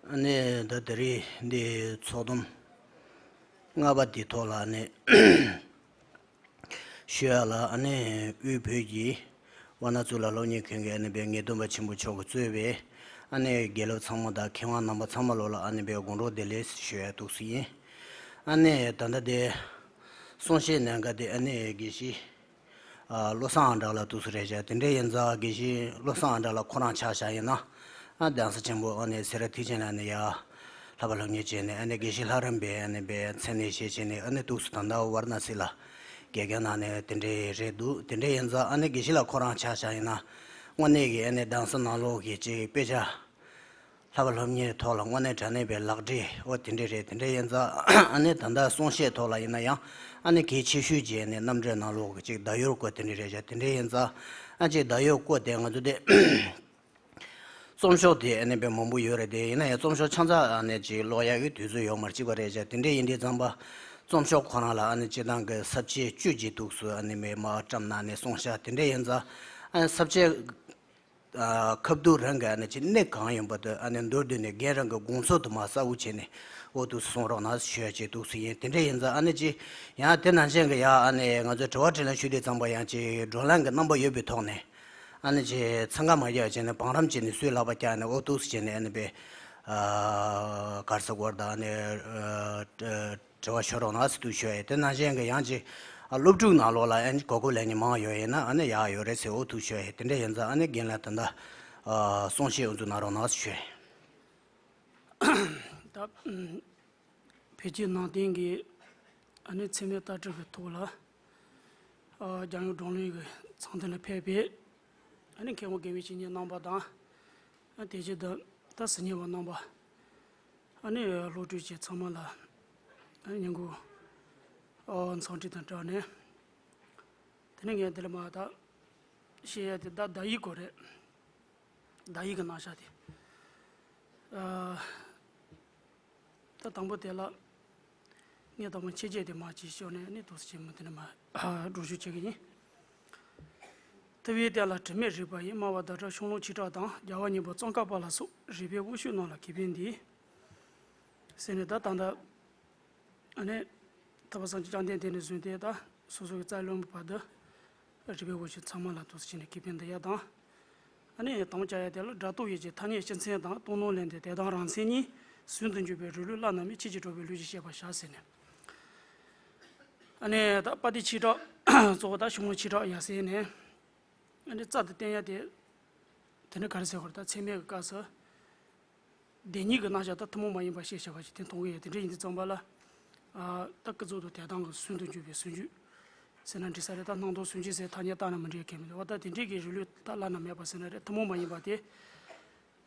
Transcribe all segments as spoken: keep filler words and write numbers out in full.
ཨ་ནི་ད་དེ་རིང་འདི་ཚོགས་འདུ་ལྔ་པ་འདི་ཐོག་ལ་ཨ་ནི་ཞུ་ཡ་ལ། ཨ་ནི་དབུས་བོད་ཀྱི་དབུ་ན་གཙུག་ལག་སློབ་གཉེར་ཁང་གི་ཨ་ནི་དཔེ་ངེས་སྟོན་པ་ཆེན་པོ་མཆོག་གིས་གཙོས་པའི་ཨ་ནི་དགེ་སློབ་ཚང་མ་དང་མཁས་དབང་རྣམ་པ་ཚང་མ་ལོ་ལ་ཨ་ནི་དཔེ་དགོང་དྲོ་བདེ་ལེགས་ཞུ་ཡ་འདུག་སེ་ཡིན། ཨ་ནི་ད་ལྟ་དེ་གསུང་བཤད་གནང་མཁན་དེ་ཨ་ནི་དགེ་བཤེས་ཨ་བློ་བཟང་ཨ་འགྲག་ལགས་འདུག་སེ་རེད་བཞག། དེ་འདྲ་ཡིན་ཙང་དགེ་བཤེས་བློ་བཟང་ཨ་འགྲག་ལགས་ཁོ་རང་ཆ་བཞག་ཡིན་ན། ཨ་གདན་ས་ཆེན་པོ་ཨ་ནི་སེ་ར་ཐེག་ཆེན་ལ་ཨ་ནི་ཡར་བསླབ་པ་སློབ་གཉེར་བྱས་ནས། ཨ་ནི་དགེ་བཤེས་ལྷ་རམས་པའི་ཨ་ནི་པའི་མཚན་གནས་བཞེས་བྱས་ནས། ཨ་ནི་འདུག་སེ་ད་ལྟ་ཝཱ་ར་ཎ་སི་ལ་དགེ་རྒན་གནང་ནས་དེ་འདྲ་རེད་འདུག། དེ་འདྲ་ཡིན་ཙང་ཨ་ནི་དགེ་བཤེས་ལགས་ཁོ་རང་ཆ་བཞག་ཡིན་ན། དངོས་གནས་ཀྱི་ཨ་ནི་གདན་ས་ནང་ལོགས་ཀྱི་ཅིག་དཔེ་ཆ་བསླབ་པ་སློབ་གཉེར་ཐོག་ལ་དངོས་གནས་དྲང་གནས་པའི་ལག་འབྲེལ་འོ་དེ་འདྲ་རེད། དེ་འདྲ་ཡིན་ཙང་ཨ་ནི་ད་ལྟ་གསུང་བཤད་ཐོག་ལ་ཡིན་ན་ཡང་ཨ་ནི་གལ་ཆེ་ཤོས་ཀྱི་ཨ་ནི་རྣམ་འགྲེལ་ནང་ལོགས་ཀྱི་ཅིག་བརྡ་ཡོལ་སྐོར་དེ་འདྲ་རེད་བཞག། དེ་འདྲ་ཡིན་ཙང་ཨ་ཅིག་བརྡ་ཡོལ་སྐོར་དེ་ང་ཚོ་དེ་རྩོམ་ཤོག་དེ་ཨ་ནི་དཔེ་མང་པོ་ཡོད་རེད། དེ་ཡིན་ན་ཡང་རྩོམ་ཤོག་ཆ་ཚང་ཨ་ནི་ཅིག་ཀློག་ཡག་གི་དུས་ཚོད་ཡོད་མ་རེད། གཅིག་པ་རེད་བཞག། དེ་འདྲ་ཡིན་དུས་ཙམ་པ་རྩོམ་ཤོག་ཁོ་རང་ལ་ཨ་ནི་སྤྱིར་བཏང་གི་ས་བཅད་བཅུ་ཅིག་འདུག་སེ་ཨ་ནི་མེད་མ་བཀྲམ་གནང་ནས་གསུངས་བཞག། དེ་འདྲ་ཡིན་ཙང་ཨ་ནི་ས་བཅད་ཨ་ཁ་བསྡུ་རང་གི་ཨ་ནི་ཅིག་གནད་གང་ཡིན་པ་དེ་ཨ་ནི་མདོར་བསྡུས་ནས་རྒན་རང་གི་དགོངས་ཚུལ་དུ་མ་གསལ་པོ་བྱས་ནས་འོ་འདུག་སེ་གསུང་རོགས་གནང་ཞུ་ཡ་ཅིག་འདུག་སེ་ཡིན། དེ་འདྲ་ཡིན་ཙང་ཨ་ནི་ཅིག་ཡང་དེ་ནང་བཞིན་གྱི་ཡང་ཨ་ནི་ང་ཚོས་དྲི་བ་དྲིས་ལན་ཞུ་དུས་ཙམ་པ་ཡང་ཅིག་བགྲོ་གླེང་གི་རྣམ་པ་ཡོད་པའི་ཐོག་ནས་ཨ་ནི་ཅིག་འཚང་ཁ་མ་རྒྱག་བྱས་ནས་བང་རིམ་བྱས་ནས་སུས་ལག་པ་བཀྱགས་ནས་འོ་འདུག་སེ་བྱས་ནས་ཨ་ནི་དཔེ་ཨ་ག་རེ་ཟེར་དགོས་རེད། ད་ཨ་ནི་ཨ་དྲི་བ་ཤོད་རོགས་གནང་ཟེར་འདུག་ཞུ་ཡ་ཡིན། དེ་ནང་བཞིན་གྱི་ཡང་ཅིག་ཨ་སློབ་ཕྲུག་ནང་ལོགས་ལ་ཨ་ནི་གོ་སྐབས་ལེན་མཁན་མང་ཡོད་ཡིན་ན་ཨ་ནི་ཡག་ཡོད་རེད་ཟེར་འོ་འདུག་ཞུ་ཡ་ཡིན། དེ་འདྲ་ཡིན་ཙང་ཨ་ནི་རྒན་ལགས་ད་ལྟ་ཨ་གསུང་བཤད་འོ་འདུག་གནང་རོགས་གནང་ཟེར་ཞུ་ཡ་ཡིན། ད་ཨ་བོད་ཀྱི་ནང་བསྟན་གྱི་ཨ་ནི་ཚད་མའི་ལྟ་གྲུབ་ཀྱི་ཐོག་ལ་ཨ་རྒྱལ་ཡོངས་བགྲོ་གླེང་གི་ཚོགས་འདུ་ལ་ཕེབས་པའི་ཨ་ནི་མཁས་དབང་དགེ་བའི་བཤེས་གཉེན་རྣམ་པ་དང་། ཨ་དེ་བཞིན་དུ་ད་ཟུར་ཉན་པ་རྣམ་པ། ཨ་ནི་སློབ་ཕྲུག་བཅས་ཚང་མ་ལ་ཨ་ནི་སྙིང་ཁོང་ཨ་འཚམས་འདྲི་དང་སྦྲགས་ནས། དེ་ནས་ངས་འདི་ལ་མ་ད་བཤད་ཡ་དེ་ད་བརྡ་ཡིག་སྐོར་རེད། བརྡ་ཡིག་གི་རྣམ་གཞག་དེ། ཨ་ད་དང་པོ་དེ་ལ་ངས་དང་པོ་ཕྱི་རྒྱལ་དེ་མ་ཅིག་ཤོར་ནས་ཨ་ནི་འདུག་སེ་བྱས་མི་དེ་ནས་མ་སྒྲོག་སྦྱང་བྱེད་ཀྱི་ཡིན། ཐུབ་པའི་གཏེར་ལ་དྲི་མེད་རིག་པ་ཡི། སྨྲ་བ་བརྡ་སྤྲོད་ཤོང་ལོང་ཆོས་གྲགས་དང་། རྒྱལ་བ་གཉིས་པོ་ཙོང་ཁ་པ་ལ་སོགས། རིག་པའི་དབང་ཕྱུག་རྣམས་ལ་གུས་པས་འདུད། ཟེར་ནས་ད་ད་ལྟ་ཨ་ནི་ཐར་པ་སངས་རྒྱས་བཅོམ་ལྡན་འདས་ནས་བཟུང་སྟེ་ད་སོ་སོ་གི་རྩ་བའི་བླ་མ་བར་དུ་རིག་པའི་དབང་ཕྱུག་ཚང་མ་ལ་འདུག་སེ་བྱས་ནས་གུས་པས་འདུད་ཡ་དང་། ཨ་ནི་དང་པོ་བྱ་ཡ་དེ་ལ་སྒྲ་རྟོག་ཡུལ་གྱི་ཐ་སྙད་སྤྱི་མཚན་དང་སྟོང་ལོང་ལེན་ཏེ་དེ་དག་རང་མཚན་ཉིད་ཟུང་དུ་འཇུག་པའི་རིགས་ལུགས་བླ་ན་མེད་ཆོས་ཀྱི་གྲགས་པའི་ལུགས་ཀྱི་བཤད་པར་བྱ་ཟེར་ནས། ཨ་ནི་ད་པ་ཏི་ཆོས་གྲགས་གཙོ་བོ་ད་ཤོང་ལོང་ཆོས་གྲགས་ཡ་ཟེར་ནས། ཨ་ནི་རྩ་དེ་བསྟན་ཡ་དེ་དེ་ནི་ག་རེ་ཟེར་དགོས་རེད། ད་ཚད་མའི་གི་སྐབས་སུ་བདེན་གཉིས་ཀྱི་རྣམ་གཞག་ད་ཐུན་མོང་མ་ཡིན་པ་ཞེས་བྱ་བ་ཞིག་དེ་མཐོང་གི་ཡོད། དེ་འདྲ་ཡིན་དུས་ཙམ་པ་ལ་ཨ་ད་ཀུན་རྫོབ་ཏུ་དེ་དག་གི་ཟུང་དུ་འཇུག་པའི་ཟུང་འཇུག་ཟེར་ན་འགྲིག་ས་རེད། ད་སྣང་སྟོང་ཟུང་འཇུག་ཟེར་ཐ་སྙད་བཏགས་ན་མི་འགྲིག་གི་མི་འདུག་བ། ད་དེ་འདྲའི་གི་རིགས་ལུགས་ད་བླ་ན་མེད་པ་ཟེར་ན་རེད། ཐུན་མོང་མ་ཡིན་པ་དེ་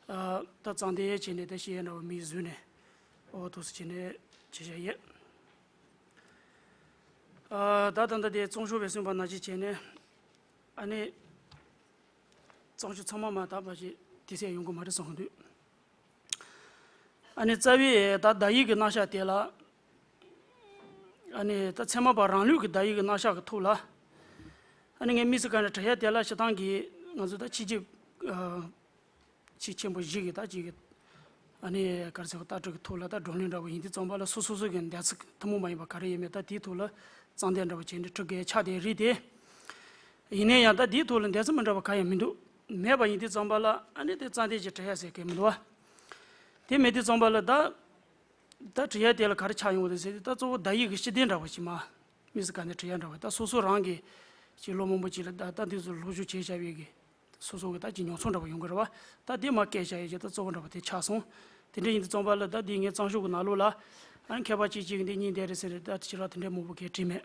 ཨ་ད་ཙང་དེ་བྱས་ནས་ད་བཤད་ཡ་འདྲ་བོ་མིག་བཟུང་ནས་འོ་འདུག་སེ་བྱས་ནས་བྱས་བཞག་ཡོད། ཨ་ད་ད་ལྟ་དེ་རྩོམ་ཤོག་བས་གསུངས་པ་ནང་བཞིན་བྱས་ནས་ཨ་ནི་རྩོམ་ཤོག་ཚང་མ་མ་དག་པ་ཞིག་དུས་ཚོད་ཡོང་གི་མ་རེད་བསམ་གི་འདུག། ཨ་ནི་རྩ་བའི་ད་བརྡ་ཡིག་གི་རྣམ་གཞག་དེ་ལ་ཨ་ནི་ད་ཚད་མ་པ་རང་ལུགས་ཀྱི་བརྡ་ཡིག་གི་རྣམ་གཞག་གི་ཐོག་ལ་ཨ་ནི་ངས་དམིགས་སུ་བཀར་ནས་བྲིས་ཡ་དེ་ལ་སྤྱིར་བཏང་གི་ང་ཚོ་ད་ཕྱི་རྒྱལ་ཨ་ཆེས་ཆེན་པོ་བཞི་གི་ད་ཅིག་གི་ཨ་ནི་ག་རེ་ཟེར་བ་ལྟ་གྲུབ་ཀྱི་ཐོག་ལ་ད་བགྲོ་གླེང་འདྲ་བོ་ཡིན་དུས་ཙམ་པ་ལ་སོ་སོ་སོ་གི་འདོད་ཚུལ་ཐུན་མོང་མ་ཡིན་པ་ག་རེ་ཡོད་མེད་ད་དེའི་ཐོག་ལ་རྩོམ་དེབ་འདྲ་བོ་བྱས་ནས་འབྲི་དགོས་ཆགས་བསྡད་རིགས་དེ། ཡིན་ན་ཡང་ད་དེའི་ཐོག་ལ་འདོད་ཚུལ་མི་འདྲ་བ་གང་ཡང་མི་འདུག། མེད་པ་ཡིན་དུས་ཙམ་པ་ལ་ཨ་ནི་དེ་རྩོམ་དེབ་ཅིག་བྲིས་ཡ་ཟེར་མཁན་མི་འདུག་བ། དེ་མེད་དུས་ཙམ་པ་ལ་ད་ད་བྲིས་ཡ་དེ་ལ་ག་རེ་ཆགས་ཡོང་གི་རེད་ཟེར་དུས་ད་གཙོ་བོ་བརྡ་ཡིག་གི་སྤྱི་དོན་འདྲ་བོ་ཞིག་མ་དམིགས་སུ་བཀར་ནས་བྲིས་ཡ་འདྲ་བོ། ད་སོ་སོ་རང་གི་ཅིག་ལོ་མང་པོ་ཅིག་ལ་ད་ད་དུས་སུ་སློབ་སྦྱོང་བྱས་བཞག་པའི་གི་སོ་སོ་གི་ད་ཅིག་མྱོང་ཚོར་འདྲ་བ་ཡོང་གི་རེད་བ། ད་དེ་མར་བཀལ་བཞག་ཡས་ཀྱི་ད་གཙོ་བོ་འདྲ་བ་དེ་ཆགས་སོང་། དེ་འདྲ་ཡིན་དུས་ཙམ་པ་ལ་ད་དེ་ངའི་རྩོམ་ཤོག་གི་ནང་ལོགས་ལ་ཨ་ནི་མཁས་པ་གཅིག་གཅིག་གིས་འདི་གཉིས་འདི་རེད་ཟེར་ནས་ད་ཕྱི་ལ་དེ་འདྲའི་མང་པོ་གས་བྲིས་མེད།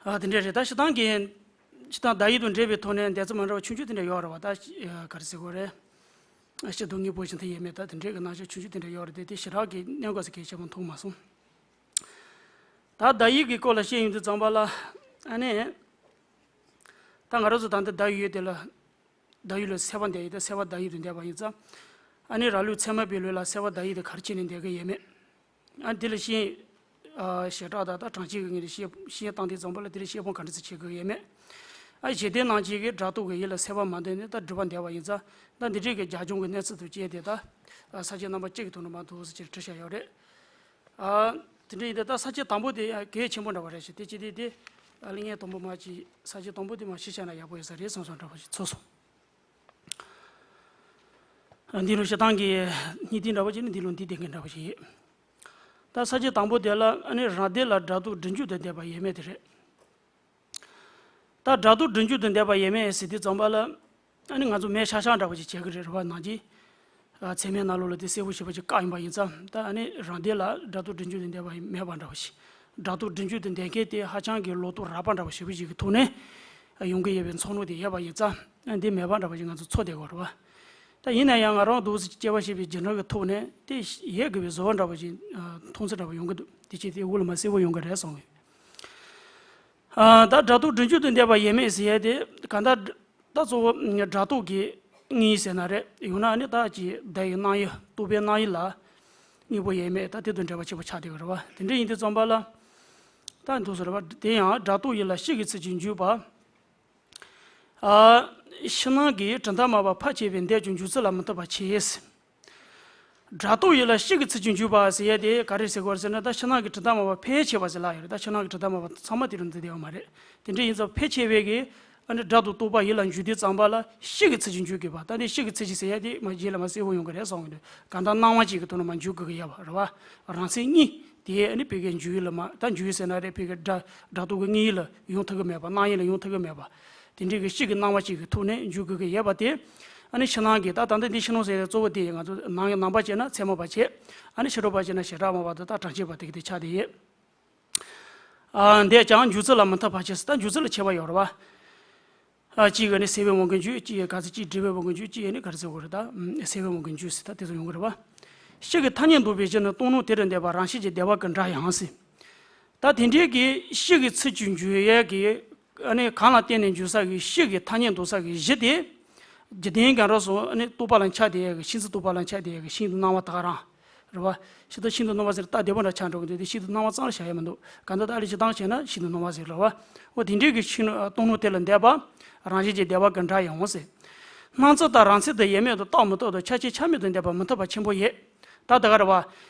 ཨ་དེ་འདྲ་རེད། ད་སྤྱིར་བཏང་གི་སྤྱིར་བཏང་བརྡ་ཡིག་དང་འབྲེལ་བའི་ཐོག་ནས་འདོད་ཚུལ་མི་འདྲ་བ་ཆུང་ཆུང་དེ་འདྲ་ཡོད་རེད་བ། ད་ག་རེ་ཟེར་དགོས་རེད། སྤྱི་སྡོམ་དངོས་པོ་བཞིན་དུ་ཡོད་མེད་ད་དེ་འདྲའི་གི་རྣམ་གཞག་ཆུང་ཆུང་དེ་འདྲ་ཡོད་རེད་དེ། དེ་ཞེ་དྲག་གི་གནད་འགག་ཟེར་གལ་ཆེན་པོ་མཐོང་མ་སོང་། ད་བརྡ་ཡིག་གི་སྐོར་ལ་བཤད་ཡོང་དུས་ཙམ་པ་ལ་ཨ་ནི། ད་ང་རང་ཚོ་ད་ལྟ་བརྡ་ཡིག་ཡོད་དེ་ལ། བརྡ་ཡིག་ལ་གསལ་བ་འདེབས་ཡིག་དང་གསལ་བ་བརྡ་ཡིག་དུ་འདེབས་པ་ཡིན་ཙང་། ཨ་ནི་རང་ལུགས་ཚད་མ་པའི་ལུགས་ལ་གསལ་བ་བརྡ་ཡིག་དེ་ག་རེ་བྱས་ནས་འདེབས་ཀྱི་ཡོད་མེད། ཨ་འདི་ལ་ཤེས་ཨ་ཞེ་དྲག་ད་ད་གྲངས་ཅིག་གི་ངོས་ནས་ཤེས་ཤེས་བཏང་དུས་ཙམ་པ་ལ་འདི་ལ་ཤེས་སྤོང་ག་འདྲ་ཙམ་བྱེད་དགོས་ཡོད་མེད། ཨ་ཞེ་སྡང་རྣམ་བཅད་ཀྱི་སྒྲ་རྟོག་གི་ཡུལ་ལ་སྲེད་པ་མ་འདོད་ནས་ད་སྒྲིབ་པ་འདས་པ་ཡིན་ཙང་། ད་འདི་འདྲའི་གི་རྒྱབ་ལྗོངས་ཀྱི་གནས་ཚུལ་དང་བཅས་ཏེ་ད་ས་བཅད་རྣམ་པ་གཅིག་གི་ཐོག་ནས་མར་འདུག་ཟེར་ཅིག་བྲིས་བཞག་ཡོད་རེད། ཨ་དེ་འདྲ་ཡིན་དུས་ད་ས་བཅད་དང་པོ་དེ་གལ་ཆེན་པོ་འདྲ་བ་རེད་ཤག་དེ་ཅི་སྟེ་དེ་ཨ་ལེ་ངས་དང་པོ་མར་ཅིག་ས་བཅད་དང་པོ་དེ་མར་ཞུས་བཞག་ན་ཡག་པོ་ཡོད་ས་རེད་བསམ་བསམ་འདྲ་བ་ཞིག་ཚོར་སོང་། ཨ་འདི་ལོ་ཞེ་སྡང་གི་སྙིང་ཐིག་འདྲ་བ་ཅིག་ནི་འདི་ལོ་འདི་བསྡད་མཁན་འདྲ་བ་ཞིག་ཡིན། ད་ས་བཅད་དང་པོ་དེ་ལ་ཨ་ནི་རང་སྡེ་ལ་སྒྲ་རྟོག་སྒྲིབ་འགྱུར་དུ་འདས་པ་ཡོད་མེད་དེ་རེད། ད་སྒྲ་རྟོག་སྒྲིབ་འགྱུར་དུ་འདས་པ་ཡོད་མེད་ཟེར་དུས་ཙམ་པ་ལ་ཨ་ནི་ང་ཚོ་མེད་ཤག་ཤག་འདྲ་བ་ཅིག་བྱེད་ཀྱི་རེད། རེད་བ། ནང་གི་ཨ་ཚད་མའི་ནང་ལོགས་ལ་དེ་གསལ་པོ་ཞེ་པོ་ཅིག་བཀག་ཡིན་པ་ཡིན་ཙང་། ད་ཨ་ནི་རང་སྡེ་ལ་སྒྲ་རྟོག་སྒྲིབ་འགྱུར་དུ་འདས་པ་མེད་པ་འདྲ་བ་ཞིག་སྒྲ་རྟོག་སྒྲིབ་འགྱུར་དུ་འདས་མཁན་དེ་ཧ་ཅང་གི་ལོག་རྟོག་རགས་པ་འདྲ་བ་ཞེ་པོ་ཅིག་གི་ཐོག་ནས་ཡོང་གི་ཡོད་པའི་ཚོར་སྣང་དེ་ཡོད་པ་ཡིན་ཙང་། ཨ་འདི་མེད་པ་འདྲ་བ་ཞིག་ང་ཚོ་ཚོར་བསྡད་ཀྱི་ཡོད་རེད་བ། ད་ཡིན་ན་ཡང་ང་རང་འདུག་སེ་དཔྱད་པ་བྱས་པའི་བརྒྱུད་རིམ་གྱི་ཐོག་ནས་དེ་ཡོད་དགོས་པའི་བཟོ་འདྲ་བ་ཞིག་ཨ་མཐོང་ཚུལ་འདྲ་བ་ཡོང་གི་འདུག་དེ་ཅི་དེ་དབུ་ལ་མ་གསལ་པོ་ཡོང་གི་རེད་བསམ་གི། ཨ་ད་སྒྲ་རྟོག་སྒྲིབ་འགྱུར་དུ་འདས་པ་ཡོད་མེད་ཟེར་ཡས་དེ་གང་ལྟར་ད་གཙོ་བོ་སྒྲ་རྟོག་གི་དངོས་ཡུལ་ཟེར་ན་རེད། ཡང་ན་ནི་ད་ཅི་བརྡ་ཡི་རྣམ་དབྱེ་རྟོག་པའི་རྣམ་དབྱེ་ལ་དངོས་པོ་ཡོད་མེད་ད་དེ་དང་འབྲེལ་བ་ཆེན་པོ་ཆགས་བསྡད་ཀྱི་རེད་བ། དེ་འདྲ་ཡིན་དུས་ཙམ་པ་ལ་ད་འདུག་སེ་རེད་བ། དེ་ཡང་སྒྲ་རྟོག་ཡུལ་ལ་ཤེས་ཀྱི་ཚུལ་གྱིས་འཇུག་པ། ཨ་ཕྱི་ནང་གི་གྲུབ་མཐའ་སྨྲ་བ་ཕལ་ཆེ་བས་འདས་ཀྱང་འཇུག་ཚུལ་ལ་མི་མཐུན་པ་ཕྱེ། སྒྲ་རྟོག་ཡུལ་ལ་ཤེས་ཀྱི་ཚུལ་གྱིས་འཇུག་པ་ཟེར་ཡས་དེ་ག་རེ་ཟེར་དགོས་ཟེར་ན། ད་ཕྱི་ནང་གི་གྲུབ་མཐའ་སྨྲ་བ་ཕལ་ཆེ་བ་ཟེར་ལབ་ཡོད་རེད། ད་ཕྱི་ནང་གི་གྲུབ་མཐའ་སྨྲ་བ་ཚང་མ་དེ་རུ་འདུས་བསྡད་ཡོད་མ་རེད། དེ་འདྲ་ཡིན་ཙང་ཕལ་ཆེ་བས་ཀྱི་ཨ་ནི་སྒྲ་དང་རྟོག་པ་ཡུལ་ལ་འཇུག་དུས་ཙམ་པ་ལ་ཤེས་ཀྱི་ཚུལ་གྱིས་འཇུག་དགོས་པ། ད་ནི་ཤེས་ཀྱི་ཚུལ་གྱིས་ཟེར་ཡས་དེ་མ་རྗེས་ལ་མ་གསལ་པོ་ཡོང་གི་རེད་བསམ་གི་འདུག་གང་ལྟར་སྣང་བ་གཅིག་གི་ཐོག་ནས་མ་འཇུག་དགོས་ཀྱི་ཡོད་པ་རེད་བ། རང་མཚན་གཉིས་དེ་ཨ་ནི་བོད་ཀྱི་འཇུག་ཡུལ་ལ་མ། ད་འཇུག་ཡུལ་ཟེར་ན་རེད། བོད་ཀྱི་སྒྲ་སྒྲ་རྟོག་གི་དངོས་ཡུལ་ལ་ཡོང་ཐུབ་ཀྱི་མེད་པ། རྣམ་དབྱེ་ལ་ཡོང་ཐུབ་ཀྱི་མེད་པ། དེ་འདྲའི་གི་ཤེས་ཀྱི་སྣང་བ་གཅིག་གི་ཐོག་ནས་འཇུག་དགོས་ཀྱི་ཡོད་པ་དེ། ཨ་ནི་ཕྱི་ནང་གི་ད་ད་ལྟ་འདི་ཕྱི་ནང་ཟེར་ཡས་གཙོ་བོ་དེ་ང་ཚོ་ནང་གི་ནང་པ་བྱས་ན་ཚད་མ་པ་བྱས། ཨ་ནི་ཕྱི་དྲོ་པ་བྱས་ན་བྱེ་བྲག་སྨྲ་བ་དང་ད་གྲངས་ཅན་པ་དེ་གི་དེ་ཆགས་བསྡད་ཡོད། ཨ་འདས་ཀྱང་འཇུག་ཚུལ་ལ་མི་མཐུན་པ་ཕྱེ། ད་འཇུག་ཚུལ་ལ་ཁྱད་པར་ཡོད་རེད་བ། ཨ་གཅིག་གིས་ནི་སེལ་བའི་དབང་གིས་འཇུག་གཅིག་གིས་ག་ཚོད་གཅིག་སྒྲིབ་པའི་དབང་གིས་འཇུག་གཅིག་གིས་ནི་ག་རེ་ཟེར་དགོས་རེད། ད་སེལ་བའི་དབང་གིས་འཇུག་ཟེར་ད་དེ་ཚོ་ཡོང་གི་རེད་བ། ཤེས་ཀྱི་ཐ་སྙད་འདོགས་པའི་གཞི་ནི་སྟོང་སྣང་དེ་རུ་འདས་པ་རང་བཞིན་གྱིས་འདས་པ་གི་སྒྲ་ཡང་ཟེར། ད་དེ་འདྲའི་གི་ཤེས་ཀྱི་ཚུལ་གྱིས་འཇུག་ཡས་ཀྱི་ཨ་ནི་གང་ལ་བརྟེན་ནས་འཇུག་ས་གི་ཤེས་ཀྱི་ཐ་སྙད་འདོགས་ས་གི་གཞི་དེ། འཇིག་རྟེན་གང་རོ་སོང་ཨ་ནི་རྟོག་པ་ལ་འཆར་བསྡད་ཡས་ཀྱི། ཤིན་ཏུ་རྟོག་པ་ལ་འཆར་བསྡད་ཡས་ཀྱི་ཤིན་ཏུ་སྣང་བ་དག་རང་རེད་བ། ཤིན་ཏུ་ཤིན་ཏུ་སྣང་བ་ཟེར་སྟངས་བདེ་པོ་འདྲ་ཆགས་འགྲོ་གི་འདུག་དེ་ཤིན་ཏུ་སྣང་བ་ཙམ་ལ་བཞག་ཡས་མི་འདུག་གང་ལྟར་ད་ཨ་ལེ་ཇི་ལྟར་བྱས་ན་ཤིན་ཏུ་སྣང་བ་ཟེར་རེད་བ། འོ་དེ་འདྲའི་གི་ཤིན་ཏུ་སྟོང་སྣང་དེ་ལ་འདས་པ་རང་བཞིན་གྱིས་འདས་པ་གི་སྒྲ་ཡང་ཟེར། སྣང་ཚུལ་དང་རང་མཚན་དུ་ཡོད་མེད་དུ་རྟག་མི་རྟག་ཏུ་ཆ་ཤས་ཆ་མེད་དུ་འདས་པ་མི་མཐུན་པ་ཆེན་པོ་ཡོད། ད་ད་ག་རེད་བ།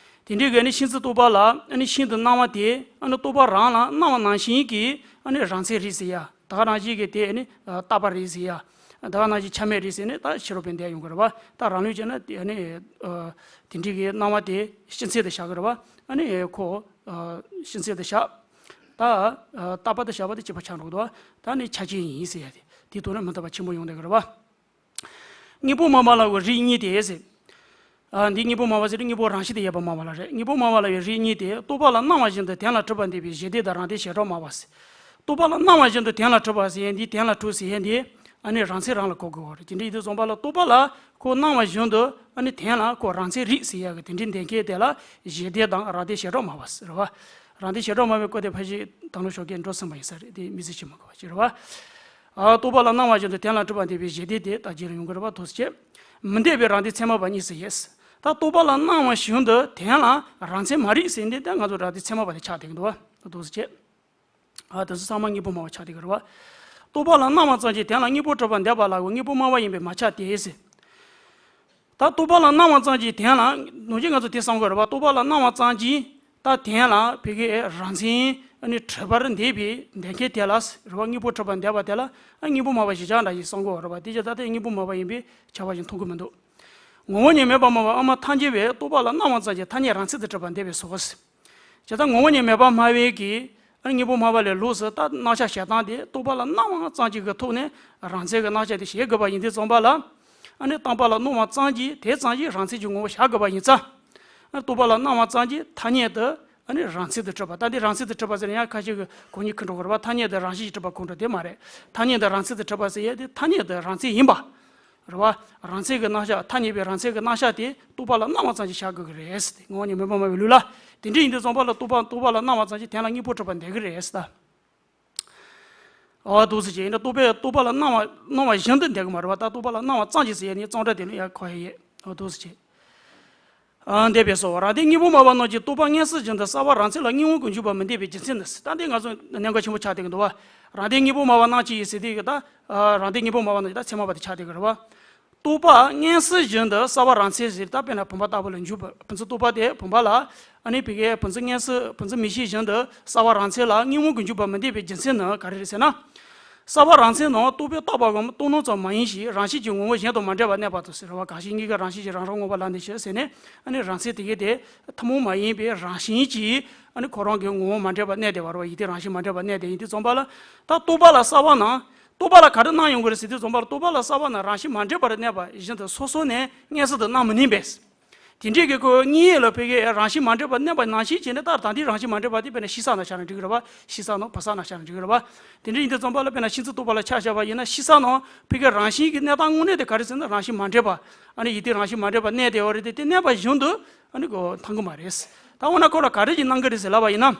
དེ་འདྲའི་གི་ནི་ཤིན་ཏུ་རྟོག་པ་ལ་ནི་ཤིན་ཏུ་སྣང་བ་དེ་ཨ་ནི་རྟོག་པ་རང་ལ་སྣང་བ་ནང་བཞིན་གྱི་ཨ་ནི་རང་མཚན་རེད་ཟེར་ཡ། ད་ག་ནང་བཞིན་གྱི་དེ་ནི་རྟག་པ་རེད་ཟེར་ཡ། ད་ག་ནང་བཞིན་ཆ་མེད་རེད་ཟེར་ནས་ད་ཕྱི་རོལ་པས་འདས་ཡོང་གི་རེད་བ། ད་རང་ལུགས་བྱས་ན་དེ་ནི་དེ་འདྲའི་གི་སྣང་བ་དེ་སྤྱི་མཚན་དུ་བཞག་གི་རེད་བ། ཨ་ནི་ཁོ་སྤྱི་མཚན་དུ་བཞག་ད་རྟག་པ་དུ་བཞག་པ་དེ་གཅིག་པ་ཆགས་འགྲོ་གི་འདུག་ད་ནི་ཆ་ཅན་ཡིན་ཟེར་ཡ་དེ་དེ་དོན་ན་མི་མཐུན་པ་ཆེན་པོ་ཡོང་བསྡད་ཀྱི་རེད་བ། དངོས་པོ་སྨྲ་བ་ལ་ཡོད་རིགས་གཉིས་ཏེ་ཟེར། ཨ་འདི་དངོས་པོ་སྨྲ་བ་ཟེར་དུས་དངོས་པོ་རང་བཞིན་དུ་ཡོད་པ་སྨྲ་བ་ལ་རེད། དངོས་པོ་སྨྲ་བ་ལ་ཡོད་རིགས་གཉིས་ཏེ། རྟོག་པ་ལ་སྣང་བ་བཞིན་དུ་དོན་ལ་གྲུབ་པ་འདས་པའི་གཞི་དེ་དང་རང་སྡེ་བྱེ་བྲག་སྨྲ་བ་ཟེར། རྟོག་པ་ལ་སྣང་བ་བཞིན་དུ་དོན་ལ་གྲུབ་པ་ཟེར་ཡས་འདི་དོན་ལ་གྲུབ་ཟེར་ཡས་འདི་ཨ་ནི་རང་མཚན་རང་ལ་གོ་དགོས་པ་རེད། དེ་འདྲ་ཡིན་དུས་ཙམ་པ་ལ་རྟོག་པ་ལ་ཁོ་སྣང་བ་བཞིན་དུ་ཨ་ནི་དོན་ལ་ཁོ་རང་མཚན་རིག་ཟེར་ཡས་ཀྱི་དེ་འདྲའི་འདོད་མཁན་དེ་ལ་གཞི་དེ་དང་རང་སྡེ་བྱེ་བྲག་སྨྲ་བ་ཟེར་བ། རང་སྡེ་བྱེ་བྲག་སྨྲ་བའི་སྐོར་དེ་ཕལ་ཆེར་དང་ལོ་ཞོགས་ཀས་འགྲོ་ཟིན་པ་ཡིན་ས་རེད། དེ་དམིགས་བསལ་བྱེད་མི་དགོས་པ་ཅིག་རེད་བ། ཨ་རྟོག་པ་ལ་སྣང་བ་བཞིན་དུ་དོན་ལ་གྲུབ་པ་འདས་པའི་གཞི་དེ་དེ་ལྟ་རྒྱུ་ལ་ཡོང་གི་རེད་བ། དོ་ཚིག་བཅད། མི་འདས་པའི་རང་སྡེ་ཚད་མ་པ་གཉིས་སུ་ཡོད། ད་རྟོག་པ་ལ་སྣང་བ་བཞིན་དུ་དོན་ལ་རང་མཚན་མ་རིག་ཟེར་འདི་ད་ང་ཚོ་རང་སྡེ་ཚད་མ་པ་དེ་ཆགས་བསྡད་ཀྱི་འདུག་བ། དོ་ཚིག་བཅད། ཨ་དེ་ཚོ་ཚང་མ་དངོས་པོ་སྨྲ་བ་ཆགས་བསྡད་ཀྱི་རེད་བ། རྟོག་པ་ལ་སྣང་བ་ཙམ་གྱིས་དོན་ལ་དངོས་པོ་གྲུབ་པ་འདོད་པ་ལ་གོ་དངོས་པོ་སྨྲ་བ་ཡིན་པས་མ་ཁྱབ་སྟེ་ཟེར། ད་རྟོག་པ་ལ་སྣང་བ་ཙམ་གྱིས་དོན་ལ་ནང་བཞིན་ང་ཚོ་དེ་བསམ་དགོས་རེད་བ། རྟོག་པ་ལ་སྣང་བ་ཙམ་གྱིས་ད་དོན་ལ་བོད་ཀྱི་རང་མཚན་ཨ་ནི་གྲུབ་པར་འདོད་པའི་འདོད་མཁན་དེ་ལ་རེད་བ། དངོས་པོ་གྲུབ་པར་འདོད་པ་དེ་ལ་ཨ་དངོས་པོ་སྨྲ་བ་གཞིར་བཞག་འདྲ་ཞིག་བསམ་དགོས་རེད་བ། དེ་ཅི་ད་ལྟ་དངོས་པོ་སྨྲ་བ་ཡིན་པས་ཁྱབ་པ་ཞིག་མཐོང་གི་མི་འདུག་ངོ་བོ་ཉིད་མེད་པར་སྨྲ་བ་དབུ་མ་ཐལ་འགྱུར་བས་རྟོག་པ་ལ་སྣང་བ་ཙམ་གྱིས་ཐ་སྙད་རང་མཚན་དུ་གྲུབ་པར་འདོད་པས་སོ། ཇི་ལྟར་ངོ་བོ་ཉིད་མེད་པར་སྨྲ་བའི་གི་ཨ་ནི་དངོས་པོ་སྨྲ་བ་ལས་ལོགས་སུ་ད་རྣམ་གཞག་བྱེད་སྟངས་དེ་རྟོག་པ་ལ་སྣང་བ་ཙམ་གྱི་གི་ཐོག་ནས་རང་མཚན་གྱི་རྣམ་གཞག་དེ་བྱེད་དགོས་པ་ཡིན་དུས་ཙམ་པ་ལ། ཨ་ནི་བཏང་པ་ལ་སྣང་བ་ཙམ་གྱིས་དེ་ཙམ་གྱིས་རང་མཚན་གྱི་ངོ་བོ་བཞག་དགོས་པ་ཡིན་ཙང་། ཨ་རྟོག་པ་ལ་སྣང་བ་ཙམ་གྱིས་ཐ་སྙད་དུ་ཨ་ནི་རང་མཚན་དུ་གྲུབ་པ། ད་འདི་རང་མཚན་དུ་གྲུབ་པ་ཟེར་ན་ཡང་ཁ་ཤས་ཀྱིས་གོ་ཉིད་ཁུར་འགྲོ་གི་རེད་བ། ཐ་སྙད་དུ་རང་བཞིན་གྱིས་གྲུབ་པ་གོ་འགྲོ་དེ་མ་རེད། ཐ་སྙད་དུ་རང་མཚན་དུ་གྲུབ་པ་ཟེར་ཡས་དེ་ཐ་སྙད་དུ་རང་མཚན་ཡིན་པ། རེད་བ། རང་མཚན་གྱི་རྣམ་གཞག་ཐ་སྙད་པའི་རང་མཚན་གྱི་རྣམ་གཞག་དེ་རྟོག་པ་ལ་སྣང་བ་ཙམ་གྱིས་བཞག་དགོས་ཀྱི་རེད་ཟེར་ཏེ། ངོ་བོ་ཉིད་མེད་པར་སྨྲ་བའི་ལུགས་ལ། དེ་འདྲ་ཡིན་དུས་ཙམ་པ་ལ་རྟོག་པ་རྟོག་པ་ལ་སྣང་བ་ཙམ་གྱིས་དོན་ལ་དངོས་པོ་གྲུབ་པར་འདོད་ཀྱི་རེད་ཟེར་ད། འོ་འདུག་སེ་བྱས་ཡིན་ན་རྟོག་པས་རྟོག་པ་ལ་སྣང་བ་སྣང་བ་བཞིན་དུ་འདོད་ཀྱི་མ་རེད་བ། ད་རྟོག་པ་ལ་སྣང་བ་ཙམ་གྱིས་ཟེར་ཡས་ནི་ཙམ་སྒྲ་དེ་ལ་ཡང་གོ་ཡས་ཡོད། འོ་འདུག་སེ་བྱས། ཨ། འདས་པའི་སོ། རང་སྡེ་དངོས་པོ་སྨྲ་བ་རྣམས་ཀྱིས་རྟོག་པ་མངོན་སུམ་བཞིན་དུ་གསལ་བ་རང་མཚན་ལ་དངོས་པོ་ཀུན་འཇུག་པ་མི་འདོད་པའི་རྒྱུ་མཚན་ནི། ད་འདི་ང་ཚོ་གནད་འགག་ཆེན་པོ་ཆགས་བསྡད་ཀྱི་འདུག་བ། རང་སྡེ་དངོས་པོ་སྨྲ་བ་རྣམས་ཀྱིས་ཟེར་དུས་ཀྱི་ད། ཨ། རང་སྡེ་དངོས་པོ་སྨྲ་བ་རྣམས་ཀྱིས་ད་ཚད་མ་པ་དེ་ཆགས་བསྡད་ཀྱི་རེད་བ། རྟོག་པ་མངོན་སུམ་བཞིན་དུ་གསལ་བ་རང་མཚན་ཟེར། ད་དཔེར་ན་བུམ་པ་ལྟ་བུ་ལ་འཇུག་པ། བུམ་འཛིན་རྟོག་པ་དེ་བུམ་པ་ལ། ཨ་ནི་བུ་གའི་བུམ་འཛིན་མངོན་སུམ། བུམ་འཛིན་མིག་ཤེས་བཞིན་དུ་གསལ་བ་རང་མཚན་ལ་དངོས་པོ་ཀུན་འཇུག་པ་མི་འདོད་པའི་རྒྱུ་མཚན་ནི་ག་རེ་རེད་ཟེར་ན། གསལ་བ་རང་མཚན་ནི་རྟོག་པས་བཏགས་པའམ་རྟོག་སྣང་ཙམ་མ་ཡིན་ཞིང་། རང་བཞིན་གྱིས་ངོ་བོ་གཞན་དང་མ་འདྲེས་པར་གནས་པ་དང་ཟེར་བ། གང་ཞིག་གཉིས་ཀའི་རང་བཞིན་གྱིས་རང་རང་ངོ་བོ་ལ་ནི་ཞེས་ཟེར་ནས། ཨ་ནི་རང་མཚན་དེ་གའི་དེ་ཐུན་མོང་མ་ཡིན་པའི་རང་བཞིན་གྱིས། ཨ་ནི་ཁོ་རང་གི་ངོ་བོ་མ་འདྲེས་པར་གནས་བསྡད་པ་རེད་བ། ཡིད་དེ་རང་བཞིན་མ་འདྲེས་པར་གནས་བསྡད་ཡིན་དུས་ཙམ་པ་ལ། ད་རྟོག་པ་ལ་གསལ་བ་ན། རྟོག་པ་ལ་ག་རེ་སྣང་ཡོང་གི་རེད་ཟེར་དུས་ཙམ་པ་ལ། རྟོག་པ་ལ་གསལ་བ་ན་རང་བཞིན་མ་འདྲེས་པར་གནས་པ་བཞིན་དུ་སོ་སོ་ནས་མངོན་སུམ་དུ་སྣང་མི་ནུས་པས། དེ་འདྲའི་གི་ཁོ་གཉིས་ལ་བུ་གའི་རང་བཞིན་མ་འདྲེས་པར་གནས་པ་ནང་བཞིན་བྱས་ནས། ད་ད་འདི་རང་བཞིན་མ་འདྲེས་པ་དེ་དཔེར་ན་ཕྱི་གསལ་ནང་གསལ་ན་འགྲིག་གི་རེད་བ། ཕྱི་གསལ་ནང་བུ་གསལ་ནང་གསལ་ན་འགྲིག་གི་རེད་བ། དེ་འདྲ་ཡིན་དུས་ཙམ་པ་ལ་དཔེར་ན་ཤིན་ཏུ་རྟོག་པ་ལ་ཆ་བཞག་པ་ཡིན་ན། ཕྱི་གསལ་ནང་བུ་གའི་རང་བཞིན་གྱི་གནས་སྟངས་དངོས་གནས་དེ་ག་རེ་ཟེར་ན། རང་བཞིན་མ་འདྲེས་པ། ཨ་ནི་ཡིད་དེ་རང་བཞིན་མ་འདྲེས་པར་གནས་བསྡད་པ་རེད་དེ། དེ་གནས་པ་བཞིན་དུ་ཨ་ནི་གོ་མཐོང་གི་མ་རེད། ད་འོ་ན་ཁོ་ལ་ག་རེ་ཞིག་སྣང་གི་རེད་ཟེར་ལབ་པ་ཡིན་ན།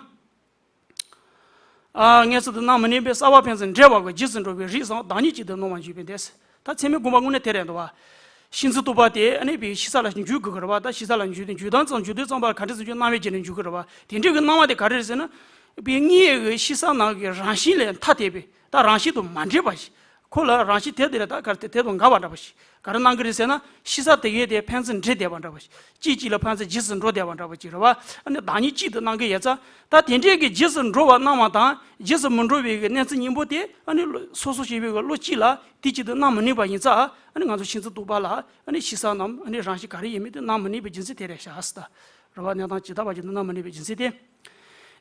ཨ། མངོན་སུམ་དུ་སྣང་མི་ནུས་པས་གསལ་བ་ཕན་ཚུན་འདྲེས་པ་གི་རྗེས་སུ་འགྲོ་བའི་རིགས་སམ་བདག་ཉིད་གཅིག་ཏུ་སྣང་བ་འཇུག་པའི་དེ། ད་ཚད་མའི་དགོངས་པ་དངོས་གནས་དེ་རེད་འདུག་བ། ཤིན་ཏུ་རྟོག་པ་དེ་ཨ་ནི་བུ་གའི་ཕྱི་གསལ་ལ་འཇུག་དགོས་ཀྱི་རེད་བ། ད་ཕྱི་གསལ་ལ་འཇུག་དུས་འཇུག་སྟངས་ཙམ། འཇུག་དུས་ཙམ་པ་ལ་ག་འདྲ་ཟེར་འཇུག་སྣང་བའི་རྗེས་ནས་འཇུག་གི་རེད་བ། དེ་འདྲའི་གི་སྣང་བ་དེ་ག་རེ་རེད་ཟེར་ན། བུ་གའི་ཕྱི་གསལ་ནང་གི་རང་བཞིན་ལས་ཐ་དད་པའི། ད་རང་བཞིན་དུ་མ་འདྲེས་པ་ཞིག་ཁོ་ལ་རང་བཞིན་དེ་དེ་ལ་ད་ག་རེ་དེ་དེ་དང་འགལ་བ་འདྲ་པོ་ཞིག་ག་རེ་སྣང་གི་རེད་ཟེར་ན། ཕྱི་གསལ་དེ་གའི་དེ་ཕན་ཚུན་འདྲེས་བསྡད་པ་འདྲ་པོ་ཞིག་གཅིག་གཅིག་ལ་ཕན་ཚུན་རྗེས་སུ་འགྲོ་བསྡད་པ་འདྲ་པོ་ཅིག་རེད་བ། ཨ་ནི་བདག་ཉིད་གཅིག་ཏུ་སྣང་གི་ཡོད་ཙང་། ད་དེ་འདྲའི་གི་རྗེས་སུ་འགྲོ་བ་སྣང་བ་དང་། རྗེས་སུ་མི་འགྲོ་བའི་གི་གནས་ཚུལ་གཉིས་པོ་དེ། ཨ་ནི་སོ་སོ་སྐྱེ་བོའི་གི་བློ་གཅིག་ལ་དེ་གཅིག་ཏུ་སྣང་མི་ནུས་པ་ཡིན་ཙང་། ཨ་ནི་ང་ཚོ་ཤིན་ཏུ་རྟོག་པ་ལ། ཨ་ནི་ཕྱི་གསལ་ནམ། ཨ་ནི་རང་བཞིན་ག་རེ་ཡིན་མིན་དེ་སྣང་མི་ནུས་པའི་རྒྱུ་མཚན་དེ་རེད་ཤག་ཟེར། རེད་བ། གནས་སྟངས་ཇི་ལྟ་བ་བཞིན་དུ་སྣང་མི་ནུས་པའི་རྒྱུ་མཚན་དེ།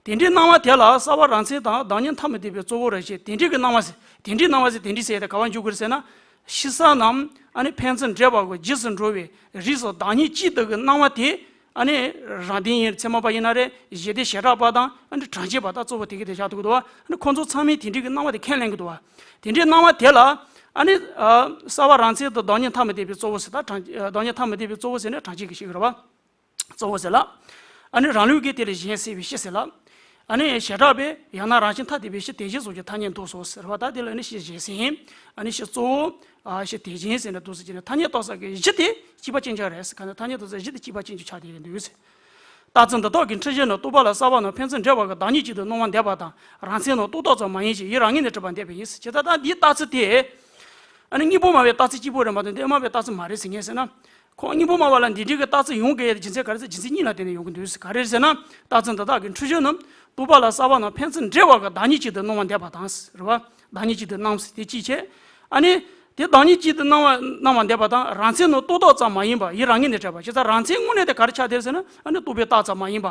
དེ་འདྲའི་སྣང་བ་དེ་ལ་གསལ་བ་རང་མཚན་དང་བདག་ཉིད་ཐ་མི་དད་པའི་གཙོ་བོར་བཤད། དེ་འདྲའི་གི་སྣང་བ་ཟེར། དེ་འདྲའི་སྣང་བ་ཟེར། དེ་འདྲའི་ཟེར་ཡ་དེ་ག་པར་འཇུག་དགོས་རེད་ཟེར་ན། ཕྱི་གསལ་ནམ། ཨ་ནི་ཕན་ཚུན་འདྲེས་པ་གི་རྗེས་སུ་འགྲོ་བའི་རིགས་སམ་བདག་ཉིད་གཅིག་ཏུ་གི་སྣང་བ་དེ། ཨ་ནི་རང་སྡེ་ཡིན། ཚད་མ་པ་ཡིན་ན་རེད། གཞི་སྡེ་བྱེ་བྲག་པ་དང་། ཨ་ནི་གྲངས་ཅན་པ་དང་གཙོ་བོ་དེ་གི་དེ་བཞག་ཐུབ་ཀྱི་འདུག་བ། ཨ་ནི་ཁོང་ཚོ་ཚང་མས་དེ་འདྲའི་གི་སྣང་བ་དེ་ཁས་ལེན་གྱི་འདུག་བ། དེ་འདྲའི་སྣང་བ་དེ་ལ། ཨ་ནི་ཨ། གསལ་བ་རང་མཚན་དང་བདག་ཉིད་ཐ་མི་དད་པའི་གཙོ་བོ་ཟེར། ད་གྲངས། བདག་ཉིད་ཐ་མི་དད་པའི་གཙོ་བོ་ཟེར་ན་གྲངས་ཅན་གྱི་ཞིག་རེད་བ། གཙོ་བོ་ཟེར་ལ། ཨ་ནི་རང་ལུགས་ཀྱིས་དེ་ལ་གཞན་སེལ་བའི་སྤྱི་ཟེར་ལ། ཨ་ནི་བྱེ་བྲག་པས་ཡང་ན་རང་བཞིན་ཐ་དད་པའི་སྤྱི་དེ་བཞིན་གཟུགས་ཀྱི་ཐ་སྙད་འདོགས་སོ་ཟེར་བ། ད་དེ་ལ་ནི་སྤྱི་གཞན་སེལ། ཨ་ནི་སྤྱི་གཙོ་བོ། ཨ། སྤྱི་དེ་བཞིན་ཟེར་ནས་འདོགས་སོ་ཅེས་ནས། ཐ་སྙད་བཏགས་ས་གི་གཞི་དེ་གཅིག་པ་ཅན་ཅིག་རེད་ཟེར། ག་ནས་ཐ་སྙད་བཏགས་ས་གཞི་དེ་གཅིག་པ་ཅན་ཅིག་ཆགས་བསྡད་ཀྱི་འདུག་ཟེར། རྟགས་མཚན་འདི་དག་གི་འཁྲུལ་གཞི་ནི། རྟོག་པ་ལ་གསལ་བ་རྣམས་ཕན་ཚུན་འདྲེས་པ་གི་བདག་ཉིད་གཅིག་ཏུ་སྣང་བ་འདོད་པ་དང་། རང་མཚན་ནི་རྟོག་བཏགས་ཙམ་མ་ཡིན་ཞིང་། ཡུལ་རང་ངོས་ནས་གྲུབ་པ་འདོད་པ་ཡིན་ཟེར། ཇི་ལྟར་ད་འདིའི་རྟགས་ཚུལ་དེ། ཨ་ནི་སྙིང་པོ་སྨྲ་བའི་རྟགས་ཚུལ་གཅིག་པོ་རེད་མ་གཏོགས། འདི་སྨྲ་བའི་རྟགས་ཚུལ་མ་རེད་ཟེར་མཁན་ཟེར་ན། ཁོང་སྙིང་པོ་སྨྲ་བ་ལ་འདི་འདྲའི་གི་རྟགས་ཚུལ་ཡོང་དགོས་ཡ་དེ་རྒྱུ་མཚན་ག་རེ་ཟེར། རྒྱུ་མཚན་གཉིས་ལ་བརྟེན་ནས་ཡོང་གི་འདུག་ཟེར། ག་རེ་ཟེར་ན། རྟགས་མཚན་འདི་དག་གི་འཁྲུལ་གཞི་ནི། རྟོག་པ་ལ་གསལ་བ་རྣམས་ཕན་ཚུན་འདྲེས་པ་གི་བདག་ཉིད་གཅིག་ཏུ་སྣང་བ་འདོད་པ་དང་ཟེར་བ། བདག་ཉིད་གཅིག་ཏུ་སྣང་ཟེར་དེ་གཅིག་བྱས། ཨ་ནི། དེ་བདག་ཉིད་གཅིག་ཏུ་སྣང་བ་སྣང་བ་འདོད་པ་དང་། རང་མཚན་ནི་རྟོག་བཏགས་ཙམ་མ་ཡིན་པ། ཡུལ་རང་ངོས་ནས་གྲུབ་པ། ཇི་ལྟར་རང་མཚན་དངོས་གནས་དེ་ག་རེ་ཆགས་བསྡད་ཟེར་ན། ཨ་ནི་རྟོག་པས་བཏགས་ཙམ་མ་ཡིན་པ།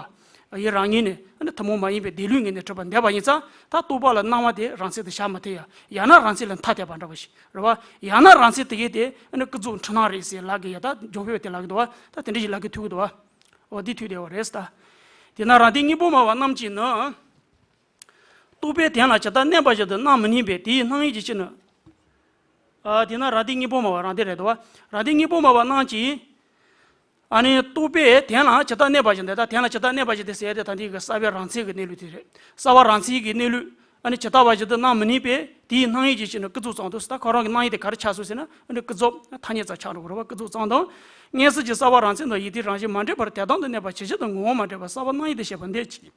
ཡུལ་རང་ངོས་ནས། ཨ་ནི་ཐུན་མོང་མ་ཡིན་པའི་དེ་ལུས་ངོས་ནས་གྲུབ་པ་འདོད་པ་ཡིན་ཙང་། ད་རྟོག་པ་ལ་སྣང་བ་དེ་རང་མཚན་དུ་བཞག་མི་ཐུབ་ཡ། ཡང་ན་རང་མཚན་ལས་ཐ་དད་པ་འདྲ་བ་ཞིག་རེད་བ། ཡང་ན་རང་མཚན་དེ་གའི་དེ་ཨ་ནི་ཀུན་རྫོབ་འཁྲུལ་སྣང་རེད་ཟེར་ལབ་གི་ཡ། ད་འཇོག་པའི་དེ་ལབ་གི་འདུག་བ། ད་དེ་འདྲ་ཞིག་ལབ་གི་ཐུག་གི་འདུག་བ། འོ་འདི་ཐུག་བསྡད་པ་རེད་ད། དེས་ན་རང་སྡེ་དངོས་པོ་སྨྲ་བ་རྣམས་ཀྱིས་ནི། རྟོག་པས་དོན་ལ་ཇི་ལྟར་གནས་པ་བཞིན་དུ་སྣང་མི་ནུས་པས། དེའི་སྣང་ཡུལ་གྱི་ཕྱིར་ནི། ཨ། དེས་ན་རང་སྡེ་དངོས་པོ་སྨྲ་བ། རང་སྡེ་རེད་དོ། རང་སྡེ་དངོས་པོ་སྨྲ་བ་རྣམས་ཀྱིས། ཨ་ནི་རྟོག་པས་དོན་ལ་ཇི་ལྟར་གནས་པ་བཞིན་དུ། ད་དོན་ལ་ཇི་ལྟར་གནས་པ་བཞིན་དུ་ཟེར་ཡ་དེ་ད་འདི་གི་གསལ་བའི་རང་མཚན་གྱི་གནས་ལུགས་དེ་རེད། གསལ་བ་རང་མཚན་གྱི་གནས་ལུགས། ཨ་ནི་ཇི་ལྟ་བ་བཞིན་དུ་སྣང་མི་ནུས་པས། དེའི་སྣང་ཡུལ་གྱི་ཕྱིར་ནི་ཀུན་རྫོབ་ཙམ་དུ་ཟེར། ད་ཁོ་རང་གི་སྣང་ཡུལ་དེ་ག་རེ་ཆགས་སོང་ཟེར་ན། ཨ་ནི་ཀུན་རྫོབ་ཐ་སྙད་ཙམ་ཆགས་འགྲོ་གི་རེད་བ། ཀུན་རྫོབ་ཙམ་དང་། མངོན་སུམ་གྱི་གསལ་བ་རང་མཚན་དང་ཡིད་དེ་རང་བཞིན་མ་འདྲེས་པར་དོན་དམ་དུ་གནས་པ་ཇི་བཞིན་དུ་ངོ་བོ་མ་འདྲེས་པར་གསལ་བ་སྣང་ཡུལ་དུ་བཤད་པ་འདོད་ཅིང་།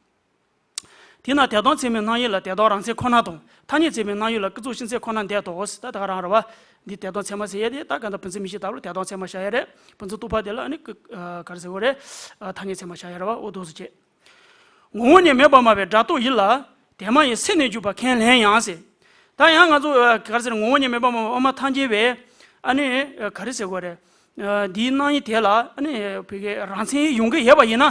དེས་ན་དོན་དམ་ཚད་མའི་སྣང་ཡུལ་ལ་དོན་དམ་རང་མཚན་ཁོ་ན་དང་། ཐ་སྙད་ཚད་མའི་སྣང་ཡུལ་ལ་ཀུན་རྫོབ་སྤྱི་མཚན་ཁོ་ན་འདོད་དོ་ཟེར། ད་ད་ག་རང་རེད་བ། འདི་དོན་དམ་ཚད་མ་ཟེར་ཡ་དེ་ད་ག་འདྲ་བུམ་འཛིན་མིག་ཤེས་ལྟ་བུ་ལ་དོན་དམ་ཚད་མ་བཞག་ཡ་རེད། བུམ་འཛིན་རྟོག་པ་དེ་ལ་ཨ་ནི་ཀུན། ཨ། ག་རེ་ཟེར་དགོས་རེད། ཨ། ཐ་སྙད་ཚད་མ་བཞག་ཡ་རེད་བ། འོ་འདུག་སེ་བྱས། ངོ་བོ་ཉིད་མེད་པར་སྨྲ་བའི་སྒྲ་རྟོག་ཡུལ་ལ། དེ་མ་ཡིན་སེམས་ནི་འཇུག་པ་ཁས་ལེན་ཡང་ཟེར། ད་ཡང་ང་ཚོ། ཨ། ག་རེ་ཟེར། ངོ་བོ་ཉིད་མེད་པར་སྨྲ་བའི་དབུ་མ་ཐལ་འགྱུར་བས། ཨ་ནི། ཨ། ག་རེ་ཟེར་དགོས་རེད། ཨ། འདིའི་སྣང་ཡུལ་དེ་ལ་ཨ་ནི་བུ་གའི་རང་མཚན་ཡོང་གི་ཡོད་པ་ཡིན་ན།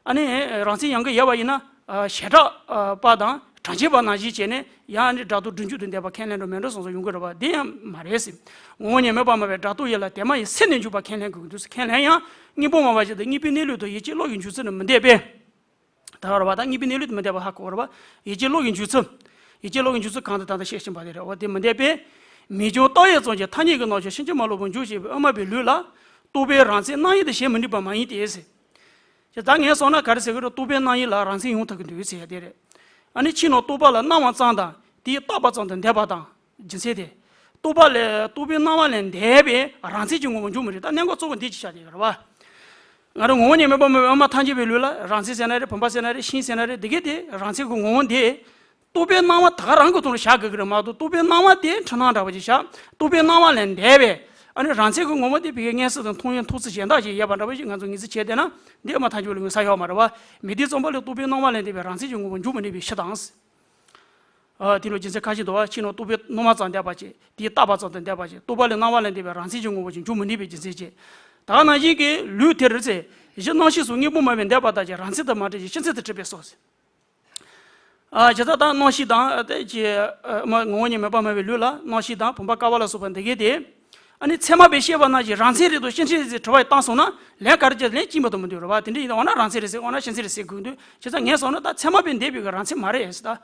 ཨ་ནི་རང་མཚན་ཡོང་གི་ཡོད་པ་ཡིན་ན། ཨ། བྱེ་བྲག་པ་དང་གྲངས་ཅན་པ་ནང་བཞིན་བྱས་ནས་ཡང་ཨ་ནི་སྒྲ་རྟོག་སྒྲུབ་འཇུག་ཏུ་འདོད་པ་ཁས་ལེན་འགྲོ་མི་འགྲོ་སོང་སོང་ཡོང་གི་རེད་བ། འདི་ཡང་མ་རེད་ཟེར། ངོ་བོ་ཉིད་མེད་པར་སྨྲ་བའི་སྒྲ་རྟོག་ཡུལ་ལ་དེ་མ་ཡིན་སེམས་ནི་འཇུག་པ་ཁས་ལེན་དགོས་ཀྱི་འདུག་ཟེར། ཁས་ལེན་ཡང་དངོས་པོ་སྨྲ་བ་བཞིན་དུ་དངོས་པོའི་གནས་ལུགས་དང་ཡིད་ཀྱི་བློ་ཡི་འཇུག་ཚུལ་ནི་མི་འདོད་པས། ད་རེད་བ། ད་དངོས་པོའི་གནས་ལུགས་དེ་མི་འདོད་པ་ཧ་གོ་རེད་བ། ཡིད་ཀྱི་བློ་ཡི་འཇུག་ཚུལ། ཡིད་ཀྱི་བློ་ཡི་འཇུག་ཚུལ་གང་དུ་ད་ལྟ་བཤད་བཞིན་པ་དེ་རེད་བ། དེ་མི་འདོད་པས། མིང་རྐྱང་བཏགས་ཡོད་ཙམ་གྱིས་ཐ་སྙད་ཀྱི་རྣམ་གཞག་ཕྱིན་ཅི་མ་ལོག་པར་འཇོག་བྱེད་པའི་དབུ་མ་པའི་ལུགས་ལ། རྟོག་པས་རང་མཚན་སྣང་ཡུལ་དུ་བྱེད་མི་ནུས་པ་མ་ཡིན་ཏེ་ཟེར། ཅེས་ད་ངས་སོང་ན་ག་རེ་ཟེར་གི་རེད། རྟོག་པས་སྣང་ཡུལ་ལ་རང་མཚན་ཡོང་ཐུབ་ཀྱི་འདུག་ཟེར་ཡ་དེ་རེད། ཨ་ནི་ཕྱིས་ནས་རྟོག་པ་ལ་སྣང་བ་ཙམ་དང་དེས་བཏགས་པ་ཙམ་དུ་འདོད་པ་དང་རྒྱུ་མཚན་དེ། རྟོག་པ་ལས། རྟོག་པས་སྣང་བ་ལས་འདས་པའི་རང་མཚན་གྱི་ངོ་བོ་འཇོག་མི་རིགས། ད་གནད་འགག་གཙོ་བོ་འདི་ཅིག་བཞག་དེ་རེད་བ། ང་རང་ངོ་བོ་ཉིད་མེད་པ་མེད་པའི་དབུ་མ་ཐམས་ཅད་པའི་ལུགས་ལ་རང་མཚན་ཟེར་ན་རེད། བུམ་པ་ཟེར་ན་རེད། ཤིང་ཟེར་ན་རེད། འདི་གས་དེ་རང་མཚན་གྱི་ངོ་བོ་འདི་རྟོག་པའི་སྣང་བ་ད་ག་རང་གི་ཐོག་ལ་བཞག་དགོས་ཀྱི་རེད་མ་གཏོགས། རྟོག་པའི་སྣང་བ་དེ་འཁྲུལ་སྣང་འདྲ་བ་ཅིག་བཞག་རྟོག་པའི་སྣང་བ་ལས་འདས་པའི་ཨ་ནི་རང་མཚན་གྱི་ངོ་བོ་དེ་བི་གའི་མངོན་གསལ་དང་མཐོང་ཡུལ་མཐོང་ཚུལ་གཞན་དག་ཅིག་ཡོད་པ་འདྲ་བ་ཞིག་ང་ཚོ་ངེས་འཛིན་བྱས་བསྡད་ན། འདི་དབུ་མ་ཐམས་ཅད་པའི་ལུགས་ངོ་ས་ཡོད་མ་རེད་བ། མི་དེ་ཙམ་པ་ལས་རྟོག་པའི་སྣང་བ་ལས་འདས་པའི་རང་མཚན་གྱི་ངོ་བོ་འཇུག་མི་ནུས་པའི་ཕྱིར་དང་། ཨ། དེ་ལ་རྒྱུ་མཚན་ཁ་ཅིག་འདུག་བ། ཕྱི་ནང་རྟོག་པའི་སྣང་བ་ཙམ་འདས་པ་ཅིག་དེའི་བཏགས་པ་ཙམ་དུ་འདས་པ་ཅིག་རྟོག་པ་ལས་སྣང་བ་ལས་འདས་པའི་རང་མཚན་གྱི་ངོ་བོ་ཅིག་འཇུག་མི་ནུས་པའི་རྒྱུ་མཚན་ཅིག་ད་ག་ནང་བཞིན་གྱི་ལུས་དེར་ཚེ་གཞི་སྣང་ཞེན་སོགས་དངོས་པོ་མ་བས་འདས་པ་དག་ཀྱང་རང་མཚན་དུ་མ་གྲུབ་ཅིང་ཕྱི་མཚན་དུ་གྲུབ་པས་སོ། ཨ། ཇི་ལྟར་ད་སྣང་ཞེན་དང་དེ་ཀྱི་ཨ་མ་ངོ་བོ་ཉིད་མེད་པ་སྨྲ་བའི་ལུགས་ལ་སྣང་ཞེན་དང་བུམ་པ་ཀ་པ་ལ་སོགས་པ་འདི་གས་དེ། ཨ་ནི་ཚད་མ་པས་བཤད་པ་ནང་བཞིན་རང་མཚན་རེད་དམ་ཕྱི་མཚན་རེད་ཟེར་དྲི་བ་བཏང་སོང་ན་ལན་ག་རེ་བྱས་ལན་གཅིག་མ་གཏོགས་མི་འདུག་རེད་བ། དེ་འདྲ་ཡིན་ན་འོ་ན་རང་མཚན་རེད་ཟེར། འོ་ན་ཕྱི་མཚན་རེད་ཟེར་དགོས་འདུག་བྱས་ཙང་ངས་བསམ་ན་ད་ཚད་མ་པས་འདས་པའི་གི་རང་མཚན་མ་རེད་ཟེར་ད།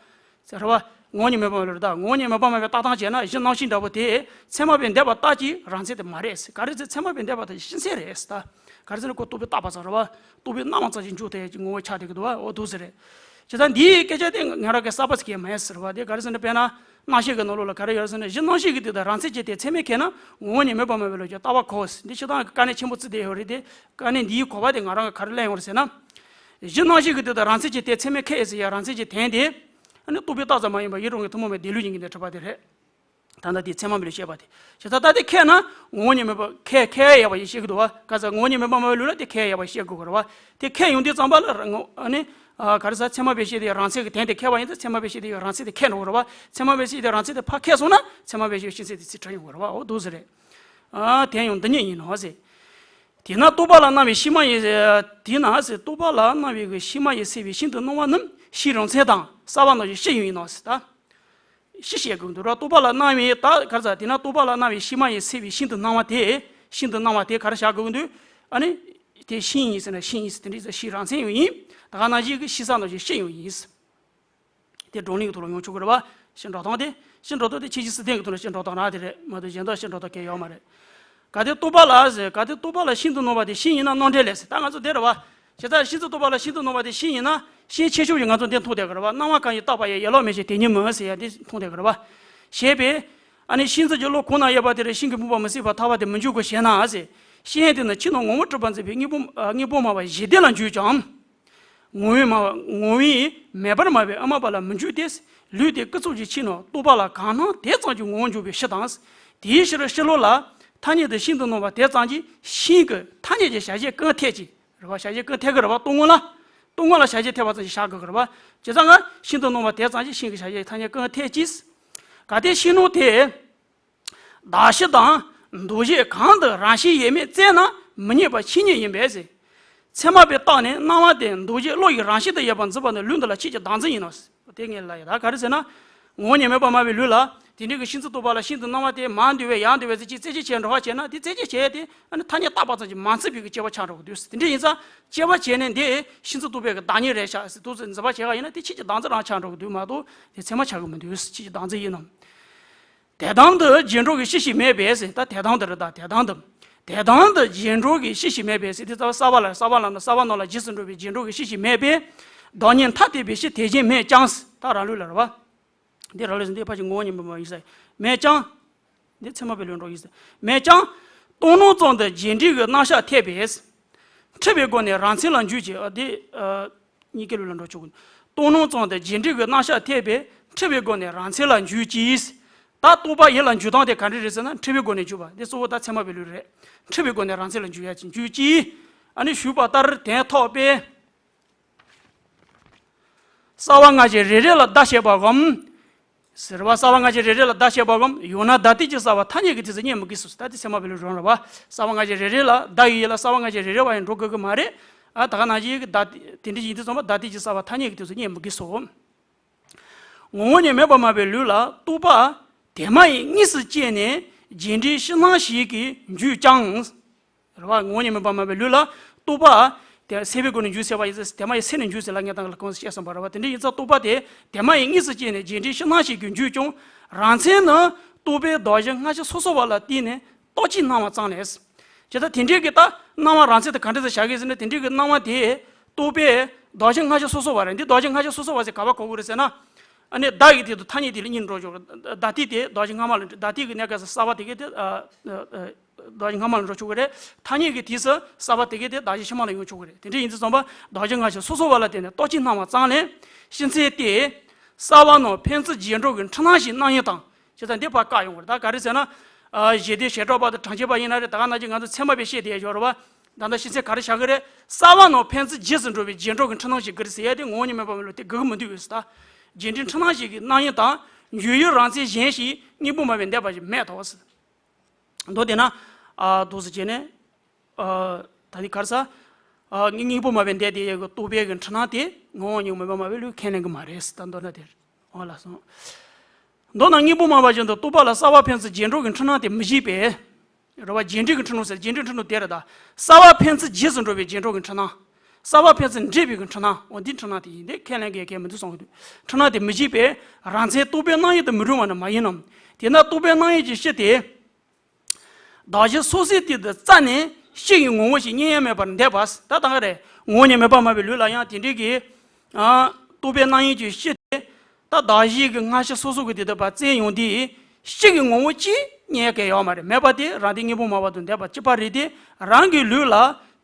ཟེར་བ། ངོ་བོ་ཉིད་མེད་པ་མ་ལུས་ད། ངོ་བོ་ཉིད་མེད་པ་མ་ལུས་ལྟ་སྟངས་བྱས་ན་གཞི་སྣང་ཞེན་འདྲ་པོ་དེ་ཚད་མ་པས་འདས་པ་ལྟ་ཅི་རང་མཚན་དེ་མ་རེད་ཟེར། ག་རེ་ཟེར་ཚད་མ་པས་འདས་པ་དེ་ཕྱི་མཚན་རེད་ཟེར་ད། ག་རེ་ཟེར་ན་ཁོ་རྟོག་པས་བཏགས་པ་ཙམ་རེད་བ། རྟོག་པའི་སྣང་བ་ཙམ་ཞིག་འཇུག་ཐུབ་ཡ་ཅིག་ངོ་བོ་ཆགས་བསྡད་ཀྱི་འདུག་བ། འོ་འདུག་ཟེར་རེད། བྱས་ཙང་འདིའི་སྐད་ཆ་དེ་ང་རང་གི་གསར་པ་ཟེར་གྱི་མ་ཡིན་ཟེར་བ། དེ་ག་རེ་ཟེར་ན་དཔེར་ན་སྣང་ཞེན་གྱི་ནང་ལོགས་ལ་ག་རེ་ཡོད་ཟེར་ན་གཞི་སྣང་ཞེན་གྱི་དུས་དང་རང་མཚན་གྱི་དེ་ཚད་མས་ཁེགས་ན་ངོ་བོ་ཉིད་མེད་པ་མ་ལུས་ལ་ཀྱང་ལྟ་བ་གོ་ཟེར། འདི་སྤྱིར་བཏང་གི་དཀའ་གནད་ཆེན་པོ་བརྩི་བསྡད་ཡོད་རེད་དེ། དཀའ་གནད་འདིའི་གོ་བ་དེ་ང་རང་གི་ག་རེ་ལེན་ཡོང་རེད་ཟེར་ན། གཞི་སྣང་ཞེན་གྱི་དུས་དང་རང་མཚན་གྱི་དེ་ཚད་མས་ཁེགས་ཟེར་ཡ་རང་མཚན་གྱི་དོན་དེ། ཨ་ནི་རྟོག་པས་བཏགས་ཙམ་མ་ཡིན་པར་ཡེ་རང་གི་ཐུན་མོང་མའི་བདེན་ལུགས་ཡིན་གྱི་འདི་གྲུབ་པ་དེ་རེད། ད་ལྟ་དེ་ཚད་མ་མི་ལུས་བཤད་པ་དེ། བྱས་ཙང་ད་དེ་ཁེགས་ན་ངོ་བོ་ཉིད་མེད་པ་ཁེགས་ཁེགས་ཡ་ཡོད་པ་ཡིན་བཤད་ཀྱི་འདུག་བ། ག་ས་ངོ་བོ་ཉིད་མེད་པ་མ་ལུས་ལ་དེ་ཁེགས་ཡ་ཡོད་པ་བཤད་དགོས་ཀྱི་རེད་བ། དེ་ཁེགས་ཡོང་དུས་ཙམ་པ་ལ་ངོ་ཨ་ནི། ཨ། ག་རེ་ཟེར་ཚད་མ་པས་བཤད་དེ་རང་མཚན་གྱི་དོན་དེ་ཁེགས་པ་ཡིན་ཙང་ཚད་མ་པས་བཤད་དེ་རང་མཚན་དེ་ཁེགས་འགྲོ་གི་རེད་བ། ཚད་མ་པས་བཤད་དེ་རང་མཚན་དེ་ཕར་ཁེགས་སོང་ན་ཚད་མ་པས་བཤད་ཕྱི་མཚན་དེ་ཚིག་ཁྲ་ཡོང་གི་རེད་བ། འོ་འདུག་ཟེར་རེད། ཨ། དེ་ཡང་འདི་ཉིད་ཡིན་ནོ་ཟེར། དེས་ན་རྟོག་པ་ལ་སྣང་བའི་ཕྱི་མ་ཡི། དེས་ན་ཟེར་རྟོག་པ་ལ་སྣང་བའི་གི་ཕྱི་མ་ཡི་སེལ་བའི་ཤིན་ཏུ་སྣང་བ་རྣམས་ཕྱིའི་རང་མཚན་དང་གསལ་བ་ནང་བཞིན་ཕྱི་ཡང་ཡིན་ནོ་ཟེར་ད། ཕྱི་བཤད་དགོས་འདུག་ར། རྟོག་པ་ལ་སྣང་བའི་ད་ག་རེ་ཟེར། དེས་ན་རྟོག་པ་ལ་སྣང་བའི་ཕྱི་མ་ཡི་སེལ་བའི་ཤིན་ཏུ་སྣང་བ་དེ། ཤིན་ཏུ་སྣང་བ་དེ་ག་རེ་བཞག་དགོས་འདུག་ཨ་ནི། དེ་ཤིང་ཡིན་ཟེར་ན་ཤིང་ཡིན་ཟེར། དེ་འདྲའི་ཕྱིའི་རང་མཚན་ཡང་ཡིན། ད་ག་ནང་བཞིན་གྱི་ཕྱི་གསལ་ནང་བཞིན་ཕྱི་ཡང་ཡིན། དེ་བགྲོ་གླེང་གི་ཐོག་ལ་ཡོང་ཆོག་གི་རེད་བ། ཕྱི་འགྲོ་སྟངས་དེ། ཕྱི་འགྲོ་སྟངས་དེ་ཁྱད་ཆོས་སུ་བསྟན་གྱི་ཐོག་ལ་ཕྱི་འགྲོ་སྟངས་རང་དེ་རེད་མ་གཏོགས་གཞན་དག་ཕྱི་འགྲོ་སྟངས་གང་ཡང་ཡོད་མ་རེད། གལ་ཏེ་རྟོག་པ་ལ་ཟེར། གལ་ཏེ་རྟོག་པ་ལ་ཤིན་ཏུ་སྣང་བ་དེ་ཤིང་ཡིན་ན་སྣང་འབྲས་ལས་ཟེར། ད་ང་ཚོ་དེ་རེད་བ། བྱས་ཙང་ཤིན་ཏུ་རྟོག་པ་ལ་ཤིན་ཏུ་སྣང་བ་དེ་ཤིང་ཡིན་ན་ཤིང་ཁྱད་ཆོས་ཀྱིས་ང་ཚོ་འདི་མཐོང་བསྡད་ཀྱི་རེད་བ། སྣང་བ་གང་ཡིན་བརྟགས་པ་ཡི། ཡ་ལོག་མེད་ཅིང་དེ་ཉིད་མིན་ཟེར་ཡ་འདི་མཐོང་བསྡད་ཀྱི་རེད་བ། ཞེས་པས། ཨ་ནི་ཤིང་རྩི་གི་བློ་གང་ན་ཡོད་པ་དེར་ཤིང་གི་སྨུག་པ་མི་སྲིད་པར་ཐལ་བ་དེ་མི་འཇུག་གོ་ཞེ་ན་ཟེར། ཤིང་དེ་ནི་ཕྱི་ནང་ངོ་བོ་གྲུབ་པར་འཛིན་པའི་དངོས་པོ་དངོས་པོ་སྨྲ་བ་གཞི་དེ་ལ་འཇུག་ཀྱང་། ངོ་བོས་སྨྲ་བ། ངོ་བོས་མེད་པར་སྨྲ་བའི་དབུ་མ་པ་ལ་མི་འཇུག་སྟེ། ལུས་དེ་ཀུན་རྫོབ་ཀྱི་ཕྱིར་ནི་རྟོག་པ་ལ་གང་སྣང་དེ་ཙམ་གྱི་ངོ་བོ་འཇུག་པའི་ཕྱིར་དང་། དེའི་ཕྱིར་ཕྱི་ལོགས་ལ་ཐ་སྙད་དུ་ཤིན་ཏུ་སྣང་བ་དེ་ཙམ་གྱིས་ཤིང་གི་ཐ་སྙད་ཀྱི་བྱ་བྱེད་ཀུན་འཐད་ཀྱི་རེད་བ། བྱ་བྱེད་ཀུན་འཐད་ཀྱི་རེད་བ། རྟོག་ངོ་ལ། རྟོག་ངོ་ལ་བྱ་བྱེད་འཐད་པ་ཙམ་གྱིས་བཞག་དགོས་ཀྱི་རེད་བ། བྱས་ཙང་ང་ཤིན་ཏུ་སྣང་བ་དེ་ཙམ་གྱིས་ཤིང་གི་བྱ་བྱེད་ཐ་སྙད་ཀུན་འཐད་ཀྱི། གལ་ཏེ་ཤིང་སྣང་དེ། གདགས་གཞི་དང་འདུ་བྱེད་གང་དུ་རང་བཞིན་ཡོད་མེད་བཙལ་ན་མི་རྙེད་པ་ཆོས་ཉིད་ཡིན་པས་ཟེར། ཚད་མ་པས་བརྟགས་ནས་སྣང་བ་དེ་འདུ་བྱེད་བློ་ཡི་རང་བཞིན་དུ་ཡོད་པར་འཛིན་པ་ནི་ལུགས་འདི་ལ་ཆོས་ཀྱི་བདག་འཛིན་ཡིན་ནོ། དེ་ངས་ལབ་ཡོད། ད་ག་རེ་ཟེར་ན། ངོ་བོ་ཉིད་མེད་པར་སྨྲ་བའི་ལུགས་ལ་དེ་འདྲའི་གི་ཤིང་རྩི་རྟོག་པ་ལ་ཤིན་ཏུ་སྣང་བ་དེ་མར་འདུས་པས་ཡར་འདུས་པས་ཟེར་ཅིག་རྩད་གཅོད་བྱས་འགྲོ་བ་བྱས་ན་དེ་རྩད་གཅོད་བྱས་ཏེ་ཨ་ནི་ཐ་སྙད་བཏགས་པ་ཙམ་གྱིས་མ་ཚིམ་པའི་གི་དཔྱད་པ་ཆགས་འགྲོ་གི་འདུག་དེ་འདྲ་ཡིན་ཙང་དཔྱད་པ་བྱས་ནས་འདི་ཤིང་རྩི་རྟོག་པའི་གི་བདག་ཉིད་རེད་ཤག་ཟེར་འདུག་ཟེར་འཛིན་པ་བྱས་པ་ཡིན་ན་དེ་ཆོས་ཀྱི་བདག་འཛིན་རང་ཆགས་འགྲོ་གི་འདུག་མ་གཏོགས་དེ་ཚད་མ་ཆགས་ཀྱི་མི་འདུག་ཆོས་ཀྱི་བདག་འཛིན་ཡིན་ནམ། དེ་དང་དུ་རྗེས་འགྲོ་གི་གཞི་ཞིག་མེད་པས་ཟེར། ད་དེ་དང་དུ་རེད། ད་དེ་དང་དུ། དེ་དང་དུ་རྗེས་འགྲོ་གི་གཞི་ཞིག་མེད་པས་ཟེར། དེ་ལྟ་བུ་གསལ་བ་ལ། གསལ་བ་ལ་ནི་གསལ་བ་རྣམས་ལ་རྗེས་སུ་འགྲོ་བའི་རྗེས་འགྲོ་གི་གཞི་ཞིག་མེད་པས། བདག་ཉིད་ཐ་དད་པའི་གཞི་དེ་བཞིན་མེད་ཀྱང་ཟེར། ད་རང་ལུགས་ལ་རེད་བ། འདི་རང་ལུགས་ཟེར་འདི་ཕལ་ཆེར་ངོ་བོ་ཉིད་མེད་པ་ཡིན་ས་མེད་ཀྱང་། འདི་ཚད་མ་པའི་ལུགས་འགྲོ་ཡིན་ས་མེད་ཀྱང་། རྟོག་སྣང་ཙམ་དུ་རྗེས་འབྲེལ་གྱི་རྣམ་གཞག་འཐད་པས། འཁྲུལ་པའི་སྒོ་ནས་རང་མཚན་ལ་འཇུག་ཅིང་། འདི། གཉིས་ཀའི་ལུགས་ལ་འགྲོ་ཆོག་གི། རྟོག་སྣང་ཙམ་དུ་རྗེས་འབྲེལ་གྱི་རྣམ་གཞག་འཐད་པས་འཁྲུལ་པའི་སྒོ་ནས་རང་མཚན་ལ་འཇུག་ཅིང་། ད་རྟོག་པ་ཡིད་ལ་འཇུག་སྟངས་དེ་ག་འདྲ་རེད་ཟེར་ན་འཁྲུལ་པའི་སྒོ་ནས་འཇུག་པ་འདི་གཙོ་བོ་ད་ཚད་མ་པའི་ལུགས་རེད། འཁྲུལ་པའི་སྒོ་ནས་རང་མཚན་ལ་འཇུག་ཡ་ཅིག་འཇུག་ཅིང་། ཨ་ནི་ཞུས་པ་ལྟར་དོན་ཐོབ་པས། གསལ་བ་སྔ་ཕྱི་རེ་རེ་ལ་བརྡ་བྱེད་པའམ། ཟེར་བ། གསལ་བ་སྔ་ཕྱི་རེ་རེ་ལ་བརྡ་བྱེད་པའམ། ཡང་ན་བརྡ་དུས་ཀྱི་གསལ་བ་ཐ་སྙད་ཀྱི་དུས་སུ་རྙེད་མི་དགོས་སོ། ད་དེ་ཚད་མ་པའི་ལུགས་རང་རེད་བ། གསལ་བ་སྔ་ཕྱི་རེ་རེ་ལ་བརྡ་ཡི་ཡུལ་ལ་གསལ་བ་སྔ་ཕྱི་རེ་རེ་བ་ཡང་འགྲོ་དགོས་ཀྱི་མ་རེད། ཨ། ད་ག་ནང་བཞིན་གྱི་བརྡ་དེ་འདྲ་ཡིན་དུས་ཙམ་པ་བརྡ་དུས་ཀྱི་གསལ་བ་ཐ་སྙད་ཀྱི་དུས་སུ་རྙེད་མི་དགོས་སོ། ངོ་བོ་ཉིད་མེད་པར་སྨྲ་བའི་ལུགས་ལ་རྟོག་པ་དེ་མ་ཡིན་གཉིས་སུ་སྐྱེས་ནས་རྗེས་འབྲེལ་ཕྱི་སྣང་ཞིག་གིས་འཇུག་ཀྱང་། རེད་བ། ངོ་བོ་ཉིད་མེད་པར་སྨྲ་བའི་ལུགས་ལ་རྟོག་པ་དེ་སེལ་བའི་སྒོ་ནས་འཇུག་ཟེར་བ་ཡིན་ཙང་དེ་མ་ཡིན་སེལ་ནས་འཇུག་ཟེར་ལབ་ངས་ད་གོང་དུ་བཤད་ཟིན་པ་རེད་བ། དེ་འདྲ་ཡིན་ཙང་རྟོག་པ་དེ་དེ་མ་ཡིན་གཉིས་སུ་སྐྱེས་ནས་རྗེས་འབྲེལ་ཕྱི་སྣང་ཞིག་གིས་འཇུག་ཀྱང་རང་མཚན་ནི་རྟོག་པའི་གདགས་གཞི་སྔ་ཕྱི་སོ་སོ་བ་ལ་བརྟེན་ནས་རྟོག་བཅས་སྣང་བ་ཙམ་ལས། བྱས་ཙང་དེ་འདྲའི་གི་ད་སྣང་བ་རང་མཚན་དེ་ག་འདྲ་ཟེར་བཞག་གི་ཟེར་ན། དེ་འདྲའི་གི་སྣང་བ་དེ་རྟོག་པའི་གདགས་གཞི་སྔ་ཕྱི་སོ་སོ་བ་རེད། འདི་གདགས་གཞི་སྔ་ཕྱི་སོ་སོ་བ་ཟེར་ག་པར་གོ་དགོས་རེད་ཟེར་ན། ཨ་ནི་བརྡ་ཡི་དེ་དང་ཐ་སྙད་དེ་ལ་གཉིས་འགྲོ་ཆོག་བརྡ་དུས་དེ་གདགས་གཞི་སྔ་མ་ལ་འདྲི། བརྡ་དུས་ཀྱི་གནས་སྐབས་སུ་གསལ་བ་དེ་གས་དེ། ཨ། ཨ། ཨ། གདགས་གཞི་སྔ་མ་ལ་འགྲོ་ཆོག་གི་རེད། ཐ་སྙད་ཀྱི་དུས་སུ་གསར་པ་དེ་གའི་དེ་གདགས་གཞི་ཕྱི་མ་ལ་ཡོང་ཆོག་གི་རེད། དེ་འདྲ་ཡིན་དུས་ཙམ་པ་གདགས་གཞི་སྔ་ཕྱི་སོ་སོ་བ་ལ་བརྟེན་ནས་བརྟག་དཔྱད་གནང་བ་ཙམ་ལས་ཕྱི་མཚན་དེ་གསར་བ་ནང་ཕན་ཚུན་རྗེས་འགྲོ་གི་འཁྲུལ་སྣང་ཞིག་སྣང་ཡུལ་དང་། བྱས་ཙང་འདི་ཕར་བཀག་ཡོང་གི་རེད། ད་ག་རེ་ཟེར་ན། ཨ། ཞི་བདེ་བྱེ་བྲག་པ་དང་བགྲང་བྱེད་པ་ཡིན་ན་རེད། ད་ག་ནང་བཞིན་ང་ཚོ་ཚད་མ་པས་བཤད་བསྡད་ཡོད་རེད་བ། ད་ལྟ་ཕྱི་མཚན་ག་རེ་བཞག་གི་རེད། གསར་བ་ནང་ཕན་ཚུན་རྗེས་སུ་འགྲོ་བའི་རྗེས་འགྲོ་གི་འཁྲུལ་སྣང་ཞིག་གི་རེད་ཟེར་ཡ་དེ་ངོ་བོ་ཉིད་མེད་པ་མེད་ལུགས་དེ་དགོས་ཀྱི་མི་འདུག་ཟེར། ད་རྗེས་འགྲོའི་འཁྲུལ་སྣང་ཞིག་གི་སྣང་ཡུལ་དང་ཡོད་ཡུལ་རང་མཚན་གཞན་ཞིག་གཉིས་པོ་མ་བའི་འདས་པ་ཞིག་མེད་དོ་ཟེར། མདོ་དེ་ན། ཨ། འདུག་སེ་བྱས་ནས། ཨ། ད་ནི་ག་རེ་ཟ། ཨ། གཉིས་གཉིས་པོ་མ་བའི་འདས་དེ་ཡོད་ཀྱི་རྟོག་པའི་གི་འཁྲུལ་སྣང་དེ་ངོ་བོ་ཉིད་མེད་པ་མ་བའི་ལུགས་ཁས་ལེན་གྱི་མ་རེད་ཟེར། ད་མདོར་ན་དེ་རེད། འོ་ལགས་སོ། མདོར་ན་གཉིས་པོ་མ་བ་བཞིན་དུ་རྟོག་པ་ལ་གསར་བ་ཕན་ཚུན་རྗེས་འགྲོ་གི་འཁྲུལ་སྣང་དེ་མི་བཞེད་པས། རེད་བ། རྗེས་འགྲོའི་གི་འཁྲུལ་སྣང་ཟེར། རྗེས་འགྲོའི་འཁྲུལ་སྣང་དེ་རེད་ད། གསར་བ་ཕན་ཚུན་རྗེས་སུ་འགྲོ་བའི་རྗེས་འགྲོ་གི་འཁྲུལ་སྣང་། གསར་བ་ཕན་ཚུན་འདྲེས་པའི་གི་འཁྲུལ་སྣང་། འོ་འདིའི་འཁྲུལ་སྣང་དེ་ཡིན་ཏེ་ཁས་ལེན་གྱི་ཁས་མི་འདུག་གསུང་གི་འདུག་འཁྲུལ་སྣང་དེ་མི་བཞེད་པས་རང་མཚན་རྟོག་པའི་སྣང་ཡུལ་དུ་མི་རུང་བ་ནི་མ་ཡིན་ནམ། དེས་ན་རྟོག་པའི་སྣང་ཡུལ་གྱི་སྤྱི་དེ། གདགས་གཞི་སོ་སོའི་སྟེང་དུ་རྩ་ནས་སྤྱི་ཡི་ངོ་བོ་ཞིག་རྙེད་ཡ་མེད་པར་འདས་པ། ད་ད་ག་རེད། ངོ་བོ་ཉིད་མེད་པ་མ་བའི་ལུགས་ལ་ཡང་དེ་འདྲའི་གི། ཨ། རྟོག་པའི་སྣང་ཡུལ་གྱི་སྤྱི་དེ། ད་གདགས་གཞི་གི་སྔ་ཕྱི་སོ་སོ་གི་དེ་དག་པ་བཙལ་ཡོང་དུས་སྤྱི་གི་ངོ་བོ་ཅིག་རྙེད་ཀྱི་ཡོད་མ་རེད། མེད་པ་དེ་རང་སྡེ་གཉིས་པོ་མ་བ་དང་འདས་པ་གཅིག་པ་རེད་དེ། རང་གི་ལུགས་ལ་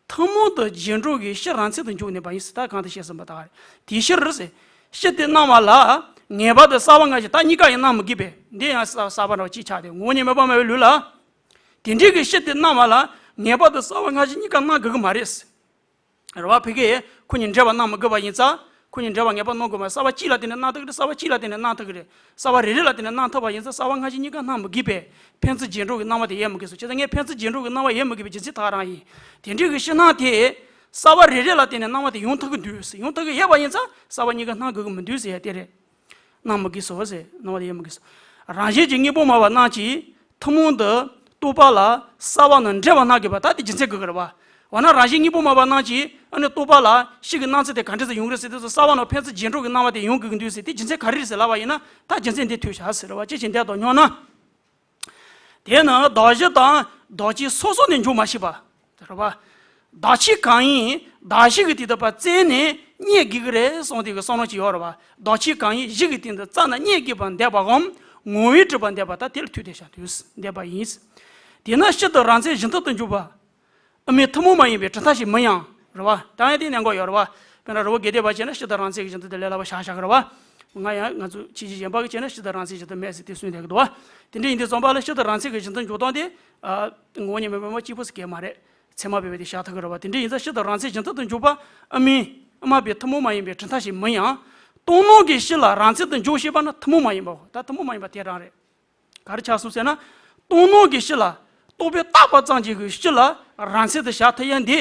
ཐུན་མོང་དུ་རྗེས་འགྲོ་གི་སྤྱི་རང་མཚན་དུ་འཇོག་ནུས་པ་ཡིན་ཟེར། ད་གང་དུ་བཤད་ཟིན་པ་ད་ག་རེད། དེའི་ཕྱིར་ཟེར། སྤྱི་དེ་སྣང་བ་ལ་ངེས་པར་དུ་གསར་བ་སྔ་ཕྱི་ད་གཉིས་ཀ་ཡང་སྣང་མི་དགོས་པས། འདི་ཡང་གསར་གསར་བ་འདྲ་བ་གཅིག་ཆགས་ཏེ་ངོ་བོ་ཉིད་མེད་པ་མ་བའི་ལུགས་ལ། དེ་འདྲའི་གི་སྤྱི་དེ་སྣང་བ་ལ་ངེས་པར་དུ་གསར་བ་སྔ་ཕྱི་གཉིས་ཀ་སྣང་དགོས་ཀྱི་མ་རེད། རེད་བ། ཕ་གིའི་ཁོ་གཉིས་འདྲེས་པ་སྣང་མི་དགོས་པ་ཡིན་ཙང་། ཁོ་གཉིས་འདྲེས་པ་ངེས་པར་སྣང་དགོས་མ་རེད། གསར་བ་གཅིག་ལ་བརྟེན་ནས་སྣང་ཐུབ་ཀྱི་རེད། གསར་བ་གཅིག་ལ་བརྟེན་ནས་སྣང་ཐུབ་ཀྱི་རེད། གསར་བ་རེ་རེ་ལ་བརྟེན་ནས་སྣང་ཐུབ་པ་ཡིན་ཙང་གསར་བ་སྔ་ཕྱི་གཉིས་ཀ་སྣང་མི་དགོས་པས་ཕན་ཚུན་རྗེས་འགྲོ་གི་སྣང་བ་དེ་ཡལ་མི་དགོས་སོ། བྱས་ཙང་ངས་ཕན་ཚུན་རྗེས་འགྲོ་གི་སྣང་བ་ཡལ་མི་དགོས་པའི་རྒྱུ་མཚན་ད་ག་རང་ཡིན། དེ་འདྲའི་གི་ཕྱི་སྣང་དེ་གསར་བ་རེ་རེ་ལ་བརྟེན་ནས་སྣང་བ་དེ་ཡོང་ཐུབ་ཀྱི་འདུག་ཟེར། ཡོང་ཐུབ་ཀྱི་ཡོད་པ་ཡིན་ཙང་གསར་བ་གཉིས་ཀ་སྣང་དགོས་ཀྱི་མི་འདུག་ཟེར་ཡ་དེ་རེད། སྣང་མི་དགོས་སོ་ཟེར། སྣང་བ་དེ་ཡལ་མི་དགོས་སོ། རང་བཞིན་གྱིས་གཉིས་པོ་མ་བ་སྣང་ཅིང་ཐུན་མོང་དུ་རྟོག་པ་ལ་གསར་བ་ནང་འདྲེས་པ་སྣང་དགོས་པ་ད་དེ་རྒྱུ་མཚན་དགོས་ཀྱི་རེད་བ། འོ་ན་རང་བཞིན་གཉིས་པོ་མ་བ་སྣང་ཅིང་ཨ་ནི་རྟོག་པ་ལ་སྤྱི་གི་སྣང་ཚུལ་དེ་ག་འདྲ་ཟེར་ཡོང་གི་རེད་ཟེར་དུས་སུ་གསར་བ་ནང་ཕན་ཚུན་རྗེས་འགྲོ་གི་སྣང་བ་དེ་ཡོང་དགོས་ཀྱི་འདུག་ཟེར། དེ་རྒྱུ་མཚན་ག་རེ་རེད་ཟེར་ལབ་པ་ཡིན་ན། ད་རྒྱུ་མཚན་འདི་ཐོས་བཞག་ཟེར་བ། ཅི་ཞིག་འདས་དོ་སྙམ་ན། དེས་ན་གདགས་གཞི་དང་གདགས་ཆོས་སོ་སོ་ནས་འཇོག་མ་ཤེས་པ། རེད་བ། གདགས་ཆོས་གང་ཡིན་གདགས་གཞི་གི་སྟེང་དུ་ཕར་བཙལ་ནས་རྙེད་དགོས་ཀྱི་རེད་གསུངས་དེ་གི་བསམ་བློ་ཅིག་ཡོད་རེད་བ། གདགས་ཆོས་གང་ཡིན་གཞི་གི་སྟེང་དུ་རྩ་ནས་རྙེད་དགོས་པར་འདས་པའམ་ངོ་བོས་གྲུབ་པར་འདས་པ་ད་དེ་ལ་ཐུག་བསྡད་བཞག་དུས་འདས་པ་ཡིན། དེས་ན་སྤྱི་དང་རང་མཚན་གཞི་མཐུན་དུ་འཇོག་པ། དབུ་མའི་ཐུན་མོང་མ་ཡིན་པའི་གྲུབ་མཐའ་ཞིག་མིན་ཡང་། རེད་བ། ད་ཡང་དེ་གནད་འགག་ཡོད་རེད་བ། དཔེར་ན་རི་བོ་དགེ་ལྡན་པ་བྱས་ན་སྤྱི་དང་རང་མཚན་གྱི་གཞི་མཐུན་དེ་ལས་སླ་བ་བཞག་བཞག་གི་རེད་བ། ང་ཡང་ང་ཚོ་ཆོས་བརྒྱུད་གཞན་པ་གིས་བྱས་ན་སྤྱི་དང་རང་མཚན་གཞི་མཐུན་མེད་ཟེར་དེ་གསུངས་བསྡད་ཀྱི་འདུག་བ། དེ་འདྲ་ཡིན་དུས་ཙམ་པ་ལ་སྤྱི་དང་རང་མཚན་གྱི་གཞི་མཐུན་འཇོག་སྟངས་དེ། ཨ། ངོ་བོ་ཉིད་མེད་པ་མ་གཅིག་པུ་ཟེར་གྱི་མ་རེད། ཚད་མ་སྦས་པ་དེ་བཞག་ཐུབ་ཀྱི་རེད་བ། དེ་འདྲ་ཡིན་ཙང་སྤྱི་དང་རང་མཚན་གཞི་མཐུན་དུ་འཇོག་པ། དབུ་མའི་དབུ་མ་པའི་ཐུན་མོང་མ་ཡིན་པའི་གྲུབ་མཐའ་ཞིག་མིན་ཡང་། སྟོང་སྣང་གི་གཞི་ལ་རང་མཚན་དུ་འཇོག་ཤེས་པ་ནི་ཐུན་མོང་མ་ཡིན་པའོ། ད་ཐུན་མོང་མ་ཡིན་པ་དེ་རང་རེད། ག་རེ་ཆགས་སོང་ཟེར་ན། སྟོང་སྣང་གི་གཞི་ལ་རྟོག་པས་བཏགས་པ་ཙམ་གྱི་གི་གཞི་ལ་རང་མཚན་དུ་བཞག་ཐུབ་ཡ་འདི་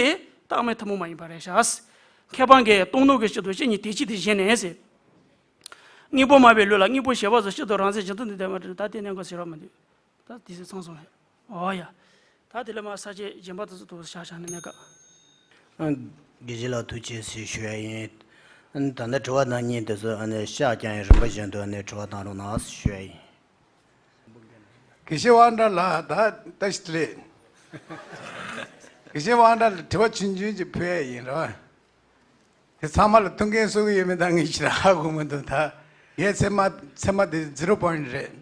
ད་དབུ་མའི་ཐུན་མོང་མ་ཡིན་པ་རེད་བཞག། མཁས་པ་འགས་སྟོང་སྣང་གི་གཞི་དང་གཞི་གཉིས་དེ་གཅིག་ཏུ་བཞེད་ནས་ཟེར། དངོས་པོ་མ་བའི་ལུགས་ལ་དངོས་པོ་བྱས་པ་ཚོ་སྤྱི་དང་རང་མཚན་གཞི་མཐུན་དུ་འདོད་པ་རེད། ད་དེ་གནད་འགག་ཟེར་བ་མི་འདུག། ད་དེ་ཚོ་ཚང་སོང་བས། འོ་ཡ། ད་དེ་ལས་མ་ས་བཅད་གཞན་པ་དེ་ཚོ་དུ་བཞག་བཞག་ནས་གནད་འགག། ཨ། དགེ་བཤེས་ལགས་ཐུགས་རྗེ་ཆེ་ཞུ་ཡ་ཡིན། ཨ་ནི་ད་ལྟ་དྲི་བ་གནང་མཁན་དེ་ཚོ་ཨ་ནི་ཤག་ཀྱང་རིམ་པ་བཞིན་དུ་ཨ་ནི་དྲི་བ་གནང་རོགས་གནང་ཞུ་ཡ་ཡིན། དགེ་བཤེས་དབང་གྲགས་ལགས་ད་ལྟ་ཞིག་ལས། དགེ་བཤེས་དབང་གྲགས་ལ་དྲི་བ་ཆུང་ཆུང་ཅིག་ཕུལ་ཡ་ཡིན་རེད་བ། དེ་ཚང་མ་ལ་ཐུགས་འགན་གསོ་གི་ཡོད་མེད་ད་ངས་ཞེ་དྲག་ཧ་གོ་མི་འདུག། ད་ངས་ཚད་མ་ཚད་མ་དེ་ཛི་རོ་པོ་ཡིན་ཊི་རེད།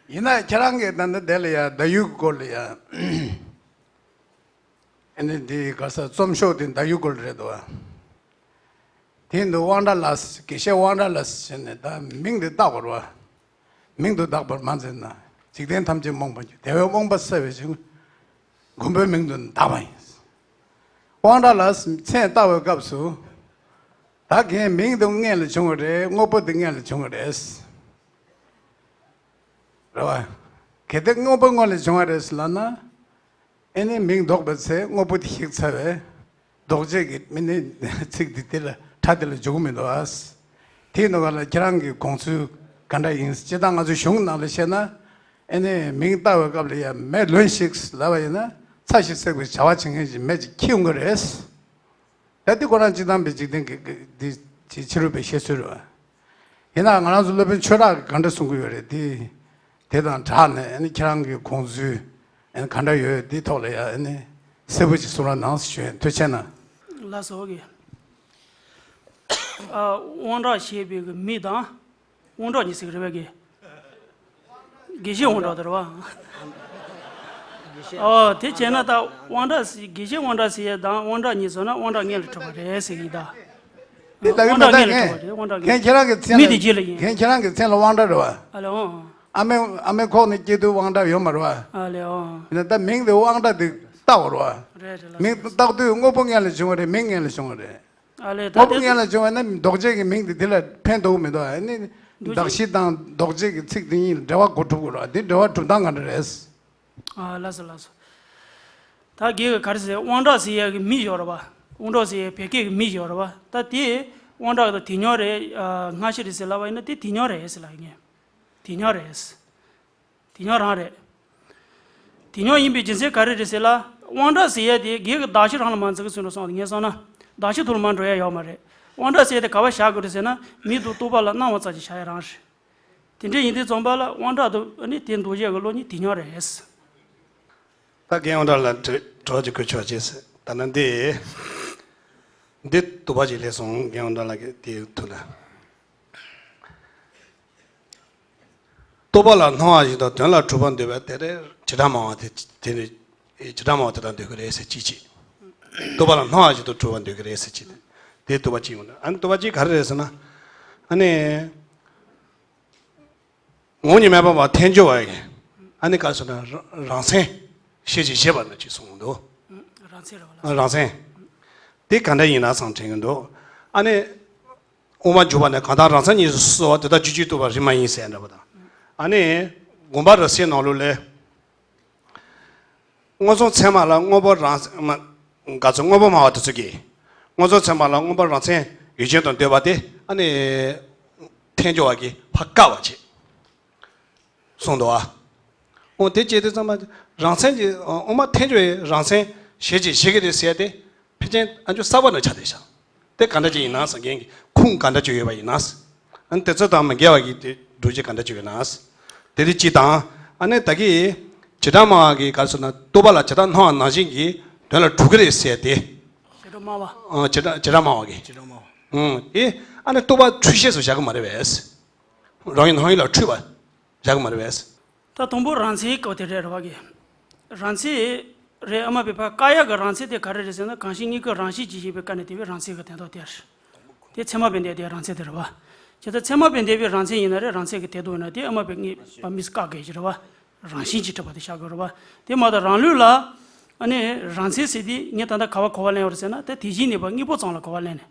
ཡིན་ན་ཁྱེད་རང་གིས་ད་ལྟ་དེ་ལ་ཡ་བརྡ་ཡིག་སྐོར་ལ་ཡ། ཨ་ནི་འདི་ག་ས་རྩོམ་ཤོག་དེ་བརྡ་ཡིག་སྐོར་རེད་འདུག་བ། དེ་འདུག་དབང་གྲགས་ལགས། དགེ་བཤེས་དབང་གྲགས་ལགས་ཟེར་ནས་ད་མིང་དེ་བཏགས་པ་རེད་བ། མིང་དུ་བཏགས་པར་མ་འཛིན་ན། འཇིག་རྟེན་ཐམས་ཅད་རྨོངས་པར་འགྱུར། དེ་བས་རྨོངས་པ་སེལ་བའི་ཕྱིར། མགོན་པོའི་མིང་དུ་བཏགས་པ་ཡིན། དབང་གྲགས་ལགས་མཚན་བཏགས་པའི་སྐབས་སུ། ད་གིན་མིང་དེ་སྔོན་ལ་བྱུང་བ་རེད། དངོས་པོ་དེ་སྔོན་ལ་བྱུང་བ་རེད། རེད་བ། གལ་ཏེ་དངོས་པོ་སྔོན་ལ་བྱུང་བ་རེད་ལབ་ན། ཨེ་ནི་མིང་འདོགས་པའི་ཚེ་དངོས་པོ་དེ་ཞིག་ཚར་བས། འདོགས་བྱེད་ཀྱི་མི་ནི་ཚིག་འདི་དེ་ལ་ཕྲ་དེ་ལ་འཇུག་མི་འདུག་ཨ། དེའི་ནང་ལ་ཁྱེད་རང་གི་དགོངས་ཚུལ་ག་འདྲ་ཡིན། སྤྱིར་བཏང་ང་ཚོ་གཞུང་ནང་ལ་བཤད་ན། ཨེ་ནི་མིང་བཏགས་པའི་སྐབས་ལ་ཡང་མེ་ལོན་ཞིག་ལབ་པ་ཡིན་ན་ཚ་ཞིག་བསྲེག་པའི་བྱ་བ་བྱེད་མཁན་ཞིག་མེ་ཅིག་འཁྱེར་ཡོང་གི་རེད། ད་འདི་ཁོ་རང་སྤྱིར་བཏང་པའི་འཇིག་རྟེན་གྱི་འདི་ཕྱི་རོལ་པའི་བཤད་སྲོལ་རེད་བ། ཡིན་ནའང་ང་རང་ཚོ་སློབ་དཔོན་ཆོས་གྲགས་ཀྱིས་ག་འདྲ་གསུང་གི་ཡོད་རེད་དེ། དེ་དང་སྦྲགས་ནས་ཨ་ནི་ཁྱེད་རང་གི་དགོངས་ཚུལ་ཨ་ནི་ག་འདྲ་ཡོད་དེའི་ཐོག་ལ་ཡ་ཨ་ནི་གསལ་པོ་ཅིག་གསུང་རོགས་གནང་ཞུ་ཡ་ཡིན། ཐུགས་རྗེ་གནང་། ལགས་སོ་གི། ཨ། དབང་གྲགས་ཞེས་པའི་གི་མི་དང་། དབང་གྲགས་ཉིད་ཟེར་གི་རེད་པས་གི། དགེ་བཤེས་དབང་གྲགས་དེ་རེད་བ། ཨོ་དེ་བྱས་ན་ད་དབང་དྲག་ཟེར། དགེ་བཤེས་དབང་དྲག་ཟེར་ཡས་དང་དབང་དྲག་གཉིས་ཟེར་ན་དབང་དྲག་སྔོན་ལ་གྲུབ་པ་རེད་ཟེར་གྱི་ཡིན་ད། དེ་ལྟ་གི་དབང་མ་དྲག་ལྟ་སྔོན་ལ་གྲུབ་པ་རེད། དབང་དྲག་མཁན་ཁྱེད་རང་གི་མཚན་མི་ལ་དེ་རྗེས་ལ་ཡིན། མཁན་ཁྱེད་རང་གི་མཚན་ལ་དབང་དྲག་རེད་བ། ཨ་ལེ་ཨོ། ཨ་མའི་ཨ་མའི་ཁོག་ནས་སྐྱེས་དུས་དབང་དྲག་ཡོད་མ་རེད་བ། ཨ་ལེ་ཨོ། ཡིན་ན་ད་མིང་དེ་དབང་དྲག་དེ་བཏགས་པ་རེད་བ། རེད་རེད་ལགས། མིང་བཏགས་དུས་དངོས་པོ་སྔོན་ལ་བྱུང་བ་རེད། མིང་སྔོན་ལ་བྱུང་བ་རེད། ཨ་ལེ་ད་དངོས་པོ་དེ་སྔོན་ལ་བྱུང་བ་ན་འདོགས་བྱེད་ཀྱི་མིང་དེ་དེ་ལ་ཕན་ཐོགས་མི་འདུག་ཨ་ནི་འདོགས་བྱེད། གདགས་གཞི་དང་འདོགས་བྱེད་ཀྱི་ཚིག་དེ་གཉིས་ལ་འབྲེལ་བ་གོ་གྲུབ་དགོས་རེད་བ། དེ་འབྲེལ་བ་གྲུབ་སྟངས་ག་འདྲ་རེད། ཨ་ལགས་སོ་ལགས་སོ། ད་གིས་ག་རེ་ཟེར། དབང་དྲག་ཟེར་ཡས་ཀྱི་མི་ཡོད་རེད་བ། དབང་དྲག་ཟེར་ཡས་བོད་སྐད་ཀྱི་མི་ཡོད་རེད་བ། ད་དེ་དབང་དྲག་དང་དེ་ཉོ་རེད། ཨ་སྔ་ཕྱི་རེད་ཟེར་ལབ་པ་ཡིན་ན་དེ་དེ་ཉོ་རེད་ཟེར་ལབ་ཡིན། དེ་ཉོ་རེད། དེ་ཉོ་རང་རེད། དེ་ཉོ་ཡིན་པའི་རྒྱུ་མཚན་ག་རེ་རེད་ཟེར་ལ། དབང་དྲག་ཟེར་ཡས་དེ་གིས་གི་གདགས་གཞི་རང་ལ་མ་འཛིན་གི་ཚུལ་ལ་སོང་། ངས་སོང་ན་གདགས་གཞི་ཐོག་ལ་མ་འགྲོ་ཡ་ཡོད་མ་རེད། དབང་དྲག་ཟེར་ཡས་དེ་ག་བ་བཞག་དགོས་རེད་ཟེར་ན། མིང་དང་རྟོག་པ་ལ་སྣང་བ་ཙམ་ཞིག་བཞག་ཡ་རང་རེད། དེ་འདྲ་ཡིན་དུས་ཙམ་པ་ལ་དབང་དྲག་ཏུ་ཨ་ནི་དེ་འདོགས་བྱེད་ཀྱི་བློ་ནི་དེ་ཉོ་རེད། ད་རྒན་དབང་དྲག་ལ་དྲི་དྲི་བ་ཅིག་བཀོད་ཆོག་ཅེས་ཟེར། ད་ནི་འདི་འདི་དུ་བ་ཅིག་སླེབས་སོང་། རྒན་དབང་དྲག་ལ་གི་དེའི་ཐུགས་ལ། རྟོག་པ་ལ་སྣང་བ་བཞིན་དུ་དོན་ལ་འཁྲུལ་པར་འདོད་པ་དེ་རེད། བྱེ་བྲག་སྨྲ་བ་དེ་དེ་ནི་བྱེ་བྲག་སྨྲ་བ་དེ་དང་འདོད་ཀྱི་རེད་ཟེར་གཅིག་བྱས། རྟོག་པ་ལ་སྣང་བ་བཞིན་དུ་འཁྲུལ་པར་འདོད་ཀྱི་རེད་ཟེར་གཅིག་དེ་དུ་བ་གཅིག་ཡོང་། ཨ་ནི་དུ་བ་གཅིག་ག་རེ་རེད་ཟེར་ན། ཨ་ནི། ངོ་བོ་ཉིད་མེད་པ་བ་ཐལ་འགྱུར་བ་ཡི། ཨ་ནི་ག་རེ་ཟེར་ན་རང་རང་མཚན་ཞེས་བྱ་བཞེད་པ་ན་ཅིག་གསུངས་འདུག་རང་མཚན་རེད་བ་ལགས། རང་མཚན། དེ་ག་འདྲ་ཡིན་ན་བསམ་དྲན་གྱི་འདུག་ཨ་ནི། དབུ་མ་འཇུག་པ་ནས་གང་དག་རང་མཚན་ཉིད་སུ་གསོལ་བ་དེ་དག་རྒྱུད་གཅིག་རྟོགས་པ་རིགས་མ་ཡིན་ཟེར་འདྲ་པོ་དང་། ཨ་ནི། དགོངས་པ་རབ་གསལ་ནང་ལོགས་ལས། སྔོ་འཛིན་ཚད་མ་ལ་དངོས་པོ་རང་མ། ག་ཚོད་དངོས་པོ་སྨྲ་བ་དེ་ཚོ་གིས། སྔོ་འཛིན་ཚད་མ་ལ་དངོས་པོ་རང་མཚན་ཡུལ་ཅན་དུ་འདོད་པ་དེ་ཨ་ནི། ཐལ་འགྱུར་བ་གིས་ཕར་བཀག་པ་བྱེད། གསུངས་འདུག་ཨ། འོ་དེ་བྱས་དུས་ཙམ་པ་རང་མཚན་གྱི་དབུ་མ་ཐལ་འགྱུར་བའི་རང་མཚན་ཞེས་བྱ་བཞེད་ཀྱི་རེད་ཟེར་ཏེ། ཕལ་ཆེར་ཨ་ཇོ་གསར་པ་ནང་ཆགས་བསྡད་ཤག་དེ་ག་འདྲ་ཅིག་ཡིན་ན་ཟེར། རྒན་གྱི་ཁུངས་ག་འདྲ་ཅིག་ཡོད་པ་ཡིན་ན་ཟེར། ཨ་ནི་དེ་ཚོ་དང་མི་འགལ་བ་གི་དེ་སྒྲུབ་བྱེད་ག་འདྲ་ཅིག་ཡོད་ན་ཟེར། དེ་རིགས་གཅིག་དང་། ཨ་ནི་ད་གི་བྱེ་བྲག་སྨྲ་བ་གི་ག་རེ་ཟེར་ན་རྟོག་པ་ལ་བྱེ་བྲག་སྣང་བ་ནང་བཞིན་གྱི་དོན་ལ་གྲུབ་ཀྱི་རེད་ཟེར་ཏེ། བྱེ་བྲག་སྨྲ་བ། ཨ་བྱེ་བྲག་བྱེ་བྲག་སྨྲ་བ་གི། བྱེ་བྲག་སྨྲ་བ། ཨ་ནི་རྟོག་པ་འཁྲུལ་ཤེས་སུ་བཞག་གི་མ་རེད་པས། རང་ཡུལ་སྣང་ཡུལ་ལ་འཁྲུལ་པ་བཞག་གི་མ་རེད་པས། ད་དང་པོ་རང་མཚན་སྐབས་དེ་རེད་རེད་བ་གི། རང་མཚན་རེད། ཨ་མ་པའི་ཕ་བཀག་ཡག་གི་རང་མཚན་དེ་ག་རེ་རེད་ཟེར་ན། གང་ཞིག་གཉིས་ཀྱི་རང་བཞིན་གྱིས་གཞན་པའི་བཀག་ནས་དེ་བས་རང་མཚན་གྱི་དོན་དག་དེ་རེད། དེ་ཚད་མ་དཔེ་འདས་དེ་རང་མཚན་དེ་རེད་བ། བྱས་ཙང་ཚད་མ་དཔེ་འདས་པའི་རང་མཚན་ཡིན་ན་རེད། རང་མཚན་གྱི་དོན་དག་ཡིན་ན་དེ་ཨ་མ་པའི་ངེས་པ་མིས་བཀག་དགོས་ཀྱི་རེད་བ། རང་བཞིན་གྱིས་གྲུབ་པ་དེ་བཞག་དགོས་རེད་བ། དེ་མ་གཏོགས་རང་ལུགས་ལ་ཨ་ནི་རང་མཚན་ཟེར་དེ་ངས་ད་ལྟ་ག་བ་གོ་བ་ལེན་ཡོད་རེད་ཟེར་ན། ད་དེ་བཞིན་གནས་པ་དངོས་པོ་ཙམ་ལ་གོ་བ་ལེན་ནས།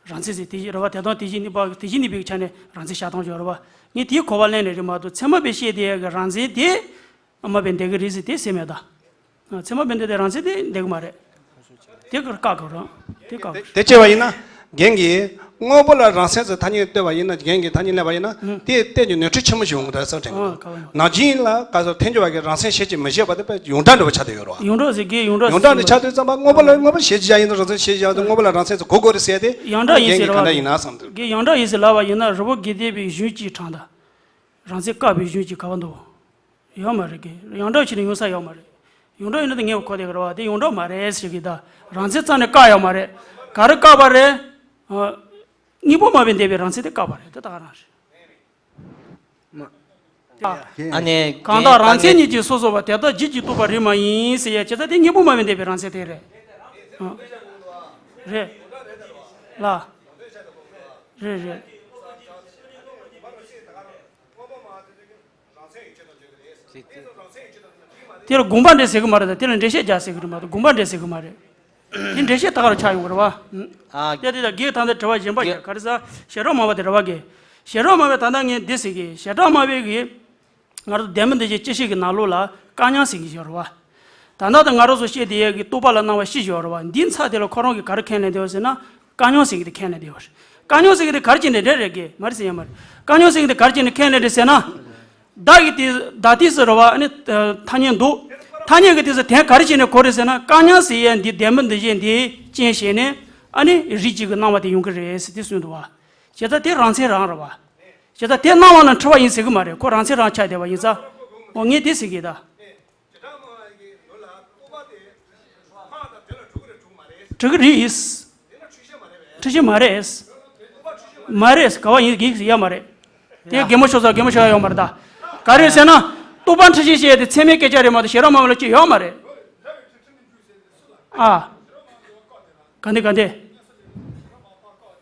རང་མཚན་ཟེར་དེ་བཞིན་རེད་བ། དེ་དང་དེ་བཞིན་གནས་པ་དེ་བཞིན་གནས་པའི་ཆ་ནས་རང་མཚན་བཞག་སྟངས་ཡོད་རེད་བ། ངས་དེའི་གོ་བ་ལེན་ནས་རེད་མ་གཏོགས་ཚད་མ་པའི་བཤད་དེ་གི་རང་མཚན་དེ་ཨ་མ་པའི་འདས་ཀྱི་རེད་ཟེར་དེ་ཟེར་མེད་ད། ཚད་མ་པའི་འདས་དེ་རང་མཚན་དེ་འདས་ཀྱི་མ་རེད། དེ་གར་བཀག་དགོས་རེད། དེ་བཀག་དགོས། དེ་བྱས་པ་ཡིན་ན། རྒན་གྱིས་དངོས་པོ་ལ་རང་མཚན་ཟེར་ཐ་སྙད་བཏོད་པ་ཡིན་ན། རྒན་གྱིས་ཐ་སྙད་ལེན་པ་ཡིན་ན། དེས་གཏན་གྱི་ནོར་འཁྲུལ་ཆེན་མོ་ཞིག་ཡོང་གི་འདུག་བསམ་དྲན་གྱི་འདུག་ནང་བཞིན་ལ་ག་ཚོད་ཐལ་འགྱུར་བ་གིས་རང་མཚན་ཞེས་བྱ་མི་བཞེད་པ་དེ་དཔེ་ཡོངས་གྲགས་འདྲ་བོ་ཆགས་བསྡད་ཡོད་རེད་བ། ཡོངས་གྲགས་ཟེར་གྱི་ཡོངས་གྲགས་ཡོངས་གྲགས་ནི་ཆགས་དུས་ཙམ་པ་དངོས་པོ་ལ་དངོས་པོ་ཞེས་བྱ་ཡིན་ན་རང་མཚན་ཞེས་བྱ་ཡིན་ན། དངོས་པོ་ལ་རང་མཚན་ཟེར་གོ་དགོས་རེད་ཟེར་ཏེ། ཡོངས་གྲགས་ཡིན་ཟེར་རྒན་གྱིས་ག་འདྲ་ཡིན་ན་བསམ་འདུག་གི་ཡོངས་གྲགས་ཡིན་ཟེར་ལབ་པ་ཡིན་ན་རི་བོ་དགེ་ལྡན་པའི་གཞུང་གཅིག་དྲངས་དང་། རང་མཚན་བཀག་པའི་གཞུང་གཅིག་ག་བ་འདུག་ཡོད་མ་རེད་གི། ཡོངས་གྲགས་ཕྱིར་ཡོང་ས་ཡོད་མ་རེད། ཡོངས་གྲགས་ཡིན་ན་ད་ངས་གོ་བསྡད་ཀྱི་རེད་བ། དེ་ཡོངས་གྲགས་མ་རེད་ཟེར་གི། ད་རང་མཚན་རྩ་ནས་བཀག་ཡོད་མ་རེད། ག་རེ་བཀག་པ་རེད། ཨ། དངོས་པོ་སྨྲ་བས་འདས་པའི་རང་མཚན་དེ་བཀག་པ་རེད། དེ་ད་ག་རང་རེད། ཨ་ནི་གང་དག་རང་མཚན་ཉིད་ཀྱིས་སོ་སོ་བ། དེ་དག་རྒྱུད་ཀྱིས་རྟོགས་པ་རིགས་མ་ཡིན་ཟེར་ཡ་བྱས་ཙང་དེ་དངོས་པོ་སྨྲ་བས་འདས་པའི་རང་མཚན་དེ་རེད། ཨ། རེད། ལ། རེད་རེད། དེ་ལ་དགོངས་པ་འགྲེལ་ཟེར་གི་མ་རེད། ད་དེ་ལ་འགྲེལ་བཤད་རྒྱག་ཟེར་གི་རེད་མ་གཏོགས་དགོངས་པ་འགྲེལ་ཟེར་གི་མ་རེད། དེ་འགྲེལ་བཤད་ད་ག་རུ་ཆགས་ཡོང་གི་རེད་བ། ཨ། ཡ་དེ་ད་གིས་ད་ལྟ་དྲི་བ་གཞན་པ་རྒྱག་ག་རེ་ཟེར། བྱེ་བྲག་སྨྲ་བ་དེ་རེད་བ་གི། བྱེ་བྲག་སྨྲ་བས་ད་ལྟ་ངས་འདི་ཟེར་གི། བྱེ་བྲག་སྨྲ་བས་གི། ང་རང་ཚོ་ལྡན་མིན་འདུ་བྱེད་སྤྱི་བཤད་ཀྱི་ནང་ལོགས་ལ་བཀག་ཉར་ཟེར་གི་ཡོད་རེད་བ། ད་ལྟ་ད་ང་རང་ཚོ་བཤད་བསྡད་ཡས་ཀྱི་རྟོག་པ་ལ་སྣང་བ་བཞི་ཡོད་རེད་བ། འདིའི་མཚམས་དེ་ལ་ཁོ་རང་གིས་ག་རེ་ཁས་ལེན་བསྡད་ཡོད་ཟེར་ན། བཀག་ཉར་ཟེར་གི་དེ་ཁས་ལེན་བསྡད་ཡོད་རེད། བཀག་ཉར་ཟེར་གི་དེ་ག་རེ་བྱས་ནས་འགྲིག་རེད་གི། མ་རེད་ཟེར་ཡ་མ་རེད། བཀག་ཉར་ཟེར་གི་དེ་ག་རེ་བྱས་ནས་ཁས་ལེན་རེད་ཟེར་ན། བདག་གི་དེ་བདག་ལྟའི་ཟེར་རེད་བ། ཨ་ནི་ཐ་སྙད་འདུག་ཐ་སྙད་ཀྱི་དེ་ཚོ་དོན་ག་རེ་བྱས་ནས་གོ་རེད་ཟེར་ན། བཀག་ཉར་ཟེར་ཡས་འདི་ལྡན་མིན་འདུ་བྱེད་འདི་རྐྱེན་བྱས་ནས་ཨ་ནི་རིགས་གཅིག་གི་སྣང་བ་དེ་ཡོང་གི་རེད་ཟེར་དེ་གསུངས་འདུག་བ། བྱས་ཙང་དེ་རང་མཚན་རང་རེད་བ། བྱས་ཙང་དེ་སྣང་བ་ལ་འཁྲུལ་པ་ཡིན་ཟེར་གི་མ་རེད། ཁོ་རང་མཚན་རང་ཆགས་བསྡད་པ་ཡིན་ཙང་། འོ་ངས་དེ་ཟེར་གི་ད། གྲུབ་ཀྱི་རེད། འཁྲུལ་ཆོས་མ་རེད། མ་རེད། ག་བ་ཡིན་གྱི་ཡ་མ་རེད། དེ་རྒན་མོ་ཤོག་ས་རྒན་མོ་ཤོག་ཡ་ཡོད་མ་རེད་ད། ག་རེ་ཟེར་ན། རྟོག་པ་འཁྲུལ་ཞིང་བཤད་ཡས་དེ་ཚད་མའི་སྐད་ཆ་རེད་མ་གཏོགས་ཞེ་དྲག་མང་བ་ལ་ཅི་ཡོད་མ་རེད། ཨ། ག་འདི་ག་འདི།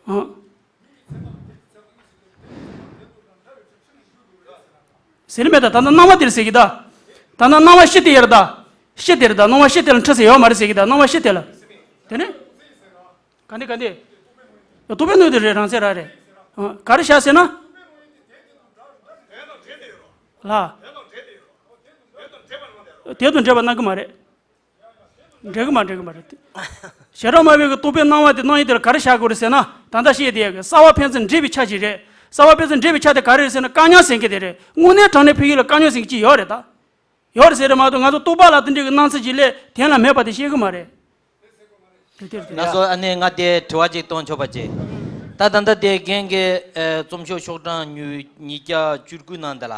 ཨ། ཟེར་ལེ་མེད་ད། ད་ནི་སྣང་བ་དེར་ཟེར་གི་ད། ད་ནི་སྣང་བ་གཞི་དེ་ཡར་ད། གཞི་དེར་ད། སྣང་བ་གཞི་དེ་ལ་འཁྲུལ་ཟེར་ཡོད་མ་རེད་ཟེར་གི་ད། སྣང་བ་གཞི་དེ་ལ། དེ་ནི། ག་འདི་ག་འདི། ཡ་རྟོག་པའི་སྣང་ཡུལ་དེ་རེད་རང་མཚན་རང་རེད། ཨ། ག་རེ་བཞག་ཟེར་ན། ལ། དེ་དང་འབྲེལ་བ་སྣང་གི་མ་རེད། འབྲེལ་གི་མ་འབྲེལ་གི་མ་རེད། ཞེ་དྲག་སྨྲ་བའི་གི་རྟོག་པའི་སྣང་བ་དེ་སྣང་ཡུལ་དེ་ལ་ག་རེ་བཞག་དགོས་རེད་ཟེར་ན། ད་ལྟ་བཤད་དེ་ཡ་གི་གསལ་བ་ཕན་ཚུན་འདྲེས་པའི་ཆ་ཅིག་རེད། གསལ་བ་ཕན་ཚུན་འདྲེས་པའི་ཆ་དེ་ག་རེ་རེད་ཟེར་ན་བཀག་ཉར་ཟེར་མཁན་དེ་རེད། དངོས་གནས་དྲང་གནས་ཕ་གི་ལ་བཀག་ཉར་ཟེར་མཁན་ཅིག་ཡོད་རེད་ད། ཡོད་རེད་ཟེར་རེད་མ་གཏོགས་ང་ཚོ་རྟོག་པ་ལ་དེ་འདྲའི་གི་སྣང་ཚུལ་ཅིག་སླེབས་དེ་ལ་མེད་པ་དེ་བཤད་གི་མ་རེད། དེ་དེར་དེ་ང་ཚོ་ཨ་ནེ་ང་དེ་དྲི་བ་ཅིག་གཏོང་ཆོག་པ་ཅིག་ད་ད་ལྟ་དེ་རྒན་གྱི་ཨ་རྩོམ་ཤོག་ཤོག་གྲངས་ཉུ་ཉིས་བརྒྱ་བཅུ་དགུ་ནང་དེ་ལ།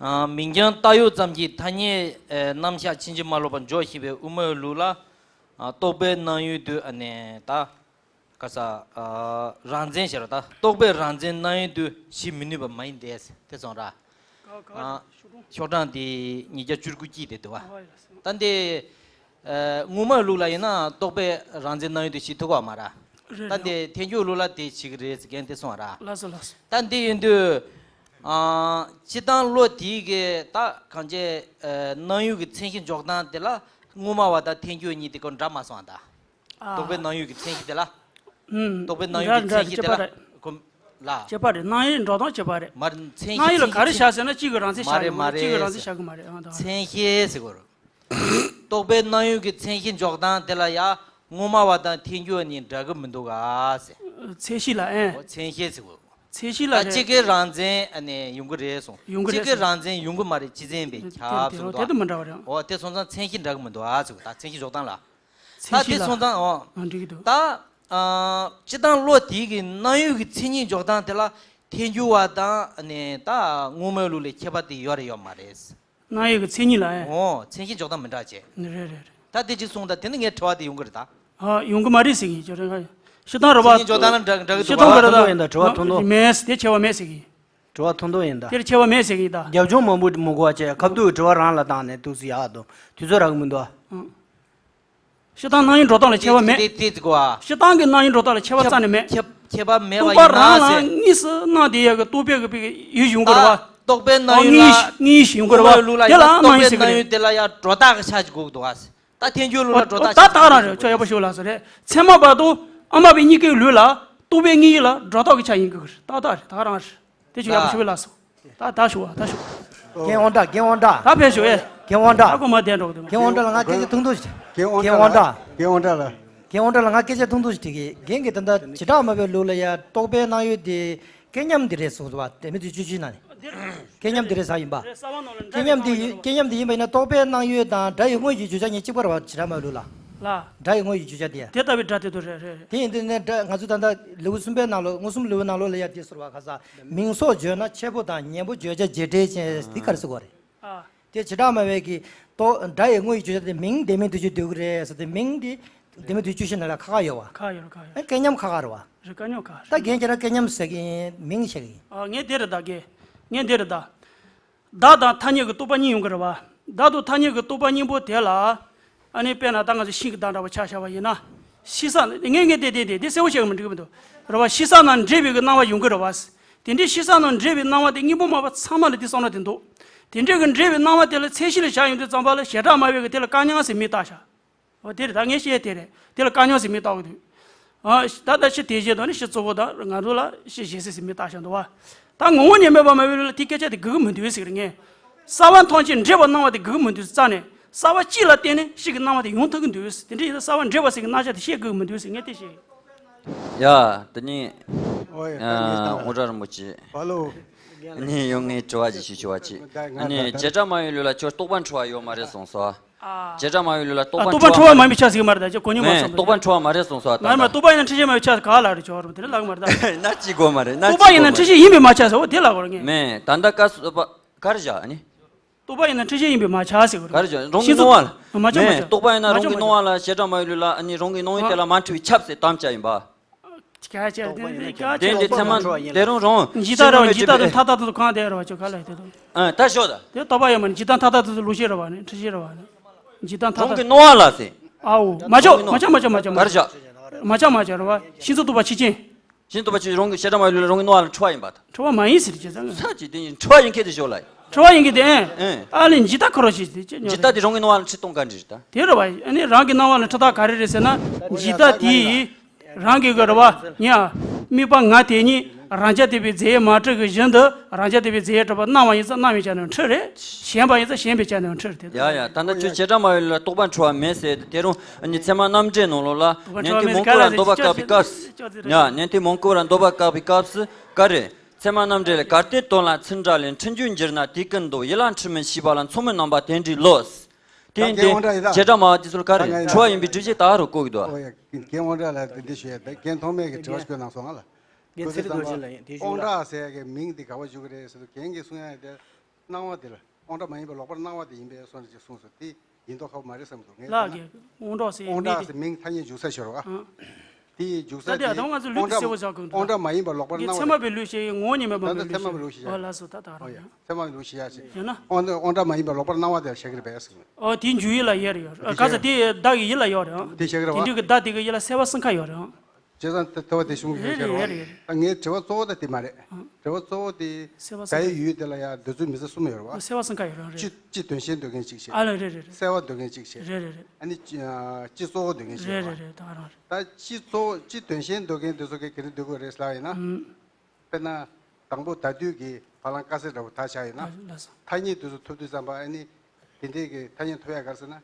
ཨ། མིང་རྐྱང་བཏགས་ཡོད་ཙམ་གྱིས་ཐ་སྙད་ཨ་རྣམ་གཞག་ཕྱིན་ཅི་མ་ལོག་པར་འཇོག་ཤེས་པའི་དབུ་མའི་ལུགས་ལ། ཨ། རྟོག་པའི་སྣང་ཡུལ་དུ་ཨ་ནི་ད་ག་ས་ཨ་རང་མཚན་ཞེས་པ་ད་རྟོག་པའི་རང་མཚན་སྣང་ཡུལ་དུ་བྱེད་མི་ནུས་པ་མ་ཡིན་ཏེ་དེ་ཙང་ར། ཨ། ཤོག་གྲངས་དེ་ཉིས་བརྒྱ་བཅུ་དགུ་གཅིག་དེ་འདུག་བ། ད་འདི་ཨ་དབུ་མའི་ལུགས་ལ་ཡིན་ན་རྟོག་པའི་རང་མཚན་སྣང་ཡུལ་དུ་བྱེད་ཐུབ་པ་མ་ར། རེད་ད་རེད། འདི་ཐལ་འགྱུར་ལུགས་ལ་དེ་བྱེད་ཀྱི་རེད་ཟེར་མཁན་དེ་སོང་བ་ར། ལགས་སོ་ལགས་སོ། ད་འདི་ཡིན་དུས། ཨ། སྤྱིར་བཏང་བློ་དེའི་གི་ད་གང་ཅི་ཨ་སྣང་ཡུལ་གྱི་མཚན་གཞི་འཇོག་སྟངས་དེ་ལ་དངོས་སྨྲ་བ་དང་ཐལ་འགྱུར་གཉིས་དེ་ཀོ་འདྲ་མ་སོང་ད། ཨ། རྟོག་པའི་སྣང་ཡུལ་གྱི་མཚན་གཞི་དེ་ལ། ཨུམ། རྟོག་པའི་སྣང་ཡུལ་གྱི་འདྲ་མཚན་གཞི་དེ་འདྲ་ལ་རེད། ཁྱད་པར་རེད་ཁྱད་པར་རེད། གཅིག་པ་རེད། སྣང་ཡུལ་འགྲོ་སྟངས་གཅིག་པ་རེད། མ་རེད། མཚན་གཞི་སྣང་ཡུལ་ལ་ག་རེ་བཞག་ཟེར་ན་གཅིག་གི་རང་མཚན་བཞག་གི་མ་རེད། གཅིག་གི་རང་མཚན་བཞག་གི་མ་རེད། ཨང་ད། མཚན་གཞི་ཟེར་དགོས་རེད། རྟོག་པའི་སྣང་ཡུལ་གྱི་མཚན་གཞི་འཇོག་སྟངས་དེ་ལ་ཡ་དངོས་སྨྲ་བ་དང་ཐལ་འགྱུར་གཉིས་འདྲ་གི་མི་འདུག་ག་ཟེར། མཚན་གཞི་ལ་ཨེ། འོ་མཚན་གཞི་ཟེར་དགོས། མཚན་གཞི་ལ་ད་རེད། གཅིག་གི་རང་མཚན་ཨ་ནི་ཡོང་གི་རེད་གསུངས། ཡོང་གི་རེད་གཅིག་གི་གསུངས། རང་མཚན་ཡོང་གི་མ་རེད། སྤྱི་མཚན་པས་ཁྱབ་ཟེར་གི་འདུག་ག་དེ་དང་མི་འདྲ་བ་རེད། འོ་དེ་སོང་ཙང་མཚན་གཞི་འདྲ་གི་མི་འདུག་ག་ཟེར་གི། ད་མཚན་གཞི་འཇོག་སྟངས་ལ། མཚན་ད་གཞི་དེ་ལ། སོང་ཙང་འོ། ཨ་འགྲིག་གི་འདུག་ད། ཨ། སྤྱིར་བཏང་བློ་དེའི་གི་སྣང་ཡུལ་གྱི་མཚན་ཉིད་འཇོག་སྟངས་དེ་ལ་ཐལ་འགྱུར་བ་དང་ནི་ད་དངོས་སྨྲའི་ལུགས་ལ་ཁྱད་པར་དེ་ཡོད་རེད་ཡོད་མ་རེད། སྣང་ཡུལ་གྱི་མཚན་ཉིད་ལ་ཨེ། འོ་མཚན་གཞི་འཇོག་སྟངས་མི་འདྲ་བྱས། རེད་རེད་རེད། ད་དེ་གཅིག་གསུངས། ད་དེ་ནི་ངའི་དྲི་བ་དེ་ཡོང་གི་རེད་ད། ཨ་ཡོང་གི་མ་རེད་ཟེར་གི་ཡོད་རེད། སྤྱིར་བཏང་རེད་པ། མཚན་ཉིད་འཇོག་སྟངས་ལ་འདྲ་འདྲ་གི་འདུག་སྤྱིར་བཏང་ག་རེད་ད། དྲི་བ་མཐུན་ཐོག་ཡིན་ད། དྲི་བ་མཐུན་ཐོག་མེད་དེ་ཁྱད་པར་མེད་ཟེར་གི། དྲི་བ་མཐུན་ཐོག་ཡིན་ད། དེར་ཁྱད་པར་མེད་ཟེར་གི་ཡིན་ད། རྒྱབ་ལྗོངས་མང་པོ་མི་དགོས་པ་བྱས། ཁ་ཐུག་དྲི་བ་རང་ལ་བཏང་ནས་འདུག་སེ་ཡག་འདུག་དུས་ཚོད་རག་གི་མི་འདུག་ཨ། ཨང་། སྤྱིར་བཏང་སྣང་ཡུལ་འགྲོ་སྟངས་ལ་ཁྱད་པར་མེད། དེ་དེ་དེ་གོ་ཨ། སྤྱིར་བཏང་གི་སྣང་ཡུལ་འགྲོ་སྟངས་ལ་ཁྱད་པར་རྩ་ནས་མེད། ཁྱད་ཁྱད་པར་མེད་པ་ཡིན་ན་ཟེར། རྟོག་པ་རང་རང་དངོས་སུ་སྣང་དེ་ཡ་གི་རྟོག་པའི་གི་པའི་ཡུལ་ཡོང་གི་རེད་པ། རྟོག་པའི་སྣང་ཡུལ་ལ། དངོས་ཡུལ་དངོས་ཡུལ་ཡོང་གི་རེད་པ། དེ་ལ་སྣང་ཡུལ་ཟེར་གི་རེད། དེ་ལ་ཡང་སྒྲོ་བཏགས་ཀྱི་ཆ་ཅིག་དགོས་འདུག་ཨ། ད་ཐལ་འགྱུར་ལུགས་ལ་སྒྲོ་བཏགས་ཀྱི་ཆ་ཅིག་དགོས་འདུག་ད་ག་རང་རེད། ཁྱོད་ཡག་པོ་ཞུ་ལ་སོ་རེད། ཚད་མ་བར་དུ་ཨ་མ་པའི་གཉིས་ཀའི་ལུགས་ལ་རྟོག་པའི་དངོས་ཡུལ་ལ་སྒྲོ་བཏགས་ཀྱི་ཆ་ཡིན་གི་རེད། ད་ད་རེད། ད་ག་རང་རེད། དེ་ཆོས་ཡག་པོ་ཞུ་བས་ལགས་སོ། ད་ད་ཞུ་བ་ད་ཞུ། རྒན་དབང་གྲགས། རྒན་དབང་གྲགས། ད་ཕེབས་ཞུ་བས། རྒན་དབང་གྲགས། ད་ཁོ་མ་བསྡད་འགྲོ་གི་འདུག་རྒན་དབང་གྲགས་ལ་ང་སྐད་ཆ་ཐུང་ཐུང་ཞིག་རྒན་དབང་གྲགས། རྒན་དབང་གྲགས་ལ། རྒན་དབང་གྲགས་ལ་ང་སྐད་ཆ་ཐུང་ཐུང་ཞིག་དྲིས་ཀྱི། རྒན་གྱིས་ད་ལྟ་བྱེ་བྲག་སྨྲ་བའི་ལུགས་ལ་ཡ་རྟོག་པའི་སྣང་ཡུལ་དེ་སྐལ་མཉམ་དེ་རེད་གསུངས་སོང་བ། དེ་མི་དུས་བཅུ་བཞི་ནང་ནས། སྐལ་མཉམ་དེ་རེད་ཟེར་ཡིན་པ། སྐལ་མཉམ་དེ་ཡིན། སྐལ་མཉམ་དེ་ཡིན་པ་ཡིན་ན་རྟོག་པའི་སྣང་ཡུལ་དང་སྒྲ་ཡི་དངོས་ཀྱི་བརྗོད་བྱ་གཉིས་གཅིག་པ་རེད་བ། བྱེ་བྲག་སྨྲ་བའི་ལུགས་ལ། ལ། སྒྲ་ཡི་དངོས་ཀྱི་བརྗོད་བྱ་དེ་ཡ། དེ་ལྟ་བུའི་སྒྲ་དེ་དུ་རེད་རེད་རེད། དེ་ཡིན་དུས་ནས་སྒྲ་ང་ཚོ་ད་ལྟ་ལེའུ་གསུམ་པའི་ནང་ལོགས། མངོན་སུམ་ལེའུའི་ནང་ལོགས་ལ་ཡ་དེ་ཟེར་བ་ག་ས། མིང་སོགས་བརྗོད་ན་ཕྱེད་པོ་དང་གཉེན་པོ་བརྗོད་བྱ་རྗེས་འབྲེལ་ཅན་དེ་ག་རེ་ཟེར་དགོས་རེད། ཨ། དེ་བྱེ་བྲག་སྨྲ་བས་ཀྱི་རྟོག་སྒྲ་ཡི་དངོས་ཀྱི་བརྗོད་བྱ་དེ་མིང་ལྡན་མིན་དུ་ཅིག་འདོད་ཀྱི་རེད་ཟེར་ཏེ། མིང་དེ་ལྡན་མིན་དུ་ཅིག་ཤེས་ན་ལ་ཁག་ཁག་ཡོད་བ། ཁག་ཡོད་རེད། ཁག་ཡོད་རེད། སྐལ་མཉམ་ཁག་ཁག་རེད་བ། རེད། སྐལ་མཉམ་ཁག་ཁག་ད་རེད། རྒན་ཁྱེད་རང་སྐལ་མཉམ་ཟེར་གི་ཡིན། མིང་བཤད་གི་ཡིན། ཨ། ངས་དེ་རེད་ད། རྒན། ངས་དེ་རེད་ད། བདག་དང་ཐ་སྙད་ཀྱི་རྟོག་པ་གཉིས་ཡོང་གི་རེད་བ། བདག་དང་ཐ་སྙད་ཀྱི་རྟོག་པ་གཉིས་པོ་དེ་ལ། ཨ་ནི་དཔེར་ན་ད་ང་ཚོ་ཤིང་གི་བདག་འདྲ་བོ་ཆ་བཞག་པ་ཡིན་ན། ཤི་ས་ངས་ངས་དེ་དེ་དེ་དེ་གསལ་བོ་བཤད་གི་མི་འགྲིག་གི་མི་འདུག་རེད་བ། ཤི་ས་ན་འདྲེས་པའི་གི་སྣང་བ་ཡོང་གི་རེད་བ། དེ་འདྲའི་ཤི་ས་ན་འདྲེས་པའི་སྣང་བ་དེ་སྙིང་པོ་སྨྲ་བ་ཚང་མ་ལ་དེ་བསམ་བློ་དེ་འདུག་དེ་འདྲའི་གི་འདྲེས་པའི་སྣང་བ་དེ་ལ་མཚན་གཞི་ལ་བཞག་ཡོང་དུས་ཙམ་པ་ལ་བྱེ་བྲག་སྨྲ་བས་གི་དེ་ལ་བཀག་ཉར་ཟེར་མིང་བཏགས་བཞག་འོ་དེ་རེད། ད་ངས་བཤད་དེ་རེད། དེ་ལ་བཀག་ཉར་ཟེར་མིང་བཏགས་ཀྱི་འདུག་ཨ། ད་ལྟ་ཕྱི་དེ་བཞིན་དུ་ནི་ཕྱི་གཙོ་བོ་དང་ང་ཚོ་ལ་ཕྱི་གཞན་སེལ་ཟེར་མིང་བཏགས་བཞག་འདུག་བ། ད་ངོ་བོ་ཉིད་མེད་པར་སྨྲ་བའི་ལུགས་ལ་དེ་སྐད་ཆ་དེ་དགོས་ཀྱི་མི་འདུག་ཟེར་གི་རེད། ངས་གསལ་བ་མཐོང་ཆོས་འདྲེས་པར་སྣང་བ་དེ་དགོས་ཀྱི་མི་འདུག་རྩ་ནས་གསལ་བ་གཅིག་ལ་བརྟེན་ནས་ཕྱི་གི་སྣང་བ་དེ་ཡོང་ཐུབ་ཀྱི་འདུག་དེ་འདྲ་ཡིན་ན་གསལ་བ་འདྲེས་པ་ཟེར་གི་རྣམ་གཞག་དེ་བཤད་དགོས་ཀྱི་མི་འདུག་ཟེར། ངས་དེ་བཤད། ཡ། དེ་ནི། ཨོ་ཡ། ཨ། དངོས་གྲུབ་རིན་པོ་ཆེ། ཧ་ལོ། ནི་ཡང་ངས་དྲི་བ་ཅིག་ཞུ་ཆོག་པ་ཅིག་ཨ་ནི་བྱེ་བྲག་སྨྲ་བའི་ལུགས་ལ་ཁྱོད་རྟོག་པ་འཁྲུལ་བ་ཡོད་མ་རེད་གསུངས་སོ། ཨ། བྱེ་བྲག་སྨྲ་བའི་ལུགས་ལ་རྟོག་པ་རྟོག་པ་འཁྲུལ་བ་མ་ཡིན་པའི་ཆ་ཟིག་མ་རེད་ད། ཁྱོད་གོ་མྱོང་མ་མེད་སོང་། རྟོག་པ་འཁྲུལ་བ་མ་རེད་གསུངས་སོ་ད། ང་མ་རྟོག་པ་ཡིན་ན་འཁྲུལ་ཤེས་མ་ཡོད་ཆ་ག་ལ་རེད། ཁྱོད་རུ་དེ་རེད་ལག་མ་རེད་ད། ན་ཅི་གོ་མ་རེད། ན་རྟོག་པ་ཅི་ཡིན་ན་གོ་མ་འཁྲུལ་ཤེས་ཡིན་པའི་མ་ཆ་ཟེར་བ་དེ་ལ་གོ་རེད་ངས། མེ་ད་ལྟ་ཀ་སོ་པ་ག་རེ་བཞག་ཨ་ནི། རྟོག་པ་ཡིན་ན་འཁྲུལ་ཤེས་ཡིན་པའི་མ་ཆ་ཟེར་གོ་རེད། ག་རེ་བཞག་རང་གི་སྣང་བ་ལ། མ་ཆ་མ་མེ་ཆ། རྟོག་པ་ཡིན་ན་རང་གི་སྣང་བ་ལ་བྱེ་བྲག་སྨྲ་བའི་ལུགས་ལ་ཨ་ནི་རང་གི་སྣང་ཡུལ་དེ་ལ་མ་འཁྲུལ་བའི་ཁྱབ་ཟེར་དམ་བཅའ་ཡིན་པ། སྐད་ཆ་དེ་ནི་སྐད་ཆ་དེ་འདི་ཚད་མ་དེ་རུང་རུང་འཇིག་ལྟ་ར་བ། འཇིག་ལྟ་དེ་མཐའ་དག་ཏུ་གང་དེ་ར་བ་ཅོ་ག་ལ་དེ་དུ། ཨ་ད་ཤོད་ད། དེ་ལྟོ་པ་ཡོད་མ་ནི་འཇིག་ལྟ་མཐའ་དག་ཏུ་ལུགས་ཤེས་ར་བ་ནི་འཁྲི་ཤེས་ར་བ་ནི། འཇིག་ལྟ་མཐའ་དག་རང་གི་སྣང་བ་ལ་ཟེར། ཨའོ་མ་ཆོག་མ་ཆོག་མ་ཆོག་མ་ཆོག་གར་བཞག་མ་ཆོག་མ་ཆོག་ར་བ། ཤིན་ཏུ་སྟུག་པ་ཕྱི་ཅན། ཤིན་ཏུ་སྟུག་པ་ཕྱི་ཅན་རང་གི་བྱེ་བྲག་མ་ཡིན་ལུགས་ལ་རང་གི་སྣང་བ་ལ་འཁྲུལ་བ་ཡིན་པ་དང་། འཁྲུལ་བ་མ་ཡིན་ཟེར་གྱི་ཙང་། ས་ཅིག་དེ་ཡིན་འཁྲུལ་བ་ཡིན་མཁན་དེ་ཞོག་ལ། འཁྲུལ་བ་ཡིན་གྱི་དེ། ཨེ། ཨ་ལས་འཇིག་ལྟ་ཁོ་རང་ཞིག་དེ་ཅི་ཉོ་འཇིག་ལྟ་དེ་རང་གི་སྣང་བ་ལ་འཁྲུལ་གཏོང་ག་འདྲ་རེད་ད། དེ་རེད་བ། ཨ་ནི་རང་གི་སྣང་བ་ལ་འཁྲུལ་སྟངས་ག་རེ་རེད་ཟེར་ན། འཇིག་ལྟ་དེ་ཡིས་རང་གི་གི་རེད་བ། ཉ། དམིགས་པ་ང་དེ་ཉིད་རང་རྐྱ་དེ་པའི་རྫས་མ་གྲུབ་ཀྱི་བཞིན་དུ་རང་རྐྱ་དེ་པའི་རྫས་གྲུབ་པ་སྣང་བ་ཡིན་ཙང་སྣང་བའི་ཆ་ནས་འཁྲུལ་རེད། ཞེན་པ་ཡིན་ཙང་ཞེན་པའི་ཆ་ནས་འཁྲུལ་རེད་དེ། ཡ་ཡ་ད་ལྟ་ཁྱོད་བྱེ་བྲག་སྨྲ་བའི་ལུགས་ལ་རྟོག་པ་འཁྲུལ་བ་མེད་ཟེར་དེ་རུང་ཨ་ནི་ཚད་མ་རྣམ་འགྲེལ་ནང་ལོགས་ལ་ཉན་ཐོས་མོའུ་འགལ་བ་འདོད་པ་བཀག་པའི་སྐབས་སུ། ཡ་ཉན་ཐོས་མོའུ་འགལ་བ་འདོད་པ་བཀག་པའི་སྐབས་སུ་ག་རེ། ཚད་མ་རྣམ་འགྲེལ་ལས། གལ་ཏེ་དོན་ལ་ཚིག་འདྲ་ལས་འཁྲུལ་འགྱུར་འགྱུར་ན་དེ་ཀུན་འདུ། ཡིད་ལ་འཁྲུལ་མིན་ཤེས་པ་ལ་མཚུངས་མེད་རྣམ་པ་དེ་འདྲའི་བློ། དེ་ད་འདི་རྒན་དབང་གྲགས་ཡིན་ད། བྱེ་བྲག་སྨྲ་བ་དེ་ཚོར་ག་རེ་ད་ངས་འཁྲུལ་བ་ཡིན་པའི་སྒྲུབ་བྱེད་ད་རུ་བཀོད་ཀྱི་འདུག་ཨོ་ཡ། རྒན་དབང་གྲགས་ལ་འདི་འདྲ་ཞུ་ཡ་ད། རྒན་ཐོགས་མེད་ཀྱིས་དྲི་བ་ཞིག་བཀོད་གནང་སོང་ང་ལ། རྒན་ཚེ་རིང་རྡོ་རྗེ་ལ་ཡིན་དེ་ཞུ་ལ། དབང་གྲགས་ཟེར་ཡ་གི་མིང་འདི་ག་བ་ཞུ་གི་རེད་ཟེར་དུས་རྒན་གྱིས་གསུང་ཡ་དེ། སྣང་བ་དེ་ལ་དབང་གྲགས་མ་ཡིན་པའི་ལོག་པར་སྣང་བ་དེ་ཡིན་པས་སོ་ཅེས་གསུངས་སོ། དེ་ཡིན་མདོག་ཁ་པོ་མ་རེད་བསམ་འདུག་ངས་ལགས་ཀྱི་དབང་གྲགས་ཟེར་དབང་མིང་གྲགས་དེ་ཟེར་མིང་ཐ་སྙད་འཇུག་ས་ཤོར་བ། ཨང་། དེ་ཡི་འཇུག་ས་ད་དེ་དེ་ད་ང་ཚོ་ལུགས་དབང་ཀྱི་གསལ་བོ་གྲགས་བཞག་དགོས་འདུག་དབང་གྲགས་མ་ཡིན་པ་ལོག་པར་འདི་སྣང་བ་ཚད་མ་པའི་ལུགས་ཤེས་ངོ་བོ་ཉིད་མེད་པ་ད་མིན་ལུགས་ཚད་མ་པའི་ལུགས་ཤེས་ཨོ་ཡ། ལགས་སོ་ད་ད་རང་ཡ། ཚད་མ་པའི་ལུགས་ཤེས་ཡ་ཞེས་ཡང་ན། དབང་དབང་གྲགས་མ་ཡིན་པ་ལོག་པར་སྣང་བ་དེ་བཤད་ཀྱི་རེད་པས་ཟེར། ཨོ་དེའི་འཇུག་ཡུལ་ལ་ཡོད་རེད་ཡོད་རེད། དེ་ག་ས་བཤད་དེ་བདག་གི་ཡིད་ལ་ཡོད་རེད་ཨང་། དེ་བཤད་ཀྱི་རེད་བ། དེ་འདྲ་གི་བདག་དེ་གི་ཡིད་ལ་སེལ་བ་གསུམ་ཀ་ཡོད་རེད་ཨང་། བྱས་ཙང་དེ་ཐོ་བ་དེ་གཞུང་གི་རེད་ཡོད་རེད་རེད་རེད། ད་ངའི་དྲི་བ་གཙོ་བོ་ད་དེ་མ་རེད། ཨང་། དྲི་བ་གཙོ་བོ་དེ་སེལ་བ་གསུམ་ཀ་བའི་ཡུལ་དེ་ལ་ཡང་འདོད་ཚུལ་མི་སྲིད་གསུམ་ཡོད་རེད་བ། སེལ་བ་གསུམ་ཀ་ཡོད་རེད་རེད། སྤྱི་སྤྱི་དོན་གཞན་འདོད་མཁན་གཅིག་བྱས། ཨ་ལ་རེད་རེད་རེད། སེལ་བ་འདོད་མཁན་གཅིག་བྱས། རེད་རེད་རེད། ཨ་ནི་སྤྱི་སྤྱི་གཙོ་བོ་འདོད་མཁན་གཅིག་རེད་ཡོད་རེད་རེད་རེད་ད་རང་རེད། ད་སྤྱི་གཙོ་བོ་སྤྱི་དོན་གཞན་འདོད་མཁན་དེ་ཚོ་གིས་ག་རེ་འདོད་དགོས་རེད་ལབ་ཡིན་ན། ཨང་། དཔེར་ན། དང་པོ་ད་དུས་ཀྱི་བ་ལང་དཀར་གསལ་འདྲ་བོ་ད་བཞག་ཡོད་ན། ལགས་སོ། ཐ་སྙད་དེ་ཚོ་ཐོབ་དུས་ཙམ་པ་ཨ་ནི། དེ་འདྲའི་གི་ཐ་སྙད་ཐོབ་ཡ་ག་རེ་ཟེར་ན།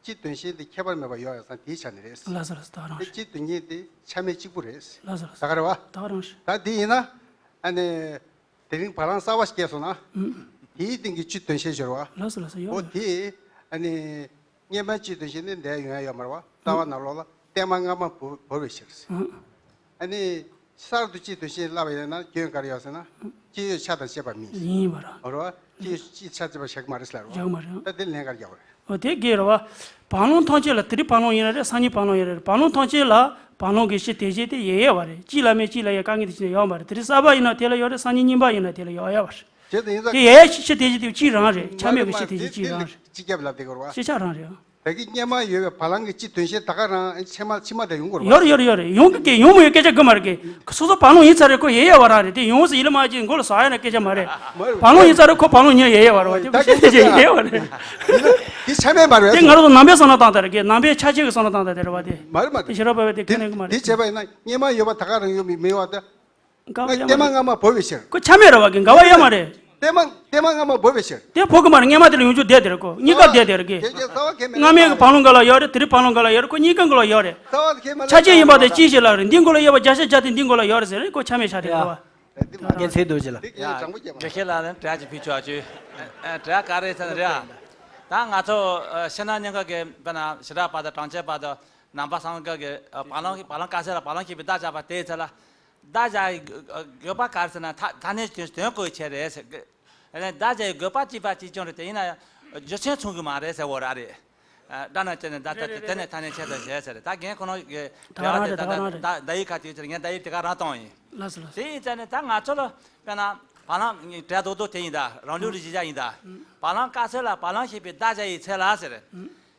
སྤྱི་དོན་གཞན་དེ་ཁྱད་པར་མེད་པ་ཡོད་ཡ་ཙང་དེའི་ཆ་ནས་རེད། ལགས་སོ་ལགས་སོ་ད་རང་དེ་རེད། སྤྱི་དོན་གཉིས་དེ་ཆ་མེད་གཅིག་པུ་རེད། ལགས་སོ་ལགས་སོ་ད་ག་རེད་བ། ད་རང་རེད། ད་དེ་ཡིན་ན། ཨ་ནི། དེ་རིང་བ་ལང་གསར་བ་སྐྱེས་སོང་ན། ཨུམ། དེའི་སྟེང་གི་སྤྱི་དོན་གཞན་ཤོར་བ། ལགས་སོ་ལགས་སོ་ཡོད་ཨོ་རེད། དེ། ཨ་ནི། སྔོན་མ་སྤྱི་དོན་གཞན་ནི་འདས་ཡོང་ཡ་ཡོད་མ་རེད་བ། རྩ་བ་ནང་ལོགས་ལ་གཏེར་མ་སྔ་མ་བོར་བོར་བའི་ཕྱིར། ཨུམ། ཨ་ནི། གསར་དུ་སྤྱི་དོན་གཞན་བསླབ་པ་ཡིན་ན་སྐྱོན་ག་རེ་ཡོད་ཟེར་ན། སྤྱི་ཡོད་ཆ་དང་བཅས་པ་མིན། ཡིན་པ་ར། འོ་རེད་བ། སྤྱི་ཡོད་སྤྱི་ཆ་བཅས་པ་བཞག་གི་མ་རེད་ཟེར་རོ། བཞག་གི་མ་རེད། ད་དེ་ལན་ག་རེ་རྒྱག་དགོས་རེད། འོ་དེ་གས་རེད་བ། བ་ལང་ཐམས་ཅད་ལ་དེ་རིང་བ་ལང་ཡིན་ན་རེད་སང་ཉིན་བ་ལང་ཡིན་ན་རེད་བ་ལང་ཐམས་ཅད་ལ་བ་ལང་གི་སྤྱི་དེ་བཞིན་དེ་ཡོད་ཡོད་བ་རེད། གཅིག་ལ་མེད་གཅིག་ལ་ཡོད་དཀའ་ངལ་དེ་བཞིན་ཡོད་མ་རེད། དེ་རིང་གསར་པ་ཡིན་ན་དེ་ལ་ཡོད་རེད་སང་ཉིན་རྙིང་པ་ཡིན་ན་དེ་ལ་ཡོད་ཡོད་བ་རེད། དེ་ཡིན་ཙང་དེ་ཡོད་ཡོད་སྤྱི་དེ་བཞིན་དེ་གཅིག་རང་རེད་ཆ་མེད་གི་སྤྱི་དེ་བཞིན་གཅིག་རང་རེད། སྤྱི་ཁྱབ་ལབ་དེ་གོ་རེད་བ། ད་གི་སྔོན་མ་ཡོད་པའི་སྤྱི་དེ་སྤྱི་ཁྱབ་རང་རེད། ད་གི་སྔོན་མ་ཡོད་པའི་བ་ལང་གི་སྤྱི་དོན་གཞན་ད་ག་རང་ཕྱི་མ་ཕྱི་མ་དེ་ཡོང་གོ་རེད་བ། ཡོད་རེད་ཡོད་རེད་ཡོད་རེད་ཡོང་གི་སྐད་ཡོང་མ་ཡོད་སྐད་ཆ་དགོས་མ་རེད་གི་སོ་སོ་བ་ལང་ཡིན་ཚར་རེད་ཁོ་ཡོད་ཡོད་བ་རང་རེད་དེ་ཡོང་ཟེར་ཡིད་ལ་མ་བྱེད་མགོ་ལ་ཟ་ཡ་ན་སྐད་ཆ་མ་རེད། མ་རེད་བ་ལང་ཡིན་ཚར་རེད་ཁོ་བ་ལང་ཉོ་ཡོད་ཡོད་བ་རེད་བ་དེ་ད་ཁོ་གི་ཤེས་དེ་ཡོད་ཡོད་བ་རེད། དེ་ཆ་མེད་མ་རེད་དེ་ང་རང་ཚོ་ནང་པའི་བསམ་བློ་བཏང་ད་རེད་གི་ནང་པའི་ཆ་ཆེ་གི་བསམ་བློ་བཏང་ད་དེ་རེད་བ་དེ། མ་རེད་མ་དེ་རེད། ཤེས་རབ་པ་བས་དེ་ཁས་ལེན་གི་མ་དེ་རེད། བྱས་པ་ཡིན་ན་སྔོན་མ་ཡོད་པ་ད་ག་རང་ཡོད་མི་མི་བ་དེ། འགལ་བ་ཡོད་མ་རེད། གཏེར་མ་སྔ་མ་བོར་བའི་ཕྱིར། ཁོ་ཆ་མེད་རེད་བ་གི་འགལ་བ་ཡོད་མ་རེད། གཏེར་མ་གཏེར་མ་སྔ་མ་བོར་བའི་ཕྱིར། དེ་བོར་གི་མ་རེད་སྔོན་མ་དེ་ལ་ཡོང་རྒྱུ་བསྡད་དེ་རེད་ཁོ་གཉིས་ཀ་བསྡད་དེ་རེད་གི། སྔ་མའི་གི་བ་ལང་འགའ་ལ་ཡོད་རེད་དེ་རིང་བ་ལང་འགའ་ལ་ཡོད་རེད་ཁོ་གཉིས་ཀ་འགའ་ལ་ཡོད་རེད། ཆ་ཆེ་ཡིན་པ་དེ་ཅིའི་ཕྱིར་ལབ་རེད་འདི་འགའ་ལ་ཡོད་པ་བརྒྱ་ཆ་བརྒྱ་དེ་འདི་འགའ་ལ་ཡོད་རེད་ཟེར་རེད་ཁོ་ཆ་མེད་ཤག་དེ་རེད་བ། རྒན་ཚེ་རྡོ་རྗེ་ལགས། ཡ། འགྲེལ་བཤད་ལ་ནི་དྲི་བ་ཅིག་ཕུལ་ཆོག་ཅིག་དྲི་བ་ག་རེ་ཟེར་ན་རེད། ད་ང་ཚོ་ཕྱི་ནང་གཉིས་ཀ་གི་དཔེར་ན་ཤེས་རབ་པ་དང་གྲངས་ཅན་པ་དང་ནང་པ་སངས་རྒྱས་ཀྱི་བ་ལང་བ་ལང་དཀར་གསལ་ལ་བ་ལང་ཞེས་པའི་བརྡ་བཞག་པ་དེའི་ཚེ་ལ། བརྡ་བཞག་ཡི་དགོས་པ་ག་རེ་ཟེར་ན་ཐ་ཐ་སྙད་དོན་དོན་གོ་ཡི་ཆེད་རེད་ཟེར། ཨ་ནི་བརྡ་བཞག་ཡི་དགོས་པ་གཅིག་པ་གཅིག་རྐྱང་རེད་དེ་ཡིན་ན་ཡང་རྒྱུ་མཚན་མཚུངས་གི་མ་རེད་ཟེར་བ་ར་རེད། ཨ་སྒྲ་ན་བཅས་ནས་བརྡ་དེ་དེ་ནས་ཐ་སྙད་ཆེད་དུ་བྱས་ཟེར་ད་རྒན་ཁོ་ན་གི་ད་རང་རེད་ད་རང་རེད། བརྡ་ཡིག་ཁ་དེའི་ཚེ་ངས་བརྡ་ཡིག་དེ་ག་རང་བཏང་ཡིན། ལགས་སོ་ལགས་སོ། དེ་ཡིན་ཙང་ནི་ད་ང་ཚོ་ལ་དཔེར་ན་བ་ལང་གྲས་རྡོག་རྡོག་དེ་ཡིན་ད་རང་ལུགས་ལ་གཞི་བཞག་ཡིན་ད། བ་ལང་དཀར་གསལ་ལ་བ་ལང་ཞེས་པའི་བརྡ་བཞག་ཡི་ཚེ་ལ་ཟེར།